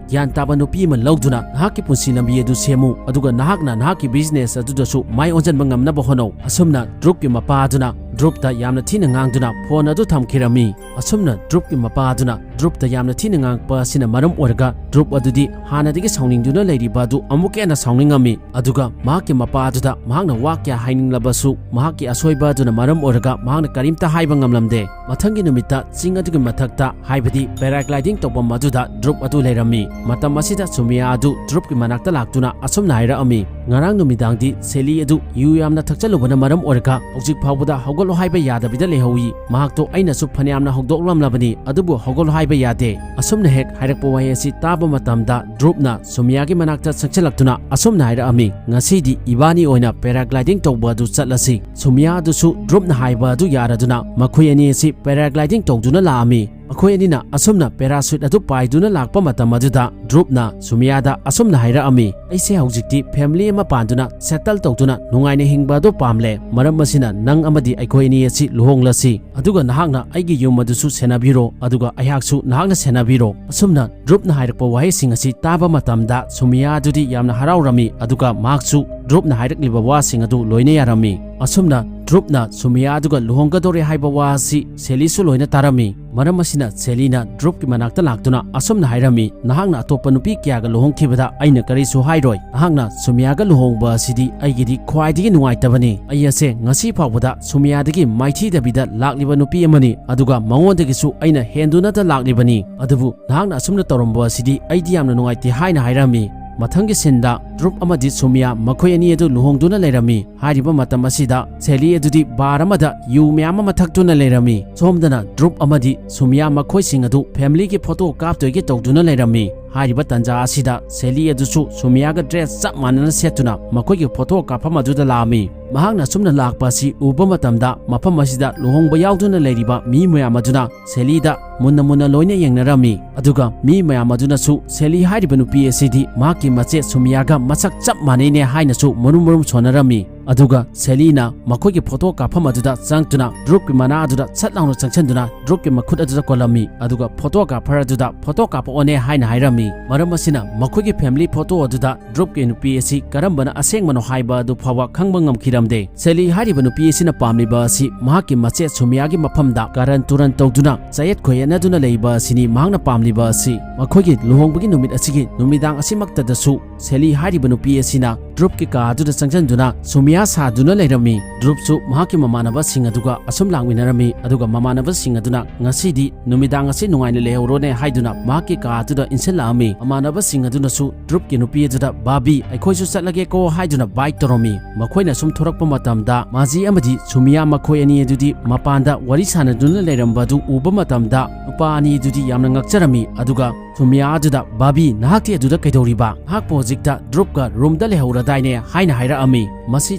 ꯒ꯭ꯌꯥꯟ ꯇꯥꯕ ꯅꯨꯄꯤ ꯑꯃ ꯂꯧꯗꯨꯅ ꯅꯍꯥꯛꯀꯤ ꯄꯨꯟꯁꯤ ꯂꯝꯕꯤ ꯑꯗꯨ ꯁꯦꯝꯃꯨ, ꯑꯗꯨꯒ ꯅꯍꯥꯛꯅ ꯅꯍꯥꯛꯀꯤ ꯕꯤꯖꯤꯅꯦꯁ ꯑꯗꯨꯗꯁꯨ ꯃꯥꯏ ꯑꯣꯟꯁꯤꯟꯕ ꯉꯝꯅꯕ ꯍꯣꯠꯅꯧ"꯫ ꯑꯁꯨꯝꯅ ꯗ꯭ꯔꯨꯞꯀꯤ ꯃꯄꯥ ꯑꯗꯨꯅ ꯗ꯭ꯔꯨꯞꯇ ꯌꯥꯝꯅ ꯊꯤꯅ ꯉꯥꯡꯗꯨꯅ ꯐꯣꯟ ꯑꯗꯨ ꯊꯝꯈꯤꯔꯝꯃꯤ꯫ ꯑꯁꯨꯝꯅ ꯗ꯭ꯔꯨꯞꯀꯤ ꯃꯄꯥ ꯑꯗꯨꯅ ꯗ꯭ꯔꯨꯞꯇ ꯌꯥꯝꯅ ꯊꯤꯅ ꯉꯥꯡꯉꯛꯄ ꯑꯁꯤꯅ ꯃꯔꯝ ꯑꯣꯏꯔꯒ ꯗ꯭ꯔꯨꯞ ꯑꯗꯨꯗꯤ ꯍꯥꯟꯅꯗꯒꯤ ꯁꯥꯎꯅꯤꯡꯗꯨꯅ ꯂꯩꯔꯤꯕ ꯑꯗꯨ ꯑꯃꯨꯛꯀ ꯍꯦꯟꯅ ꯁꯥꯎꯅꯤꯡꯉꯝꯃꯤ꯫ ꯑꯗꯨꯒ ꯃꯍꯥꯛꯀꯤ ꯃꯄꯥ ꯑꯗꯨꯗ ꯃꯍꯥꯛꯅ ꯋꯥ ꯀꯌꯥ ꯍꯥꯏꯅꯤꯡꯂꯕꯁꯨ ꯃꯍꯥꯛꯀꯤ ꯑꯁꯣꯏꯕ ꯑꯗꯨꯅ ꯃꯔꯝ ꯑꯣꯏꯔꯒ ꯃꯍꯥꯛꯅ ꯀꯔꯤꯝꯇ ꯍꯥꯏꯕ ꯉꯝꯂꯝꯗꯦ꯫ ꯃꯊꯪꯒꯤ ꯅꯨꯃꯤꯠꯇ ꯆꯤꯡ ꯑꯗꯨꯒꯤ ꯃꯊꯛꯇ, ꯍꯥꯏꯕꯗꯤ ꯄꯦꯔꯥꯒ꯭ꯂꯥꯏꯗꯤꯡ ꯇꯧꯐꯝ ꯑꯗꯨꯗ ꯗ꯭ꯔꯨꯞ ꯑꯗꯨ ꯂꯩꯔꯝꯃꯤ꯫ ꯃꯇꯝ ꯑꯁꯤꯗ ꯁꯨꯃꯤꯌꯥ ꯑꯗꯨ ꯗ꯭ꯔꯨꯞꯀꯤ ꯃꯅꯥꯛꯇ ꯂꯥꯛꯇꯨꯅ ꯑꯁꯨꯝꯅ ꯍꯥꯏꯔꯛꯑꯝꯃꯤ, "ꯉꯔꯥꯡ ꯅꯨꯃꯤꯗꯥꯡꯗꯤ ꯁꯦꯂꯤ ꯑꯗꯨ ꯌꯨ ꯌꯥꯝꯅ ꯊꯛꯆꯜꯂꯨꯕꯅ ꯃꯔꯝ ꯑꯣꯏꯔꯒ ꯍꯧꯖꯤꯛ ꯐꯥꯎꯕꯗ ꯍꯧꯒꯠꯂꯣ ꯍꯥꯏꯕ ꯌꯥꯗꯕꯤꯗ ꯂꯩꯍꯧꯏ꯫ ꯃꯍꯥꯛꯇꯣ ꯑꯩꯅꯁꯨ ꯐꯅꯌꯥꯝꯅ ꯍꯧꯗꯣꯛꯂꯝꯂꯕꯅꯤ, ꯑꯗꯨꯕꯨ ꯍꯧꯒꯠꯂꯣ ꯍꯥꯏꯕ ꯌꯥꯗꯦ"꯫ ꯑꯁꯨꯝꯅ ꯍꯦꯛ ꯍꯥꯏꯔꯛꯄ ꯋꯥꯍꯩ ꯑꯁꯤ ꯇꯥꯕ ꯃꯇꯝꯗ ꯗ꯭ꯔꯨꯞꯅ ꯁꯨꯃꯤꯌꯥꯒꯤ ꯃꯅꯥꯛꯇ ꯆꯪꯁꯤꯜꯂꯛꯇꯨꯅ ꯑꯁꯨꯝꯅ ꯍꯥꯏꯔꯛꯑꯝꯃꯤ, "ꯉꯁꯤꯗꯤ ꯏꯕꯥꯅꯤ ꯑꯣꯏꯅ ꯄꯦꯔꯥꯒ꯭ꯂꯥꯏꯗꯤꯡ ꯇꯧꯕ ꯑꯗꯨ ꯆꯠꯂꯁꯤ"꯫ ꯁꯨꯃꯤꯌꯥ ꯑꯗꯨꯁꯨ ꯗ꯭ꯔꯨꯞꯅ ꯍꯥꯏꯕ ꯑꯗꯨ ꯌꯥꯔꯗꯨꯅ ꯃꯈꯣꯏ ꯑꯅꯤ ꯑꯁꯤ ꯄꯦꯔꯥꯒ꯭ꯂꯥꯏꯗꯤꯡ ꯇꯧꯗꯨꯅ ꯂꯥꯛꯑꯝꯃꯤ꯫ ꯃꯈꯣꯏ ꯑꯅꯤꯅ ꯑꯁꯨꯝꯅ ꯄꯦꯔꯥꯁꯨꯠ ꯑꯗꯨ ꯄꯥꯏꯗꯨꯅ ꯂꯥꯛꯄ ꯃꯇꯝ ꯑꯗꯨꯗ ꯗ꯭ꯔꯨꯞꯅ ꯁꯨꯃꯤꯌꯥꯗ ꯑꯁꯨꯝꯅ ꯍꯥꯏꯔꯛꯑꯝꯃꯤ, "ꯑꯩꯁꯦ ꯍꯧꯖꯤꯛꯇꯤ ꯐꯦꯃꯤꯂꯤ ꯑꯃ ꯄꯥꯟꯗꯨꯅ ꯁꯦꯇꯜ ꯇꯧꯗꯨꯅ ꯅꯨꯡꯉꯥꯏꯅ ꯍꯤꯡꯕ ꯑꯗꯨ ꯄꯥꯝꯂꯦ꯫ ꯃꯔꯝ ꯑꯁꯤꯅ ꯅꯪ ꯑꯃꯗꯤ ꯑꯩꯈꯣꯏ ꯑꯅꯤ ꯑꯁꯤ ꯂꯨꯍꯣꯡꯂꯁꯤ꯫ ꯑꯗꯨꯒ ꯅꯍꯥꯛꯅ ꯑꯩꯒꯤ ꯌꯨꯝ ꯑꯗꯨꯁꯨ ꯁꯦꯟꯅꯕꯤꯔꯣ, ꯑꯗꯨꯒ ꯑꯩꯍꯥꯛꯁꯨ ꯅꯍꯥꯛꯅ ꯁꯦꯟꯅꯕꯤꯔꯣ"꯫ ꯑꯁꯨꯝꯅ ꯗ꯭ꯔꯨꯞꯅ ꯍꯥꯏꯔꯛꯄ ꯋꯥꯍꯩꯁꯤꯡ ꯑꯁꯤ ꯇꯥꯕ ꯃꯇꯝꯗ ꯁꯨꯃꯤꯌꯥ ꯑꯗꯨꯗꯤ ꯌꯥꯝꯅ ꯍꯔꯥꯎꯔꯝꯃꯤ, ꯑꯗꯨꯒ ꯃꯍꯥꯛꯁꯨ ꯗ꯭ꯔꯨꯞꯅ ꯍꯥꯏꯔꯛꯂꯤꯕ ꯋꯥꯁꯤꯡ ꯑꯗꯨ ꯂꯣꯏꯅ ꯌꯥꯔꯝꯃꯤ꯫ ꯑꯁꯨꯝꯅ ꯗ꯭ꯔꯨꯞꯅ ꯁꯨꯃꯤꯌꯥ ꯑꯗꯨꯒ ꯂꯨꯍꯣꯡꯒꯗꯧꯔꯦ ꯍꯥꯏꯕ ꯋꯥ ꯑꯁꯤ ꯁꯦꯂꯤꯁꯨ ꯂꯣꯏꯅ ꯇꯥꯔꯝꯃꯤ꯫ ꯃꯔꯝ ꯑꯁꯤꯅ ꯁꯦꯂꯤꯅ ꯗ꯭ꯔꯨꯞꯀꯤ ꯃꯅꯥꯛꯇ ꯂꯥꯛꯇꯨꯅ ꯑꯁꯨꯝꯅ ꯍꯥꯏꯔꯝꯃꯤ, "ꯅꯍꯥꯛꯅ ꯑꯇꯣꯞꯄ ꯅꯨꯄꯤ ꯀꯌꯥꯒ ꯂꯨꯍꯣꯡꯈꯤꯕꯗ ꯑꯩꯅ ꯀꯔꯤꯁꯨ ꯍꯥꯏꯔꯣꯏ꯫ ꯅꯍꯥꯛꯅ ꯁꯨꯃꯤꯌꯥꯒ ꯂꯨꯍꯣꯡꯕ ꯑꯁꯤꯗꯤ ꯑꯩꯒꯤꯗꯤ ꯈ꯭ꯋꯥꯏꯗꯒꯤ ꯅꯨꯡꯉꯥꯏꯇꯕꯅꯤ꯫ ꯑꯩ ꯑꯁꯦ ꯉꯁꯤ ꯐꯥꯎꯕꯗ ꯁꯨꯃꯤꯌꯥꯗꯒꯤ ꯃꯥꯏꯊꯤꯗꯕꯤꯗ ꯂꯥꯛꯂꯤꯕ ꯅꯨꯄꯤ ꯑꯃꯅꯤ, ꯑꯗꯨꯒ ꯃꯉꯣꯟꯗꯒꯤꯁꯨ ꯑꯩꯅ ꯍꯦꯟꯗꯨꯅꯇ ꯂꯥꯛꯂꯤꯕꯅꯤ꯫ ꯑꯗꯨꯕꯨ ꯅꯍꯥꯛꯅ ꯑꯁꯨꯝꯅ ꯇꯧꯔꯝꯕ ꯑꯁꯤꯗꯤ ꯑꯩꯗꯤ ꯌꯥꯝꯅ ꯅꯨꯡꯉꯥꯏꯇꯦ" ꯍꯥꯏꯅ ꯍꯥꯏꯔꯝꯃꯤ꯫ ꯃꯊꯪꯒꯤ ꯁꯤꯟꯗ ꯗ꯭ꯔꯨꯞ ꯑꯃꯗꯤ ꯁꯨꯃꯤꯌꯥ ꯃꯈꯣꯏ ꯑꯅꯤ ꯑꯗꯨ ꯂꯨꯍꯣꯡꯗꯨꯅ ꯂꯩꯔꯝꯃꯤ꯫ ꯍꯥꯏꯔꯤꯕ ꯃꯇꯝ ꯑꯁꯤꯗ ꯁꯦꯂꯤ ꯑꯗꯨꯗꯤ ꯕꯥꯔ ꯑꯃꯗ ꯌꯨ ꯃꯌꯥꯝ ꯑꯃ ꯊꯛꯇꯨꯅ ꯂꯩꯔꯝꯃꯤ꯫ ꯁꯣꯝꯗꯅ ꯗ꯭ꯔꯨꯞ ꯑꯃꯗꯤ ꯁꯨꯃꯤꯌꯥ ꯃꯈꯣꯏꯁꯤꯡ ꯑꯗꯨ ꯐꯦꯃꯤꯂꯤꯒꯤ ꯐꯣꯇꯣ ꯀꯥꯞꯇꯣꯏꯒꯤ ꯇꯧꯗꯨꯅ ꯂꯩꯔꯝꯃꯤ꯫ ꯍꯥꯏꯔꯤꯕ ꯇꯥꯟꯖꯥ ꯑꯁꯤꯗ ꯁꯦꯂꯤ ꯑꯗꯨꯁꯨ ꯁꯨꯃꯤꯌꯥꯒ ꯗ꯭ꯔꯦꯁ ꯆꯞ ꯃꯥꯟꯅꯅ ꯁꯦꯠꯇꯨꯅ ꯃꯈꯣꯏꯒꯤ ꯐꯣꯇꯣ ꯀꯥꯞꯐꯝ ꯑꯗꯨꯗ ꯂꯥꯛꯑꯝꯃꯤ꯫ ꯃꯍꯥꯛꯅ ꯑꯁꯨꯝꯅ ꯂꯥꯛꯄ ꯑꯁꯤ ꯎꯕ ꯃꯇꯝꯗ, ꯃꯐꯝ ꯑꯁꯤꯗ ꯂꯨꯍꯣꯡꯕ ꯌꯥꯎꯗꯨꯅ ꯂꯩꯔꯤꯕ ꯃꯤ ꯃꯌꯥꯝ ꯑꯗꯨꯅ ꯁꯦꯂꯤꯗ ꯃꯨꯟꯅ ꯃꯨꯟꯅ ꯂꯣꯏꯅ ꯌꯦꯡꯅꯔꯝꯃꯤ꯫ ꯑꯗꯨꯒ ꯃꯤ ꯃꯌꯥꯝ ꯑꯗꯨꯅꯁꯨ ꯁꯦꯂꯤ ꯍꯥꯏꯔꯤꯕ ꯅꯨꯄꯤ ꯑꯁꯤꯗꯤ ꯃꯍꯥꯛꯀꯤ ꯃꯆꯦ ꯁꯨꯃꯤꯌꯥꯒ ꯃꯁꯛ ꯆꯞ ꯃꯥꯟꯅꯩꯅꯦ ꯍꯥꯏꯅꯁꯨ ꯃꯔꯨꯝ ꯃꯔꯨꯝ ꯁꯣꯟꯅꯔꯝꯃꯤ꯫ ꯑꯗꯨꯒ ꯁꯦꯂꯤꯅ ꯃꯈꯣꯏꯒꯤ ꯐꯣꯇꯣ ꯀꯥꯞꯐꯝ ꯑꯗꯨꯗ ꯆꯪꯗꯨꯅ ꯗ꯭ꯔꯨꯞꯀꯤ ꯃꯅꯥꯛ ꯑꯗꯨꯗ ꯁꯠ ꯂꯥꯎꯅ ꯆꯪꯁꯤꯟꯗꯨꯅ ꯗ꯭ꯔꯨꯞꯀꯤ ꯃꯈꯨꯠ ꯑꯗꯨꯗ ꯀꯣꯜꯂꯝꯃꯤ꯫ ꯑꯗꯨꯒ ꯐꯣꯇꯣꯒ꯭ꯔꯥꯐꯔ ꯑꯗꯨꯗ ꯐꯣꯇꯣ ꯀꯥꯞꯄꯛꯑꯣꯅꯦ ꯍꯥꯏꯅ ꯍꯥꯏꯔꯝꯃꯤ꯫ ꯃꯔꯝ ꯑꯁꯤꯅ ꯃꯈꯣꯏꯒꯤ ꯐꯦꯃꯤꯂꯤ ꯐꯣꯇꯣ ꯑꯗꯨꯗ ꯗ꯭ꯔꯨꯞꯀꯤ ꯅꯨꯄꯤ ꯑꯁꯤ ꯀꯔꯝꯕꯅ ꯑꯁꯦꯡꯕꯅꯣ ꯍꯥꯏꯕ ꯑꯗꯨ ꯐꯥꯎꯕ ꯈꯪꯕ ꯉꯝꯈꯤꯔꯝꯗꯦ꯫ ꯁꯦꯂꯤ ꯍꯥꯏꯔꯤꯕ ꯅꯨꯄꯤ ꯑꯁꯤꯅ ꯄꯥꯝꯂꯤꯕ ꯑꯁꯤ ꯃꯍꯥꯛꯀꯤ ꯃꯆꯦ ꯁꯨꯃꯤꯌꯥꯒꯤ ꯃꯐꯝꯗ ꯀꯥꯔꯟ ꯇꯨꯔꯟ ꯇꯧꯗꯨꯅ ꯆꯌꯦꯠ ꯈꯣꯏꯌꯦꯠꯅꯗꯨꯅ ꯂꯩꯕ ꯑꯁꯤꯅꯤ ꯃꯍꯥꯛꯅ ꯄꯥꯝꯂꯤꯕ ꯑꯁꯤ꯫ ꯃꯈꯣꯏꯒꯤ ꯂꯨꯍꯣꯡꯕꯒꯤ ꯅꯨꯃꯤꯠ ꯑꯁꯤꯒꯤ ꯅꯨꯃꯤꯗꯥꯡ ꯑꯁꯤꯃꯛꯇꯗꯁꯨ ꯁꯦꯂꯤ ꯍꯥꯏꯔꯤꯕ ꯅꯨꯄꯤ ꯑꯁꯤꯅ ꯗ꯭ꯔꯨꯞꯀꯤ ꯀꯥ ꯑꯗꯨꯗ ꯆꯪꯁꯤꯟꯗꯨꯅ ꯁꯨꯃꯤꯌꯥ ꯁꯥꯗꯨꯅ ꯂꯩꯔꯝꯃꯤ꯫ ꯗ꯭ꯔꯨꯞꯁꯨ ꯃꯍꯥꯛꯀꯤ ꯃꯃꯥꯟꯅꯕꯁꯤꯡ ꯑꯗꯨꯒ ꯑꯁꯨꯝ ꯂꯥꯛꯃꯤꯟꯅꯔꯝꯃꯤ, ꯑꯗꯨꯒ ꯃꯃꯥꯟꯅꯕꯁꯤꯡ ꯑꯗꯨꯅ ꯉꯁꯤꯗꯤ ꯅꯨꯃꯤꯗꯥꯡ ꯑꯁꯤ ꯅꯨꯡꯉꯥꯏꯅ ꯂꯩꯍꯧꯔꯣꯅꯦ ꯍꯥꯏꯗꯨꯅ ꯃꯍꯥꯛꯀꯤ ꯀꯥ ꯑꯗꯨꯗ ꯏꯟꯁꯤꯜꯂꯛꯑꯝꯃꯤ꯫ ꯃꯃꯥꯟꯅꯕꯁꯤꯡ ꯑꯗꯨꯅꯁꯨ ꯗ꯭ꯔꯨꯞꯀꯤ ꯅꯨꯄꯤ ꯑꯗꯨꯗ, "ꯕꯥꯕꯤ, ꯑꯩꯈꯣꯏꯁꯨ ꯆꯠꯂꯒꯦꯀꯣ" ꯍꯥꯏꯗꯨꯅ ꯕꯥꯏ ꯇꯧꯔꯝꯃꯤ꯫ ꯃꯈꯣꯏꯅ ꯁꯨꯝ ꯊꯣꯔꯛꯄ ꯃꯇꯝꯗ ꯃꯥꯖꯤ ꯑꯃꯗꯤ ꯁꯨꯃꯤꯌꯥ ꯃꯈꯣꯏ ꯑꯅꯤ ꯑꯗꯨꯗꯤ ꯃꯄꯥꯟꯗ ꯋꯥꯔꯤ ꯁꯥꯟꯅꯗꯨꯅ ꯂꯩꯔꯝꯕ ꯑꯗꯨ ꯎꯕ ꯃꯇꯝꯗ ꯅꯨꯄꯥ ꯑꯅꯤ ꯑꯗꯨꯗꯤ ꯌꯥꯝꯅ ꯉꯛꯆꯔꯝꯃꯤ꯫ ꯑꯗꯨꯒ ꯁꯨꯃꯤꯌꯥ ꯑꯗꯨꯗ, "ꯕꯥꯕꯤ, ꯅꯍꯥꯛꯇꯤ ꯑꯗꯨꯗ ꯀꯩꯗꯧꯔꯤꯕ? ꯅꯍꯥꯛꯄꯨ ꯍꯧꯖꯤꯛꯇ ꯗ꯭ꯔꯨꯞꯀ ꯔꯨꯝꯗ ꯂꯩꯍꯧꯔꯗꯥꯏꯅꯦ?" ꯍꯥꯏꯅ ꯍꯥꯏꯔꯛꯑꯝꯃꯤ꯫ ꯃꯁꯤ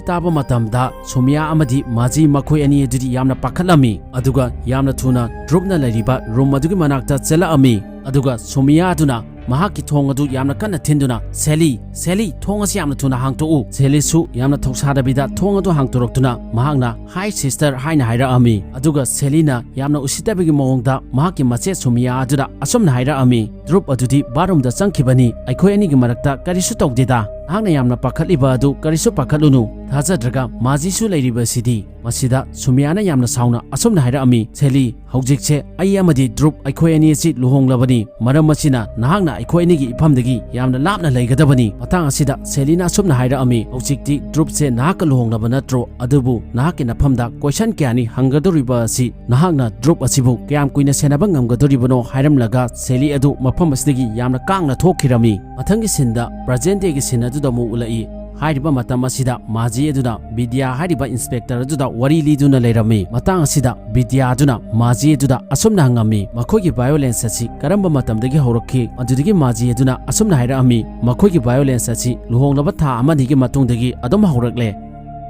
ꯇꯥꯕ ꯃꯇꯝꯗ ꯁꯨꯃꯤꯌꯥ ꯑꯃꯗꯤ ꯃꯥꯖꯤ ꯃꯈꯣꯏ ꯑꯅꯤ ꯑꯗꯨꯗꯤ ꯌꯥꯝꯅ ꯄꯥꯈꯠꯂꯝꯃꯤ꯫ ꯑꯗꯨꯒ ꯌꯥꯝꯅ ꯊꯨꯅ ꯗ꯭ꯔꯨꯞꯅ ꯂꯩꯔꯤꯕ ꯔꯨꯝ ꯑꯗꯨꯒꯤ ꯃꯅꯥꯛꯇ ꯆꯦꯜꯂꯛꯑꯝꯃꯤ꯫ ꯑꯗꯨꯒ ꯁꯨꯃꯤꯌꯥ ꯑꯗꯨꯅ ꯃꯍꯥꯛꯀꯤ ꯊꯣꯡ ꯑꯗꯨ ꯌꯥꯝꯅ ꯀꯟꯅ ꯊꯤꯟꯗꯨꯅ, "ꯁꯦꯂꯤ, ꯁꯦꯂꯤ, ꯊꯣꯡ ꯑꯁꯤ ꯌꯥꯝꯅ ꯊꯨꯅ ꯍꯥꯡꯇꯣꯛꯎ!" ꯁꯦꯂꯤꯁꯨ ꯌꯥꯝꯅ ꯊꯧꯁꯥꯗꯕꯤꯗ ꯊꯣꯡ ꯑꯗꯨ ꯍꯥꯡꯇꯣꯔꯛꯇꯨꯅ ꯃꯍꯥꯛꯅ, "ꯍꯥꯏ ꯁꯤꯁꯇꯔ" ꯍꯥꯏꯅ ꯍꯥꯏꯔꯛꯑꯝꯃꯤ꯫ ꯑꯗꯨꯒ ꯁꯦꯂꯤꯅ ꯌꯥꯝꯅ ꯎꯁꯤꯠꯇꯕꯒꯤ ꯃꯑꯣꯡꯗ ꯃꯍꯥꯛꯀꯤ ꯃꯆꯦ ꯁꯨꯃꯤꯌꯥ ꯑꯗꯨꯗ ꯑꯁꯨꯝꯅ ꯍꯥꯏꯔꯛꯑꯝꯃꯤ, "ꯗ꯭ꯔꯨꯞ ꯑꯗꯨꯗꯤ ꯕꯥꯠꯔꯨꯝꯗ ꯆꯪꯈꯤꯕꯅꯤ, ꯑꯩꯈꯣꯏ ꯑꯅꯤꯒꯤ ꯃꯔꯛꯇ ꯀꯔꯤꯁꯨ ꯇꯧꯗꯦꯗ꯫ ꯅꯍꯥꯛꯅ ꯌꯥꯝꯅ ꯄꯥꯈꯠꯂꯤꯕ ꯑꯗꯨ ꯀꯔꯤꯁꯨ ꯄꯥꯈꯠꯂꯨꯅꯨ, ꯊꯥꯖꯗ꯭ꯔꯒ ꯃꯥꯖꯤꯁꯨ ꯂꯩꯔꯤꯕꯁꯤꯗꯤ"꯫ ꯃꯁꯤꯗ ꯁꯨꯃꯤꯌꯥꯅ ꯌꯥꯝꯅ ꯁꯥꯎꯅ ꯑꯁꯨꯝꯅ ꯍꯥꯏꯔꯛꯑꯝꯃꯤ, "ꯁꯦꯂꯤ, ꯍꯧꯖꯤꯛꯁꯦ ꯑꯩ ꯑꯃꯗꯤ ꯗ꯭ꯔꯨꯞ ꯑꯩꯈꯣꯏ ꯑꯅꯤ ꯑꯁꯤ ꯂꯨꯍꯣꯡꯂꯕꯅꯤ꯫ ꯃꯔꯝ ꯑꯁꯤꯅ ꯅꯍꯥꯛꯅ ꯑꯩꯈꯣꯏ ꯑꯅꯤꯒꯤ ꯏꯐꯝꯗꯒꯤ ꯌꯥꯝꯅ ꯂꯥꯞꯅ ꯂꯩꯒꯗꯕꯅꯤ"꯫ ꯃꯇꯥꯡ ꯑꯁꯤꯗ ꯁꯦꯂꯤꯅ ꯑꯁꯨꯝꯅ ꯍꯥꯏꯔꯛꯑꯝꯃꯤ, "ꯍꯧꯖꯤꯛꯇꯤ ꯗ꯭ꯔꯨꯞꯁꯦ ꯅꯍꯥꯛꯀ ꯂꯨꯍꯣꯡꯂꯕ ꯅꯠꯇ꯭ꯔꯣ? ꯑꯗꯨꯕꯨ ꯅꯍꯥꯛꯀꯤ ꯅꯐꯝꯗ ꯀꯣꯏꯁꯟ ꯀꯌꯥꯅꯤ ꯍꯪꯒꯗꯧꯔꯤꯕ ꯑꯁꯤ, ꯅꯍꯥꯛꯅ ꯗ꯭ꯔꯨꯞ ꯑꯁꯤꯕꯨ ꯀꯌꯥꯝ ꯀꯨꯏꯅ ꯁꯦꯟꯅꯕ ꯉꯝꯒꯗꯧꯔꯤꯕꯅꯣ?" ꯍꯥꯏꯔꯝꯂꯒ ꯁꯦꯂꯤ ꯑꯗꯨ ꯃꯐꯝ ꯑꯁꯤꯗꯒꯤ ꯌꯥꯝꯅ ꯀꯥꯡꯅ ꯊꯣꯛꯈꯤꯔꯝꯃꯤ꯫ ꯃꯊꯪꯒꯤ ꯁꯤꯟꯗ ꯄ꯭ꯔꯖꯦꯟ ꯗꯦꯒꯤ ꯁꯤꯟ ꯑꯗꯨꯗ ꯑꯃꯨꯛ ꯎꯠꯂꯛꯏ꯫ ꯍꯥꯏꯔꯤꯕ ꯃꯇꯝ ꯑꯁꯤꯗ ꯃꯥꯖꯤ ꯑꯗꯨꯅ ꯕꯤꯗ꯭ꯌꯥ ꯍꯥꯏꯔꯤꯕ ꯏꯟꯁꯄꯦꯛꯇꯔ ꯑꯗꯨꯗ ꯋꯥꯔꯤ ꯂꯤꯗꯨꯅ ꯂꯩꯔꯝꯃꯤ꯫ ꯃꯇꯥꯡ ꯑꯁꯤꯗ ꯕꯤꯗ꯭ꯌꯥ ꯑꯗꯨꯅ ꯃꯥꯖꯤ ꯑꯗꯨꯗ ꯑꯁꯨꯝꯅ ꯍꯪꯉꯝꯃꯤ, "ꯃꯈꯣꯏꯒꯤ ꯚꯥꯏꯑꯣꯂꯦꯟꯁ ꯑꯁꯤ ꯀꯔꯝꯕ ꯃꯇꯝꯗꯒꯤ ꯍꯧꯔꯛꯈꯤ?" ꯑꯗꯨꯗꯒꯤ ꯃꯥꯖꯤ ꯑꯗꯨꯅ ꯑꯁꯨꯝꯅ ꯍꯥꯏꯔꯛꯑꯝꯃꯤ, "ꯃꯈꯣꯏꯒꯤ ꯚꯥꯏꯑꯣꯂꯦꯟꯁ ꯑꯁꯤ ꯂꯨꯍꯣꯡꯂꯕ ꯊꯥ ꯑꯃꯅꯤꯒꯤ ꯃꯇꯨꯡꯗꯒꯤ ꯑꯗꯨꯝ ꯍꯧꯔꯛꯂꯦ"꯫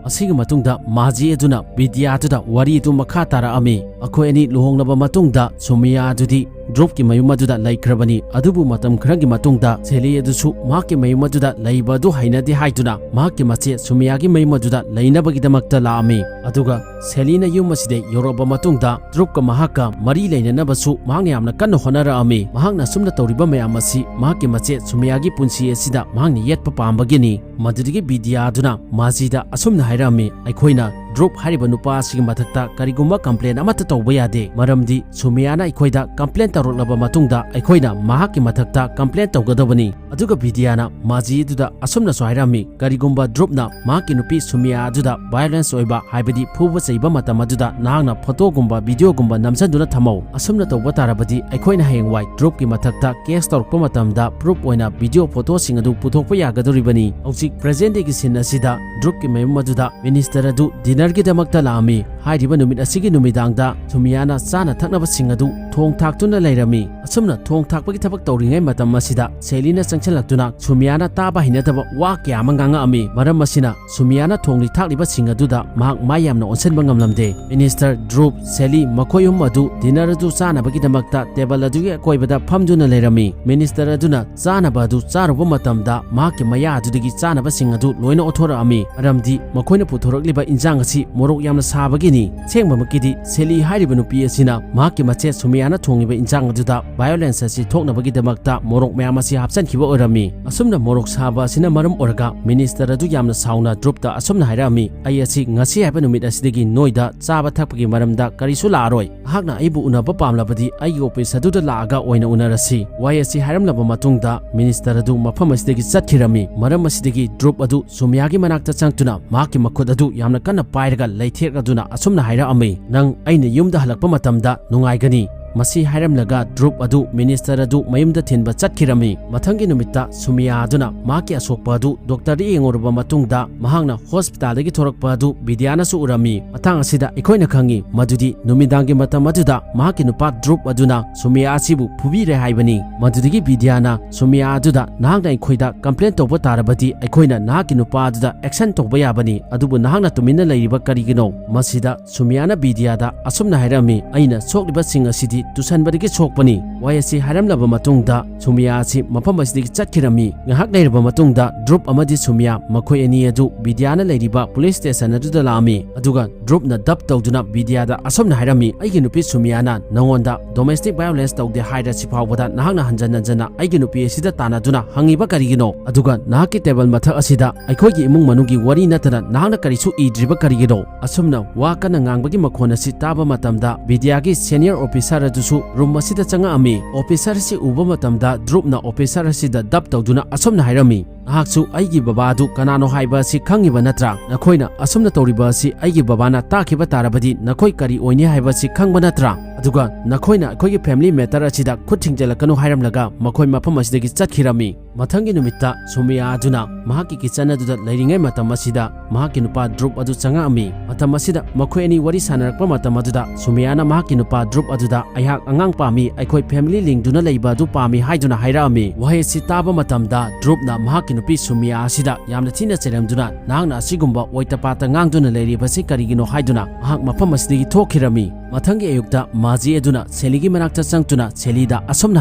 ꯑꯁꯤꯒꯤ ꯃꯇꯨꯡꯗ ꯃꯥꯖꯤ ꯑꯗꯨꯅ ꯕꯤꯗ꯭ꯌꯥꯗꯨꯗ ꯋꯥꯔꯤ ꯑꯗꯨ ꯃꯈꯥ ꯇꯥꯔꯛꯑꯝꯃꯤ꯫ ꯃꯈꯣꯏ ꯑꯅꯤ ꯂꯨꯍꯣꯡꯂꯕ ꯃꯇꯨꯡꯗ ꯁꯨꯃꯤꯌꯥ ꯑꯗꯨꯗꯤ ꯗ꯭ꯔꯨꯞꯀꯤ ꯃꯌꯨꯝ ꯑꯗꯨꯗ ꯂꯩꯈ꯭ꯔꯕꯅꯤ꯫ ꯑꯗꯨꯕꯨ ꯃꯇꯝ ꯈꯔꯒꯤ ꯃꯇꯨꯡꯗ ꯁꯦꯂꯤ ꯑꯗꯨꯁꯨ ꯃꯍꯥꯛꯀꯤ ꯃꯌꯨꯝ ꯑꯗꯨꯗ ꯂꯩꯕ ꯑꯗꯨ ꯍꯩꯅꯗꯦ ꯍꯥꯏꯗꯨꯅ ꯃꯍꯥꯛꯀꯤ ꯃꯆꯦ ꯁꯨꯃꯤꯌꯥꯒꯤ ꯃꯌꯨꯝ ꯑꯗꯨꯗ ꯂꯩꯅꯕꯒꯤꯗꯃꯛꯇ ꯂꯥꯛꯑꯝꯃꯤ꯫ ꯑꯗꯨꯒ ꯁꯦꯂꯤꯅ ꯌꯨꯝ ꯑꯁꯤꯗ ꯌꯧꯔꯛꯑꯕ ꯃꯇꯨꯡꯗ ꯗ꯭ꯔꯨꯞꯀ ꯃꯍꯥꯛꯀ ꯃꯔꯤ ꯂꯩꯅꯅꯕꯁꯨ ꯃꯍꯥꯛꯅ ꯌꯥꯝꯅ ꯀꯟꯅ ꯍꯣꯠꯅꯔꯛꯑꯝꯃꯤ꯫ ꯃꯍꯥꯛꯅ ꯑꯁꯨꯝꯅ ꯇꯧꯔꯤꯕ ꯃꯌꯥꯝ ꯑꯁꯤ ꯃꯍꯥꯛꯀꯤ ꯃꯆꯦ ꯁꯨꯃꯤꯌꯥꯒꯤ ꯄꯨꯟꯁꯤ ꯑꯁꯤꯗ ꯃꯍꯥꯛꯅ ꯌꯦꯠꯄ ꯄꯥꯝꯕꯒꯤꯅꯤ꯫ ꯃꯗꯨꯗꯒꯤ ꯕꯤꯗ꯭ꯌꯥ ꯑꯗꯨꯅ ꯃꯥꯖꯤꯗ ꯑꯁꯨꯝꯅ ꯍꯥꯏꯔꯛꯑꯝꯃꯤ, "ꯑꯩꯈꯣꯏꯅ ꯗ꯭ꯔꯨꯞ ꯍꯥꯏꯔꯤꯕ ꯅꯨꯄꯥ ꯑꯁꯤꯒꯤ ꯃꯊꯛꯇ ꯀꯔꯤꯒꯨꯝꯕ ꯀꯝꯄ꯭ꯂꯦꯟ ꯑꯃꯠꯇ ꯇꯧꯕ ꯌꯥꯗꯦ, ꯃꯔꯝꯗꯤ ꯁꯨꯃꯤꯌꯥꯅ ꯑꯩꯈꯣꯏꯗ ꯀꯝꯄ꯭ꯂꯦꯟ ꯇꯧꯔꯛꯂꯕ ꯃꯇꯨꯡꯗ ꯑꯩꯈꯣꯏꯅ ꯃꯍꯥꯛꯀꯤ ꯃꯊꯛꯇ ꯀꯝꯄ꯭ꯂꯦꯟ ꯇꯧꯒꯗꯕꯅꯤ"꯫ ꯑꯗꯨꯒ ꯕꯤꯗ꯭ꯌꯥꯅ ꯃꯥꯖꯤ ꯑꯗꯨꯗ ꯑꯁꯨꯝꯅꯁꯨ ꯍꯥꯏꯔꯝꯃꯤ, "ꯀꯔꯤꯒꯨꯝꯕ ꯗ꯭ꯔꯨꯞꯅ ꯃꯍꯥꯛꯀꯤ ꯅꯨꯄꯤ ꯁꯨꯃꯤꯌꯥ ꯑꯗꯨꯗ ꯚꯥꯏꯑꯣꯂꯦꯟꯁ ꯑꯣꯏꯕ, ꯍꯥꯏꯕꯗꯤ ꯐꯨꯕ ꯆꯩꯕ ꯃꯇꯝ ꯑꯗꯨꯗ ꯅꯍꯥꯛꯅ ꯐꯣꯇꯣꯒꯨꯝꯕ, ꯚꯤꯗꯤꯑꯣꯒꯨꯝꯕ ꯅꯝꯁꯤꯟꯗꯨꯅ ꯊꯝꯃꯧ꯫ ꯑꯁꯨꯝꯅ ꯇꯧꯕ ꯇꯥꯔꯕꯗꯤ ꯑꯩꯈꯣꯏꯅ ꯍꯌꯦꯡꯋꯥꯏ ꯗ꯭ꯔꯨꯞꯀꯤ ꯃꯊꯛꯇ ꯀꯦꯁ ꯇꯧꯔꯛꯄ ꯃꯇꯝꯗ ꯄ꯭ꯔꯨꯞ ꯑꯣꯏꯅ ꯚꯤꯗꯤꯑꯣ ꯐꯣꯇꯣꯁꯤꯡ ꯑꯗꯨ ꯄꯨꯊꯣꯛꯄ ꯌꯥꯒꯗꯧꯔꯤꯕꯅꯤ"꯫ ꯍꯧꯖꯤꯛ ꯄ꯭ꯔꯦꯖꯦꯟ ꯗꯦꯒꯤ ꯁꯤꯟ ꯑꯁꯤꯗ ꯗ꯭ꯔꯨꯞꯀꯤ ꯃꯌꯨꯝ ꯑꯗꯨꯗ ꯃꯤꯅꯤꯁꯇꯔ ꯑꯗꯨ ꯗꯤꯅꯔꯒꯤꯗꯃꯛꯇ ꯂꯥꯛꯑꯝꯃꯤ꯫ ꯍꯥꯏꯔꯤꯕ ꯅꯨꯃꯤꯠ ꯑꯁꯤꯒꯤ ꯅꯨꯃꯤꯗꯥꯡꯗ ꯁꯨꯃꯤꯌꯥꯅ ꯆꯥꯅ ꯊꯛꯅꯕꯁꯤꯡ ꯑꯗꯨ ꯊꯣꯡ ꯊꯥꯛꯇꯨꯅ ꯂꯩꯔꯝꯃꯤ꯫ ꯑꯁꯨꯝꯅ ꯊꯣꯡ ꯊꯥꯛꯄꯒꯤ ꯊꯕꯛ ꯇꯧꯔꯤꯉꯩ ꯃꯇꯝ ꯑꯁꯤꯗ ꯁꯦꯂꯤꯅ ꯆꯪꯁꯤꯜꯂꯛꯇꯨꯅ ꯁꯨꯃꯤꯌꯥꯅ ꯇꯥꯕ ꯍꯩꯅꯗꯕ ꯋꯥ ꯀꯌꯥ ꯑꯃ ꯉꯥꯡꯉꯛꯑꯝꯃꯤ꯫ ꯃꯔꯝ ꯑꯁꯤꯅ ꯁꯨꯃꯤꯌꯥꯅ ꯊꯣꯡꯂꯤ ꯊꯥꯛꯂꯤꯕꯁꯤꯡ ꯑꯗꯨꯗ ꯃꯍꯥꯛ ꯃꯥꯏ ꯌꯥꯝꯅ ꯑꯣꯟꯁꯤꯟꯕ ꯉꯝꯂꯝꯗꯦ꯫ ꯃꯤꯅꯤꯁꯇꯔ, ꯗ꯭ꯔꯨꯞ, ꯁꯦꯂꯤ ꯃꯈꯣꯏ ꯑꯍꯨꯝ ꯑꯗꯨ ꯗꯤꯅꯔ ꯑꯗꯨ ꯆꯥꯅꯕꯒꯤꯗꯃꯛꯇ ꯇꯦꯕꯜ ꯑꯗꯨꯒꯤ ꯑꯀꯣꯏꯕꯗ ꯐꯝꯗꯨꯅ ꯂꯩꯔꯝꯃꯤ꯫ ꯃꯤꯅꯤꯁꯇꯔ ꯑꯗꯨꯅ ꯆꯥꯅꯕ ꯑꯗꯨ ꯆꯥꯔꯨꯕ ꯃꯇꯝꯗ ꯃꯍꯥꯛꯀꯤ ꯃꯌꯥ ꯑꯗꯨꯗꯒꯤ ꯆꯥꯅꯕꯁꯤꯡ ꯑꯗꯨ ꯂꯣꯏꯅ ꯑꯣꯠꯊꯣꯔꯛꯑꯝꯃꯤ, ꯃꯔꯝꯗꯤ ꯃꯈꯣꯏꯅ ꯄꯨꯊꯣꯔꯛꯂꯤꯕ ꯏꯟꯖꯥꯡ ꯑꯁꯤ ꯃꯣꯔꯣꯛ ꯌꯥꯝꯅ ꯁꯥꯕꯒꯤꯅꯤ꯫ ꯑꯁꯦꯡꯕꯃꯛꯀꯤꯗꯤ ꯁꯦꯂꯤ ꯍꯥꯏꯔꯤꯕ ꯅꯨꯄꯤ ꯑꯁꯤꯅ ꯃꯍꯥꯛꯀꯤ ꯃꯆꯦ ꯁꯨꯃꯤꯌꯥꯅ ꯊꯣꯡꯂꯤꯕ ꯏꯟꯖꯥꯡ ꯑꯗꯨꯗ ꯚꯥꯏꯑꯣꯂꯦꯟꯁ ꯑꯁꯤ ꯊꯣꯛꯅꯕꯒꯤꯗꯃꯛꯇ ꯃꯣꯔꯣꯛ ꯃꯌꯥꯝ ꯑꯁꯤ ꯍꯥꯞꯆꯤꯟꯈꯤꯕ ꯑꯣꯏꯔꯝꯃꯤ꯫ ꯑꯁꯨꯝꯅ ꯃꯣꯔꯣꯛ ꯁꯥꯕ ꯑꯁꯤꯅ ꯃꯔꯝ ꯑꯣꯏꯔꯒ ꯃꯤꯅꯤꯁꯇꯔ ꯑꯗꯨ ꯌꯥꯝꯅ ꯁꯥꯎꯅ ꯗ꯭ꯔꯨꯞꯇ ꯑꯁꯨꯝꯅ ꯍꯥꯏꯔꯛꯑꯝꯃꯤ, "ꯑꯩ ꯑꯁꯤ ꯉꯁꯤ ꯍꯥꯏꯕ ꯅꯨꯃꯤꯠ ꯑꯁꯤꯗꯒꯤ ꯅꯣꯏꯗ ꯆꯥꯕ ꯊꯛꯄꯒꯤ ꯃꯔꯝꯗ ꯀꯔꯤꯁꯨ ꯂꯥꯛꯑꯔꯣꯏ꯫ ꯅꯍꯥꯛꯅ ꯑꯩꯕꯨ ꯎꯅꯕ ꯄꯥꯝꯂꯕꯗꯤ ꯑꯩꯒꯤ ꯑꯣꯐꯤꯁ ꯑꯗꯨꯗ ꯂꯥꯛꯑꯒ ꯑꯣꯏꯅ ꯎꯅꯔꯁꯤ"꯫ ꯋꯥꯍꯩ ꯑꯁꯤ ꯍꯥꯏꯔꯝꯂꯕ ꯃꯇꯨꯡꯗ ꯃꯤꯅꯤꯁꯇꯔ ꯑꯗꯨ ꯃꯐꯝ ꯑꯁꯤꯗꯒꯤ ꯆꯠꯈꯤꯔꯝꯃꯤ꯫ ꯃꯔꯝ ꯑꯁꯤꯗꯒꯤ ꯗ꯭ꯔꯨꯞ ꯑꯗꯨ ꯁꯨꯃꯤꯌꯥꯒꯤ ꯃꯅꯥꯛꯇ ꯆꯪꯗꯨꯅ ꯃꯍꯥꯛꯀꯤ ꯃꯈꯨꯠ ꯑꯗꯨ ꯌꯥꯝꯅ ꯀꯟꯅ ꯄꯥꯏꯔꯒ ꯂꯩꯊꯦꯛꯂꯗꯨꯅ ꯑꯁꯨꯝꯅ ꯍꯥꯏꯔꯛꯑꯝꯃꯤ, "ꯅꯪ ꯑꯩꯅ ꯌꯨꯝꯗ ꯍꯜꯂꯛꯄ ꯃꯇꯝꯗ ꯅꯨꯡꯉꯥꯏꯒꯅꯤ"꯫ ꯃꯁꯤ ꯍꯥꯏꯔꯝꯂꯒ ꯗ꯭ꯔꯨꯞ ꯑꯗꯨ ꯃꯤꯅꯤꯁꯇꯔ ꯑꯗꯨ ꯃꯌꯨꯝꯗ ꯊꯤꯟꯕ ꯆꯠꯈꯤꯔꯝꯃꯤ꯫ ꯃꯊꯪꯒꯤ ꯅꯨꯃꯤꯠꯇ ꯁꯨꯃꯤꯌꯥ ꯑꯗꯨꯅ ꯃꯍꯥꯛꯀꯤ ꯑꯁꯣꯛꯄ ꯑꯗꯨ ꯗꯣꯛꯇꯔꯗ ꯌꯦꯡꯉꯨꯔꯕ ꯃꯇꯨꯡꯗ ꯃꯍꯥꯛꯅ ꯍꯣꯁꯄꯤꯇꯥꯜꯗꯒꯤ ꯊꯣꯔꯛꯄ ꯑꯗꯨ ꯕꯤꯗ꯭ꯌꯥꯅꯁꯨ ꯎꯔꯝꯃꯤ꯫ ꯃꯇꯥꯡ ꯑꯁꯤꯗ ꯑꯩꯈꯣꯏꯅ ꯈꯪꯉꯤ ꯃꯗꯨꯗꯤ ꯅꯨꯃꯤꯗꯥꯡꯒꯤ ꯃꯇꯝ ꯑꯗꯨꯗ ꯃꯍꯥꯛꯀꯤ ꯅꯨꯄꯥ ꯗ꯭ꯔꯨꯞ ꯑꯗꯨꯅ ꯁꯨꯃꯤꯌꯥ ꯑꯁꯤꯕꯨ ꯐꯨꯕꯤꯔꯦ ꯍꯥꯏꯕꯅꯤ꯫ ꯃꯗꯨꯗꯒꯤ ꯕꯤꯗ꯭ꯌꯥꯅ ꯁꯨꯃꯤꯌꯥ ꯑꯗꯨꯗ "ꯅꯍꯥꯛꯅ ꯑꯩꯈꯣꯏꯗ ꯀꯝꯄ꯭ꯂꯦꯟ ꯇꯧꯕ ꯇꯥꯔꯕꯗꯤ ꯑꯩꯈꯣꯏꯅ ꯅꯍꯥꯛꯀꯤ ꯅꯨꯄꯥ ꯑꯗꯨꯗ ꯑꯦꯛꯁꯟ ꯇꯧꯕ ꯌꯥꯕꯅꯤ, ꯑꯗꯨꯕꯨ ꯅꯍꯥꯛꯅ ꯇꯨꯃꯤꯟꯅ ꯂꯩꯔꯤꯕ ꯀꯔꯤꯒꯤꯅꯣ?" ꯃꯁꯤꯗ ꯁꯨꯃꯤꯌꯥꯅ ꯕꯤꯗ꯭ꯌꯥꯗ ꯑꯁꯨꯝꯅ ꯍꯥꯏꯔꯝꯃꯤ, "ꯑꯩꯅ ꯁꯣꯛꯂꯤꯕꯁꯤꯡ ꯑꯁꯤꯗꯤ ꯇꯨꯁꯟꯕꯗꯒꯤ ꯁꯣꯛꯄꯅꯤ"꯫ ꯋꯥꯍꯩ ꯑꯁꯤ ꯍꯥꯏꯔꯝꯂꯕ ꯃꯇꯨꯡꯗ ꯁꯨꯃꯤꯌꯥ ꯑꯁꯤ ꯃꯐꯝ ꯑꯁꯤꯗꯒꯤ ꯆꯠꯈꯤꯔꯝꯃꯤ꯫ ꯉꯥꯏꯍꯥꯛ ꯂꯩꯔꯕ ꯃꯇꯨꯡꯗ ꯗ꯭ꯔꯨꯞ ꯑꯃꯗꯤ ꯁꯨꯃꯤꯌꯥ ꯃꯈꯣꯏ ꯑꯅꯤ ꯑꯗꯨ ꯕꯤꯗ꯭ꯌꯥꯅ ꯂꯩꯔꯤꯕ ꯄꯨꯂꯤꯁ ꯁ꯭ꯇꯦꯁꯟ ꯑꯗꯨꯗ ꯂꯥꯛꯑꯝꯃꯤ꯫ ꯑꯗꯨꯒ ꯗ꯭ꯔꯨꯞꯅ ꯗꯞ ꯇꯧꯗꯨꯅ ꯕꯤꯗ꯭ꯌꯥꯗ ꯑꯁꯨꯝꯅ ꯍꯥꯏꯔꯝꯃꯤ, "ꯑꯩꯒꯤ ꯅꯨꯄꯤ ꯁꯨꯃꯤꯌꯥꯅ ꯅꯉꯣꯟꯗ ꯗꯣꯃꯦꯁꯇꯤꯛ ꯚꯥꯏꯑꯣꯂꯦꯟꯁ ꯇꯧꯗꯦ ꯍꯥꯏꯔꯁꯤ ꯐꯥꯎꯕꯗ ꯅꯍꯥꯛꯅ ꯍꯟꯖꯟ ꯍꯟꯖꯟꯅ ꯑꯩꯒꯤ ꯅꯨꯄꯤ ꯑꯁꯤꯗ ꯇꯥꯟꯅꯗꯨꯅ ꯍꯪꯉꯤꯕ ꯀꯔꯤꯒꯤꯅꯣ? ꯑꯗꯨꯒ ꯅꯍꯥꯛꯀꯤ ꯇꯦꯕꯜ ꯃꯊꯛ ꯑꯁꯤꯗ ꯑꯩꯈꯣꯏꯒꯤ ꯏꯃꯨꯡ ꯃꯅꯨꯡꯒꯤ ꯋꯥꯔꯤ ꯅꯠꯇꯅ ꯅꯍꯥꯛꯅ ꯀꯔꯤꯁꯨ ꯏꯗ꯭ꯔꯤꯕ ꯀꯔꯤꯒꯤꯅꯣ?" ꯑꯁꯨꯝꯅ ꯋꯥ ꯀꯟꯅ ꯉꯥꯡꯕꯒꯤ ꯃꯈꯣꯟ ꯑꯁꯤ ꯇꯥꯕ ꯃꯇꯝꯗ ꯕꯤꯗ꯭ꯌꯥꯒꯤ ꯁꯦꯅꯤꯌꯔ ꯑꯣꯐꯤꯁꯥꯔ ꯑꯗꯨꯁꯨ ꯔꯨꯝ ꯑꯁꯤꯗ ꯆꯪꯉꯛꯑꯝꯃꯤ꯫ ꯑꯣꯐꯤꯁꯥꯔ ꯑꯁꯤ ꯎꯕ ꯃꯇꯝꯗ ꯗ꯭ꯔꯨꯞꯅ ꯑꯣꯐꯤꯁꯥꯔ ꯑꯁꯤꯗ ꯗꯞ ꯇꯧꯗꯨꯅ ꯑꯁꯨꯝꯅ ꯍꯥꯏꯔꯝꯃꯤ, "ꯅꯍꯥꯛꯁꯨ ꯑꯩꯒꯤ ꯕꯕꯥ ꯑꯗꯨ ꯀꯅꯥꯅꯣ ꯍꯥꯏꯕ ꯑꯁꯤ ꯈꯪꯉꯤꯕ ꯅꯠꯇ꯭ꯔꯥ? ꯅꯈꯣꯏꯅ ꯑꯁꯨꯝꯅ ꯇꯧꯔꯤꯕ ꯑꯁꯤ ꯑꯩꯒꯤ ꯕꯕꯥꯅ ꯇꯥꯈꯤꯕ ꯇꯥꯔꯕꯗꯤ ꯅꯈꯣꯏ ꯀꯔꯤ ꯑꯣꯏꯅꯤ ꯍꯥꯏꯕ ꯑꯁꯤ ꯈꯪꯕ ꯅꯠꯇ꯭ꯔꯥ? ꯑꯗꯨꯒ ꯅꯈꯣꯏꯅ ꯑꯩꯈꯣꯏꯒꯤ ꯐꯦꯃꯤꯂꯤ ꯃꯦꯇꯔ ꯑꯁꯤꯗ ꯈꯨꯠ ꯊꯤꯡꯖꯤꯜꯂꯛꯀꯅꯨ" ꯍꯥꯏꯔꯝꯂꯒ ꯃꯈꯣꯏ ꯃꯐꯝ ꯑꯁꯤꯗꯒꯤ ꯆꯠꯈꯤꯔꯝꯃꯤ꯫ ꯃꯊꯪꯒꯤ ꯅꯨꯃꯤꯠꯇ ꯁꯨꯃꯤꯌꯥ ꯑꯗꯨꯅ ꯃꯍꯥꯛꯀꯤ ꯀꯤꯆꯟ ꯑꯗꯨꯗ ꯂꯩꯔꯤꯉꯩ ꯃꯇꯝ ꯑꯁꯤꯗ ꯃꯍꯥꯛꯀꯤ ꯅꯨꯄꯥ ꯗ꯭ꯔꯨꯞ ꯑꯗꯨ ꯆꯪꯉꯛꯑꯝꯃꯤ꯫ ꯃꯇꯝ ꯑꯁꯤꯗ ꯃꯈꯣꯏ ꯑꯅꯤ ꯋꯥꯔꯤ ꯁꯥꯟꯅꯔꯛꯄ ꯃꯇꯝ ꯑꯗꯨꯗ ꯁꯨꯃꯤꯌꯥꯅ ꯃꯍꯥꯛꯀꯤ ꯅꯨꯄꯥ ꯗ꯭ꯔꯨꯞ ꯑꯗꯨꯗ "ꯑꯩꯍꯥꯛ ꯑꯉꯥꯡ ꯄꯥꯝꯃꯤ, ꯑꯩꯈꯣꯏ ꯐꯦꯃꯤꯂꯤ ꯂꯤꯡꯗꯨꯅ ꯂꯩꯕ ꯑꯗꯨ ꯄꯥꯝꯃꯤ" ꯍꯥꯏꯗꯨꯅ ꯍꯥꯏꯔꯛꯑꯝꯃꯤ꯫ ꯋꯥꯍꯩ ꯑꯁꯤ ꯇꯥꯕ ꯃꯇꯝꯗ ꯗ꯭ꯔꯨꯞꯅ ꯃꯍꯥꯛꯀꯤ ꯅꯨꯄꯤ ꯁꯨꯃꯤꯌꯥ ꯑꯁꯤꯗ ꯌꯥꯝꯅ ꯊꯤꯅ ꯆꯩꯔꯝꯗꯨꯅ, "ꯅꯍꯥꯛꯅ ꯑꯁꯤꯒꯨꯝꯕ ꯑꯣꯏꯇ ꯄꯥꯠꯇ ꯉꯥꯡꯗꯨꯅ ꯂꯩꯔꯤꯕꯁꯤ ꯀꯔꯤꯒꯤꯅꯣ?" ꯍꯥꯏꯗꯨꯅ ꯃꯍꯥꯛ ꯃꯐꯝ ꯑꯁꯤꯗꯒꯤ ꯊꯣꯛꯈꯤꯔꯝꯃꯤ꯫ ꯃꯊꯪꯒꯤ ꯑꯌꯨꯛꯇ ꯃꯥꯖꯤ ꯑꯗꯨꯅ ꯁꯦꯂꯤꯒꯤ ꯃꯅꯥꯛꯇ ꯆꯪꯗꯨꯅ ꯁꯦꯂꯤꯗ ꯑꯁꯨꯝꯅ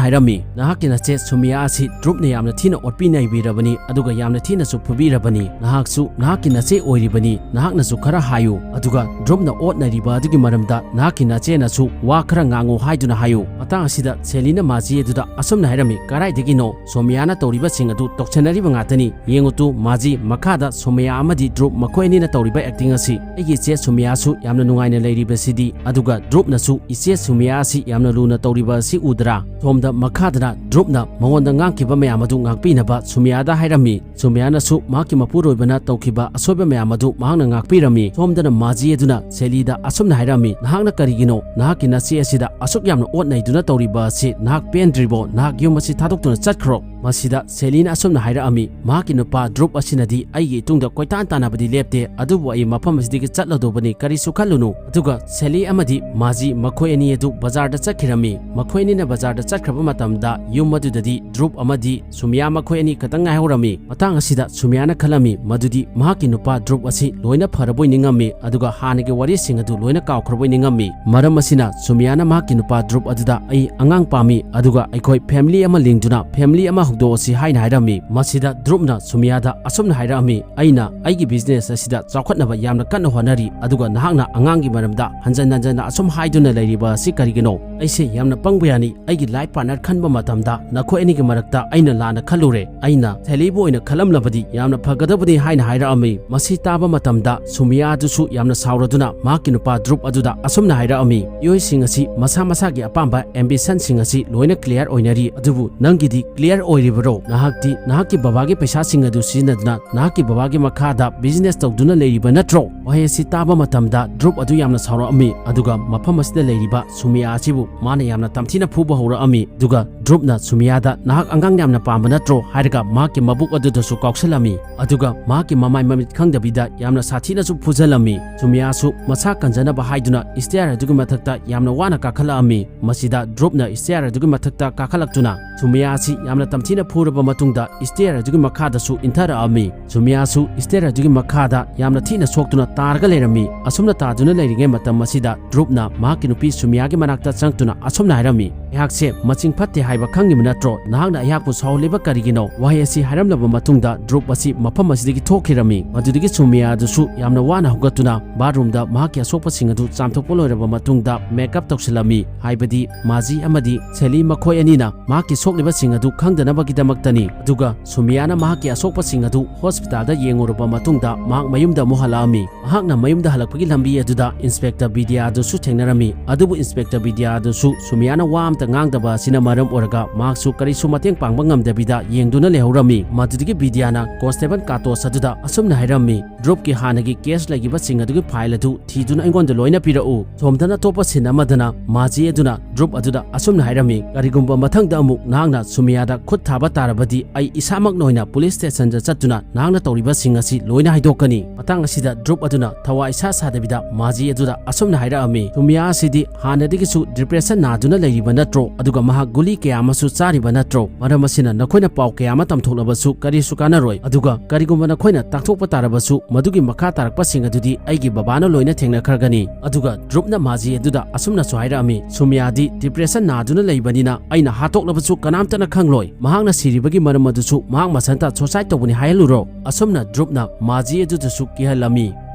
ꯍꯥꯏꯔꯝꯃꯤ, "ꯅꯍꯥꯛꯀꯤ ꯅꯆꯦ ꯁꯨꯃꯤꯌꯥ ꯑꯁꯤ ꯗ꯭ꯔꯨꯞꯅ ꯌꯥꯝꯅ ꯊꯤꯅ ꯑꯣꯠꯄꯤ ꯅꯩꯕꯤꯔꯕꯅꯤ, ꯑꯗꯨꯒ ꯌꯥꯝꯅ ꯊꯤꯅꯁꯨ ꯐꯨꯕꯤꯔꯕꯅꯤ꯫ ꯅꯍꯥꯛꯁꯨ ꯅꯍꯥꯛꯀꯤ ꯅꯆꯦ ꯑꯣꯏꯔꯤꯕꯅꯤ, ꯅꯍꯥꯛꯅꯁꯨ ꯈꯔ ꯍꯥꯏꯌꯨ꯫ ꯑꯗꯨꯒ ꯗ꯭ꯔꯨꯞꯅ ꯑꯣꯠꯅꯔꯤꯕ ꯑꯗꯨꯒꯤ ꯃꯔꯝꯗ ꯅꯍꯥꯛꯀꯤ ꯅꯆꯦꯅꯁꯨ ꯋꯥ ꯈꯔ ꯉꯥꯡꯉꯨ" ꯍꯥꯏꯗꯨꯅ ꯍꯥꯏꯌꯨ꯫ ꯃꯇꯥꯡ ꯑꯁꯤꯗ ꯁꯦꯂꯤꯅ ꯃꯥꯖꯤ ꯑꯗꯨꯗ ꯑꯁꯨꯝꯅ ꯍꯥꯏꯔꯝꯃꯤ, "ꯀꯗꯥꯏꯗꯒꯤꯅꯣ? ꯁꯣꯃꯤꯌꯥꯅ ꯇꯧꯔꯤꯕꯁꯤꯡ ꯑꯗꯨ ꯇꯧꯁꯟꯅꯔꯤꯕ ꯉꯥꯛꯇꯅꯤ꯫ ꯌꯦꯡꯉꯨ ꯇꯨ, ꯃꯥꯖꯤ, ꯃꯈꯥꯗ ꯁꯣꯃꯤꯌꯥ ꯑꯃꯗꯤ ꯗ꯭ꯔꯨꯞ ꯃꯈꯣꯏ ꯑꯅꯤꯅ ꯇꯧꯔꯤꯕ ꯑꯦꯛꯇꯤꯡ ꯑꯁꯤ꯫ ꯑꯩꯒꯤ ꯏꯆꯦ ꯁꯣꯃꯤꯌꯥꯁꯨ ꯌꯥꯝꯅ ꯅꯨꯡꯉꯥꯏꯅ ꯂꯩꯔꯤꯕꯁꯤꯗꯤ, ꯑꯗꯨꯒ ꯗ꯭ꯔꯨꯞꯅꯁꯨ ꯏꯆꯦ ꯁꯨꯃꯤꯌꯥ ꯑꯁꯤ ꯌꯥꯝꯅ ꯂꯨꯅ ꯇꯧꯔꯤꯕ ꯑꯁꯤ ꯎꯗ꯭ꯔꯥ? ꯁꯣꯝꯗ ꯃꯈꯥꯗꯅ ꯗ꯭ꯔꯨꯞꯅ ꯃꯉꯣꯟꯗ ꯉꯥꯡꯈꯤꯕ ꯃꯌꯥꯝ ꯑꯗꯨ ꯉꯥꯛꯄꯤꯅꯕ ꯁꯨꯃꯤꯌꯥꯗ ꯍꯥꯏꯔꯝꯃꯤ꯫ ꯁꯨꯃꯤꯌꯥꯅꯁꯨ ꯃꯍꯥꯛꯀꯤ ꯃꯄꯨꯔꯣꯏꯕꯅ ꯇꯧꯈꯤꯕ ꯑꯁꯣꯏꯕ ꯃꯌꯥꯝ ꯑꯗꯨ ꯃꯍꯥꯛꯅ ꯉꯥꯛꯄꯤꯔꯝꯃꯤ꯫ ꯁꯣꯝꯗꯅ ꯃꯥꯖꯤ ꯑꯗꯨꯅ ꯁꯦꯂꯤꯗ ꯑꯁꯨꯝꯅ ꯍꯥꯏꯔꯝꯃꯤ, "ꯅꯍꯥꯛꯅ ꯀꯔꯤꯒꯤꯅꯣ ꯅꯍꯥꯛꯀꯤ ꯅꯆꯦ ꯑꯁꯤꯗ ꯑꯁꯨꯛ ꯌꯥꯝꯅ ꯑꯣꯠ ꯅꯩꯗꯨꯅ ꯇꯧꯔꯤꯕ ꯑꯁꯤ? ꯅꯍꯥꯛ ꯄꯦꯟꯗ꯭ꯔꯤꯕꯣ? ꯅꯍꯥꯛ ꯌꯨꯝ ꯑꯁꯤ ꯊꯥꯗꯣꯛꯇꯨꯅ ꯆꯠꯈ꯭ꯔꯣ꯫" ꯃꯁꯤꯗ ꯁꯦꯂꯤꯅ ꯑꯁꯨꯝꯅ ꯍꯥꯏꯔꯛꯑꯝꯃꯤ, "ꯃꯍꯥꯛꯀꯤ ꯅꯨꯄꯥ ꯗ꯭ꯔꯨꯞ ꯑꯁꯤꯅꯗꯤ ꯑꯩꯒꯤ ꯏꯇꯨꯡꯗ ꯀꯣꯏꯇꯥꯟ ꯇꯥꯟꯅꯕꯗꯤ ꯂꯦꯞꯇꯦ, ꯑꯗꯨꯕꯨ ꯑꯩ ꯃꯐꯝ ꯑꯁꯤꯗꯒꯤ ꯆꯠꯂꯗꯧꯕꯅꯤ, ꯀꯔꯤꯁꯨ ꯈꯜꯂꯨꯅꯨ꯫" ꯑꯗꯨꯒ ꯁꯦꯂꯤ ꯑꯃꯗꯤ ꯃꯥꯖꯤ ꯃꯈꯣꯏ ꯑꯅꯤ ꯑꯗꯨ ꯕꯖꯥꯔꯗ ꯆꯠꯈꯤꯔꯝꯃꯤ꯫ ꯃꯈꯣꯏ ꯑꯅꯤꯅ ꯕꯖꯥꯔꯗ ꯆꯠꯈ꯭ꯔꯕ ꯃꯇꯝꯗ ꯌꯨꯝ ꯑꯗꯨꯗꯗꯤ ꯗ꯭ꯔꯨꯞ ꯑꯃꯗꯤ ꯁꯨꯃꯤꯌꯥ ꯃꯈꯣꯏ ꯑꯅꯤ ꯈꯛꯇꯪ ꯉꯥꯏꯍꯧꯔꯝꯃꯤ꯫ ꯃꯇꯥꯡ ꯑꯁꯤꯗ ꯁꯨꯃꯤꯌꯥꯅ ꯈꯜꯂꯝꯃꯤ ꯃꯗꯨꯗꯤ ꯃꯍꯥꯛꯀꯤ ꯅꯨꯄꯥ ꯗ꯭ꯔꯨꯞ ꯑꯁꯤ ꯂꯣꯏꯅ ꯐꯔꯕꯣꯏ ꯅꯤꯡꯉꯝꯃꯤ, ꯑꯗꯨꯒ ꯍꯥꯟꯅꯒꯤ ꯋꯥꯔꯤꯁꯤꯡ ꯑꯗꯨ ꯂꯣꯏꯅ ꯀꯥꯎꯈ꯭ꯔꯕꯣꯏ ꯅꯤꯡꯉꯝꯃꯤ꯫ ꯃꯔꯝ ꯑꯁꯤꯅ ꯁꯨꯃꯤꯌꯥꯅ ꯃꯍꯥꯛꯀꯤ ꯅꯨꯄꯥ ꯗ꯭ꯔꯨꯞ ꯑꯗꯨꯗ, "ꯑꯩ ꯑꯉꯥꯡ ꯄꯥꯝꯃꯤ, ꯑꯗꯨꯒ ꯑꯩꯈꯣꯏ ꯐꯦꯃꯤꯂꯤ ꯑꯃ ꯂꯤꯡꯗꯨꯅ ꯐꯦꯃꯤꯂꯤ ꯑꯃ ꯍꯧꯗꯣꯛꯑꯁꯤ" ꯍꯥꯏꯅ ꯍꯥꯏꯔꯝꯃꯤ꯫ ꯃꯁꯤꯗ ꯗ꯭ꯔꯨꯞꯅ ꯁꯨꯃꯤꯌꯥꯗ ꯑꯁꯨꯝꯅ ꯍꯥꯏꯔꯛꯑꯝꯃꯤ, "ꯑꯩꯅ ꯑꯩꯒꯤ ꯕꯤꯖꯤꯅꯦꯁ ꯑꯁꯤꯗ ꯆꯥꯎꯈꯠꯅꯕ ꯌꯥꯝꯅ ꯀꯟꯅ ꯍꯣꯠꯅꯔꯤ, ꯑꯗꯨꯒ ꯅꯍꯥꯛꯅ ꯑꯉꯥꯡꯒꯤ ꯃꯔꯝꯗ ꯍꯟꯖꯟ ꯍꯟꯖꯟꯅ ꯑꯁꯨꯝ ꯍꯥꯏꯗꯨꯅ ꯂꯩꯔꯤꯕ ꯑꯁꯤ ꯀꯔꯤꯒꯤꯅꯣ? ꯑꯩꯁꯦ ꯌꯥꯝꯅ ꯄꯪꯕ ꯌꯥꯅꯤ꯫ ꯑꯩꯒꯤ ꯂꯥꯏꯐ ꯄꯥꯔꯠꯅꯔ ꯈꯟꯕ ꯃꯇꯝꯗ ꯅꯈꯣꯏ ꯑꯅꯤꯒꯤ ꯃꯔꯛꯇ ꯑꯩꯅ ꯂꯥꯟꯅ ꯈꯜꯂꯨꯔꯦ꯫ ꯑꯩꯅ ꯁꯦꯂꯤꯕꯨ ꯑꯣꯏꯅ ꯈꯜꯂꯝꯂꯕꯗꯤ ꯌꯥꯝꯅ ꯐꯒꯗꯕꯅꯤ" ꯍꯥꯏꯅ ꯍꯥꯏꯔꯛꯑꯝꯃꯤ꯫ ꯃꯁꯤ ꯇꯥꯕ ꯃꯇꯝꯗ ꯁꯨꯃꯤꯌꯥ ꯑꯗꯨꯁꯨ ꯌꯥꯝꯅ ꯁꯥꯎꯔꯗꯨꯅ ꯃꯍꯥꯛꯀꯤ ꯅꯨꯄꯥ ꯗ꯭ꯔꯨꯞ ꯑꯗꯨꯗ ꯑꯁꯨꯝꯅ ꯍꯥꯏꯔꯛꯑꯝꯃꯤ, "ꯃꯤꯑꯣꯏꯁꯤꯡ ꯑꯁꯤ ꯃꯁꯥ ꯃꯁꯥꯒꯤ ꯑꯄꯥꯝꯕ ꯑꯦꯝꯕꯤꯁꯟꯁꯤꯡ ꯑꯁꯤ ꯂꯣꯏꯅ ꯀ꯭ꯂꯤꯌꯥꯔ ꯑꯣꯏꯅꯔꯤ, ꯑꯗꯨꯕꯨ ꯅꯪꯒꯤꯗꯤ ꯀ꯭ꯂꯤꯌꯥꯔ ꯑꯣꯏꯔꯤꯕꯔꯣ? ꯅꯍꯥꯛꯇꯤ ꯅꯍꯥꯛꯀꯤ ꯕꯕꯥꯒꯤ ꯄꯩꯁꯥꯁꯤꯡ ꯑꯗꯨ ꯁꯤꯖꯤꯟꯅꯗꯨꯅ ꯅꯍꯥꯛꯀꯤ ꯕꯕꯥꯒꯤ ꯃꯈꯥꯗ ꯕꯤꯖꯤꯅꯦꯁ ꯇꯧꯗꯨꯅ ꯂꯩꯔꯤꯕ ꯅꯠꯇ꯭ꯔꯣ?" ꯋꯥꯍꯩ ꯑꯁꯤ ꯇꯥꯕ ꯃꯇꯝꯗ ꯗ꯭ꯔꯨꯞ ꯑꯗꯨ ꯌꯥꯝꯅ ꯁꯥꯎꯔꯛꯑꯝꯃꯤ, ꯑꯗꯨꯒ ꯃꯐꯝ ꯑꯁꯤꯗ ꯂꯩꯔꯤꯕ ꯁꯨꯃꯤꯌꯥ ꯑꯁꯤꯕꯨ ꯃꯥꯅ ꯌꯥꯝꯅ ꯇꯝꯊꯤꯅ ꯐꯨꯕ ꯍꯧꯔꯛꯑꯝꯃꯤ꯫ ꯑꯗꯨꯒ ꯗ꯭ꯔꯨꯞꯅ ꯁꯨꯃꯤꯌꯥꯗ, "ꯅꯍꯥꯛ ꯑꯉꯥꯡ ꯌꯥꯝꯅ ꯄꯥꯝꯕ ꯅꯠꯇ꯭ꯔꯣ?" ꯍꯥꯏꯔꯒ ꯃꯍꯥꯛꯀꯤ ꯃꯕꯨꯛ ꯑꯗꯨꯗꯁꯨ ꯀꯥꯎꯁꯜꯂꯝꯃꯤ꯫ ꯑꯗꯨꯒ ꯃꯍꯥꯛꯀꯤ ꯃꯃꯥꯏ ꯃꯃꯤꯠ ꯈꯪꯗꯕꯤꯗ ꯌꯥꯝꯅ ꯁꯥꯊꯤꯅꯁꯨ ꯐꯨꯖꯜꯂꯝꯃꯤ꯫ ꯁꯨꯃꯤꯌꯥꯁꯨ ꯃꯁꯥ ꯀꯟꯖꯅꯕ ꯍꯥꯏꯗꯨꯅ ꯏꯁꯇꯤꯌꯥꯔ ꯑꯗꯨꯒꯤ ꯃꯊꯛꯇ ꯌꯥꯝꯅ ꯋꯥꯅ ꯀꯥꯈꯠꯂꯛꯑꯝꯃꯤ꯫ ꯃꯁꯤꯗ ꯗ꯭ꯔꯨꯞꯅ ꯏꯁꯇꯤꯌꯥꯔ ꯑꯗꯨꯒꯤ ꯃꯊꯛꯇ ꯀꯥꯈꯠꯂꯛꯇꯨꯅ ꯁꯨꯃꯤꯌꯥ ꯑꯁꯤ ꯌꯥꯝꯅ ꯇꯝꯊꯤꯅ ꯐꯨꯔꯕ ꯃꯇꯨꯡꯗ ꯏꯁꯇꯤꯌꯔ ꯑꯗꯨꯒꯤ ꯃꯈꯥꯗꯁꯨ ꯏꯟꯊꯔꯛꯑꯝꯃꯤ꯫ ꯁꯨꯃꯤꯌꯥꯁꯨ ꯏꯁꯇꯤꯌꯔ ꯑꯗꯨꯒꯤ ꯃꯈꯥꯗ ꯌꯥꯝꯅ ꯊꯤꯅ ꯁꯣꯛꯇꯨꯅ ꯇꯥꯔꯒ ꯂꯩꯔꯝꯃꯤ꯫ ꯑꯁꯨꯝꯅ ꯇꯥꯗꯨꯅ ꯂꯩꯔꯤꯉꯩ ꯃꯇꯝ ꯑꯁꯤꯗ ꯗ꯭ꯔꯨꯞꯅ ꯃꯍꯥꯛꯀꯤ ꯅꯨꯄꯤ ꯁꯨꯃꯤꯌꯥꯒꯤ ꯃꯅꯥꯛꯇ ꯆꯪꯂꯛꯇꯨꯅ ꯑꯁꯨꯝꯅ ꯍꯥꯏꯔꯝꯃꯤ, "ꯑꯩꯍꯥꯛꯁꯦ ꯃꯆꯤꯡ ꯐꯠꯇꯦ ꯍꯥꯏꯕ ꯈꯪꯉꯤꯕ ꯅꯠꯇ꯭ꯔꯣ? ꯅꯍꯥꯛꯅ ꯑꯩꯍꯥꯛꯄꯨ ꯁꯥꯎꯍꯜꯂꯤꯕ ꯀꯔꯤꯒꯤꯅꯣ?" ꯋꯥꯍꯩ ꯑꯁꯤ ꯍꯥꯏꯔꯝꯂꯕ ꯃꯇꯨꯡꯗ ꯗ꯭ꯔꯨꯞ ꯑꯁꯤ ꯃꯐꯝ ꯑꯁꯤꯗꯒꯤ ꯊꯣꯛꯈꯤꯔꯝꯃꯤ꯫ ꯃꯗꯨꯗꯒꯤ ꯁꯨꯃꯤꯌꯥ ꯑꯗꯨꯁꯨ ꯌꯥꯝꯅ ꯋꯥꯅ ꯍꯧꯒꯠꯇꯨꯅ ꯕꯥꯠꯔꯨꯝꯗ ꯃꯍꯥꯛꯀꯤ ꯑꯁꯣꯛꯄꯁꯤꯡ ꯑꯗꯨ ꯆꯥꯝꯊꯣꯛꯄ ꯂꯣꯏꯔꯕ ꯃꯇꯨꯡꯗ ꯃꯦꯀꯞ ꯇꯧꯁꯤꯜꯂꯝꯃꯤ꯫ ꯍꯥꯏꯕꯗꯤ ꯃꯥꯖꯤ ꯑꯃꯗꯤ ꯁꯦꯂꯤ ꯃꯈꯣꯏ ꯑꯅꯤꯅ ꯃꯍꯥꯛꯀꯤ ꯁꯣꯛꯂꯤꯕꯁꯤꯡ ꯑꯗꯨ ꯈꯪꯗꯅꯕ ꯒꯤꯗꯃꯛꯇꯅꯤ꯫ ꯑꯗꯨꯒ ꯁꯨꯃꯤꯌꯥꯅ ꯃꯍꯥꯛꯀꯤ ꯑꯁꯣꯛꯄꯁꯤꯡ ꯑꯗꯨ ꯍꯣꯁꯄꯤꯇꯥꯜꯗ ꯌꯦꯡꯉꯨꯔꯕ ꯃꯇꯨꯡꯗ ꯃꯍꯥꯛ ꯃꯌꯨꯝꯗ ꯑꯃꯨꯛ ꯍꯜꯂꯛꯑꯝꯃꯤ꯫ ꯃꯍꯥꯛꯅ ꯃꯌꯨꯝꯗ ꯍꯜꯂꯛꯄꯒꯤ ꯂꯝꯕꯤ ꯑꯗꯨꯗ ꯏꯟꯁꯄꯦꯛꯇꯔ ꯕꯤꯗ꯭ꯌꯥ ꯑꯗꯨꯁꯨ ꯊꯦꯡꯅꯔꯝꯃꯤ꯫ ꯑꯗꯨꯕꯨ ꯏꯟꯁꯄꯦꯛꯇꯔ ꯕꯤꯗ꯭ꯌꯥ ꯑꯗꯨꯁꯨ ꯁꯨꯃꯤꯌꯥꯅ ꯋꯥ ꯑꯃꯇ ꯉꯥꯡꯗꯕ ꯑꯁꯤꯅ ꯃꯔꯝ ꯑꯣꯏꯔꯒ ꯃꯍꯥꯛꯁꯨ ꯀꯔꯤꯁꯨ ꯃꯇꯦꯡ ꯄꯥꯡꯕ ꯉꯝꯗꯕꯤꯗ ꯌꯦꯡꯗꯨꯅ ꯂꯩꯍꯧꯔꯝꯃꯤ꯫ ꯃꯗꯨꯗꯒꯤ ꯕꯤꯗ꯭ꯌꯥꯅ ꯀꯣꯟꯁꯇꯦꯕꯜ ꯀꯥꯇꯣꯁ ꯑꯗꯨꯗ ꯑꯁꯨꯝꯅ ꯍꯥꯏꯔꯝꯃꯤ, "ꯗ꯭ꯔꯨꯞꯀꯤ ꯍꯥꯟꯅꯒꯤ ꯀꯦꯁ ꯂꯩꯈꯤꯕꯁꯤꯡ ꯑꯗꯨꯒꯤ ꯐꯥꯏꯜ ꯑꯗꯨ ꯊꯤꯗꯨꯅ ꯑꯩꯉꯣꯟꯗ ꯂꯣꯏꯅ ꯄꯤꯔꯛꯎ꯫" ꯁꯣꯝꯗꯅ ꯑꯇꯣꯞꯄ ꯁꯤꯟ ꯑꯃꯗꯅ ꯃꯥꯖꯤ ꯑꯗꯨꯅ ꯗ꯭ꯔꯨꯞ ꯑꯗꯨꯗ ꯑꯁꯨꯝꯅ ꯍꯥꯏꯔꯝꯃꯤ, "ꯀꯔꯤꯒꯨꯝꯕ ꯃꯊꯪꯗ ꯑꯃꯨꯛ ꯅꯍꯥꯛꯅ ꯁꯨꯃꯤꯌꯥꯗ ꯈꯨꯠ ꯊꯥꯕ ꯇꯥꯔꯕꯗꯤ ꯑꯩ ꯏꯁꯥꯃꯛꯅ ꯑꯣꯏꯅ ꯄꯨꯂꯤꯁ ꯁ꯭ꯇꯦꯁꯟꯗ ꯆꯠꯇꯨꯅ ꯅꯍꯥꯛꯅ ꯇꯧꯔꯤꯕꯁꯤꯡ ꯑꯁꯤ ꯂꯣꯏꯅ ꯍꯥꯏꯗꯣꯛꯀꯅꯤ꯫" ꯃꯇꯥꯡ ꯑꯁꯤꯗ ꯗ꯭ꯔꯨꯞ ꯑꯗꯨꯅ ꯊꯋꯥ ꯏꯁꯥ ꯁꯥꯗꯕꯤꯗ ꯃꯥꯖꯤ ꯑꯗꯨꯗ ꯑꯁꯨꯝꯅ ꯍꯥꯏꯔꯛꯑꯝꯃꯤ, "ꯁꯨꯃꯤꯌꯥ ꯑꯁꯤꯗꯤ ꯍꯥꯟꯅꯗꯒꯤꯁꯨ ꯗꯤꯄ꯭ꯔꯦꯁꯟ ꯅꯥꯗꯨꯅ ꯂꯩꯔꯤꯕ ꯅꯠꯇ꯭ꯔꯣ? ꯑꯗꯨꯒ ꯃꯍꯥꯛ ꯒꯨꯂꯤ ꯀꯌꯥ ꯑꯃꯁꯨ ꯆꯥꯔꯤꯕ ꯅꯠꯇ꯭ꯔꯣ? ꯃꯔꯝ ꯑꯁꯤꯅ ꯅꯈꯣꯏꯅ ꯄꯥꯎ ꯀꯌꯥ ꯑꯃ ꯇꯝꯊꯣꯛꯂꯕꯁꯨ ꯀꯔꯤꯁꯨ ꯀꯥꯟꯅꯔꯣꯏ꯫ ꯑꯗꯨꯒ ꯀꯔꯤꯒꯨꯝꯕ ꯅꯈꯣꯏꯅ ꯇꯥꯛꯊꯣꯛꯄ ꯇꯥꯔꯕꯁꯨ ꯃꯗꯨꯒꯤ ꯃꯈꯥ ꯇꯥꯔꯛꯄꯁꯤꯡ ꯑꯗꯨꯗꯤ ꯑꯩꯒꯤ ꯕꯕꯥꯅ ꯂꯣꯏꯅ ꯊꯦꯡꯅꯈ꯭ꯔꯒꯅꯤ꯫" ꯑꯗꯨꯒ ꯗ꯭ꯔꯨꯞꯅ ꯃꯥꯖꯤ ꯑꯗꯨꯗ ꯑꯁꯨꯝꯅꯁꯨ ꯍꯥꯏꯔꯛꯑꯝꯃꯤ, "ꯁꯨꯃꯤꯌꯥꯗꯤ ꯗꯤꯄ꯭ꯔꯦꯁꯟ ꯅꯥꯗꯨꯅ ꯂꯩꯕꯅꯤꯅ ꯑꯩꯅ ꯍꯥꯠꯇꯣꯛꯂꯕꯁꯨ ꯀꯅꯥꯝꯇꯅ ꯈꯪꯂꯣꯏ꯫ ꯃꯍꯥꯛꯅ ꯁꯤꯔꯤꯕꯒꯤ ꯃꯔꯝ ꯑꯗꯨꯁꯨ ꯃꯍꯥꯛ ꯃꯊꯟꯇ ꯁꯨꯁꯥꯏꯗ ꯇꯧꯕꯅꯤ ꯍꯥꯏꯍꯜꯂꯨꯔꯣ꯫" ꯑꯁꯨꯝꯅ ꯗ꯭ꯔꯨꯞꯅ ꯃꯥꯖꯤ ꯑꯗꯨꯗꯁꯨ ꯀꯤꯍꯜꯂꯝꯃꯤ꯫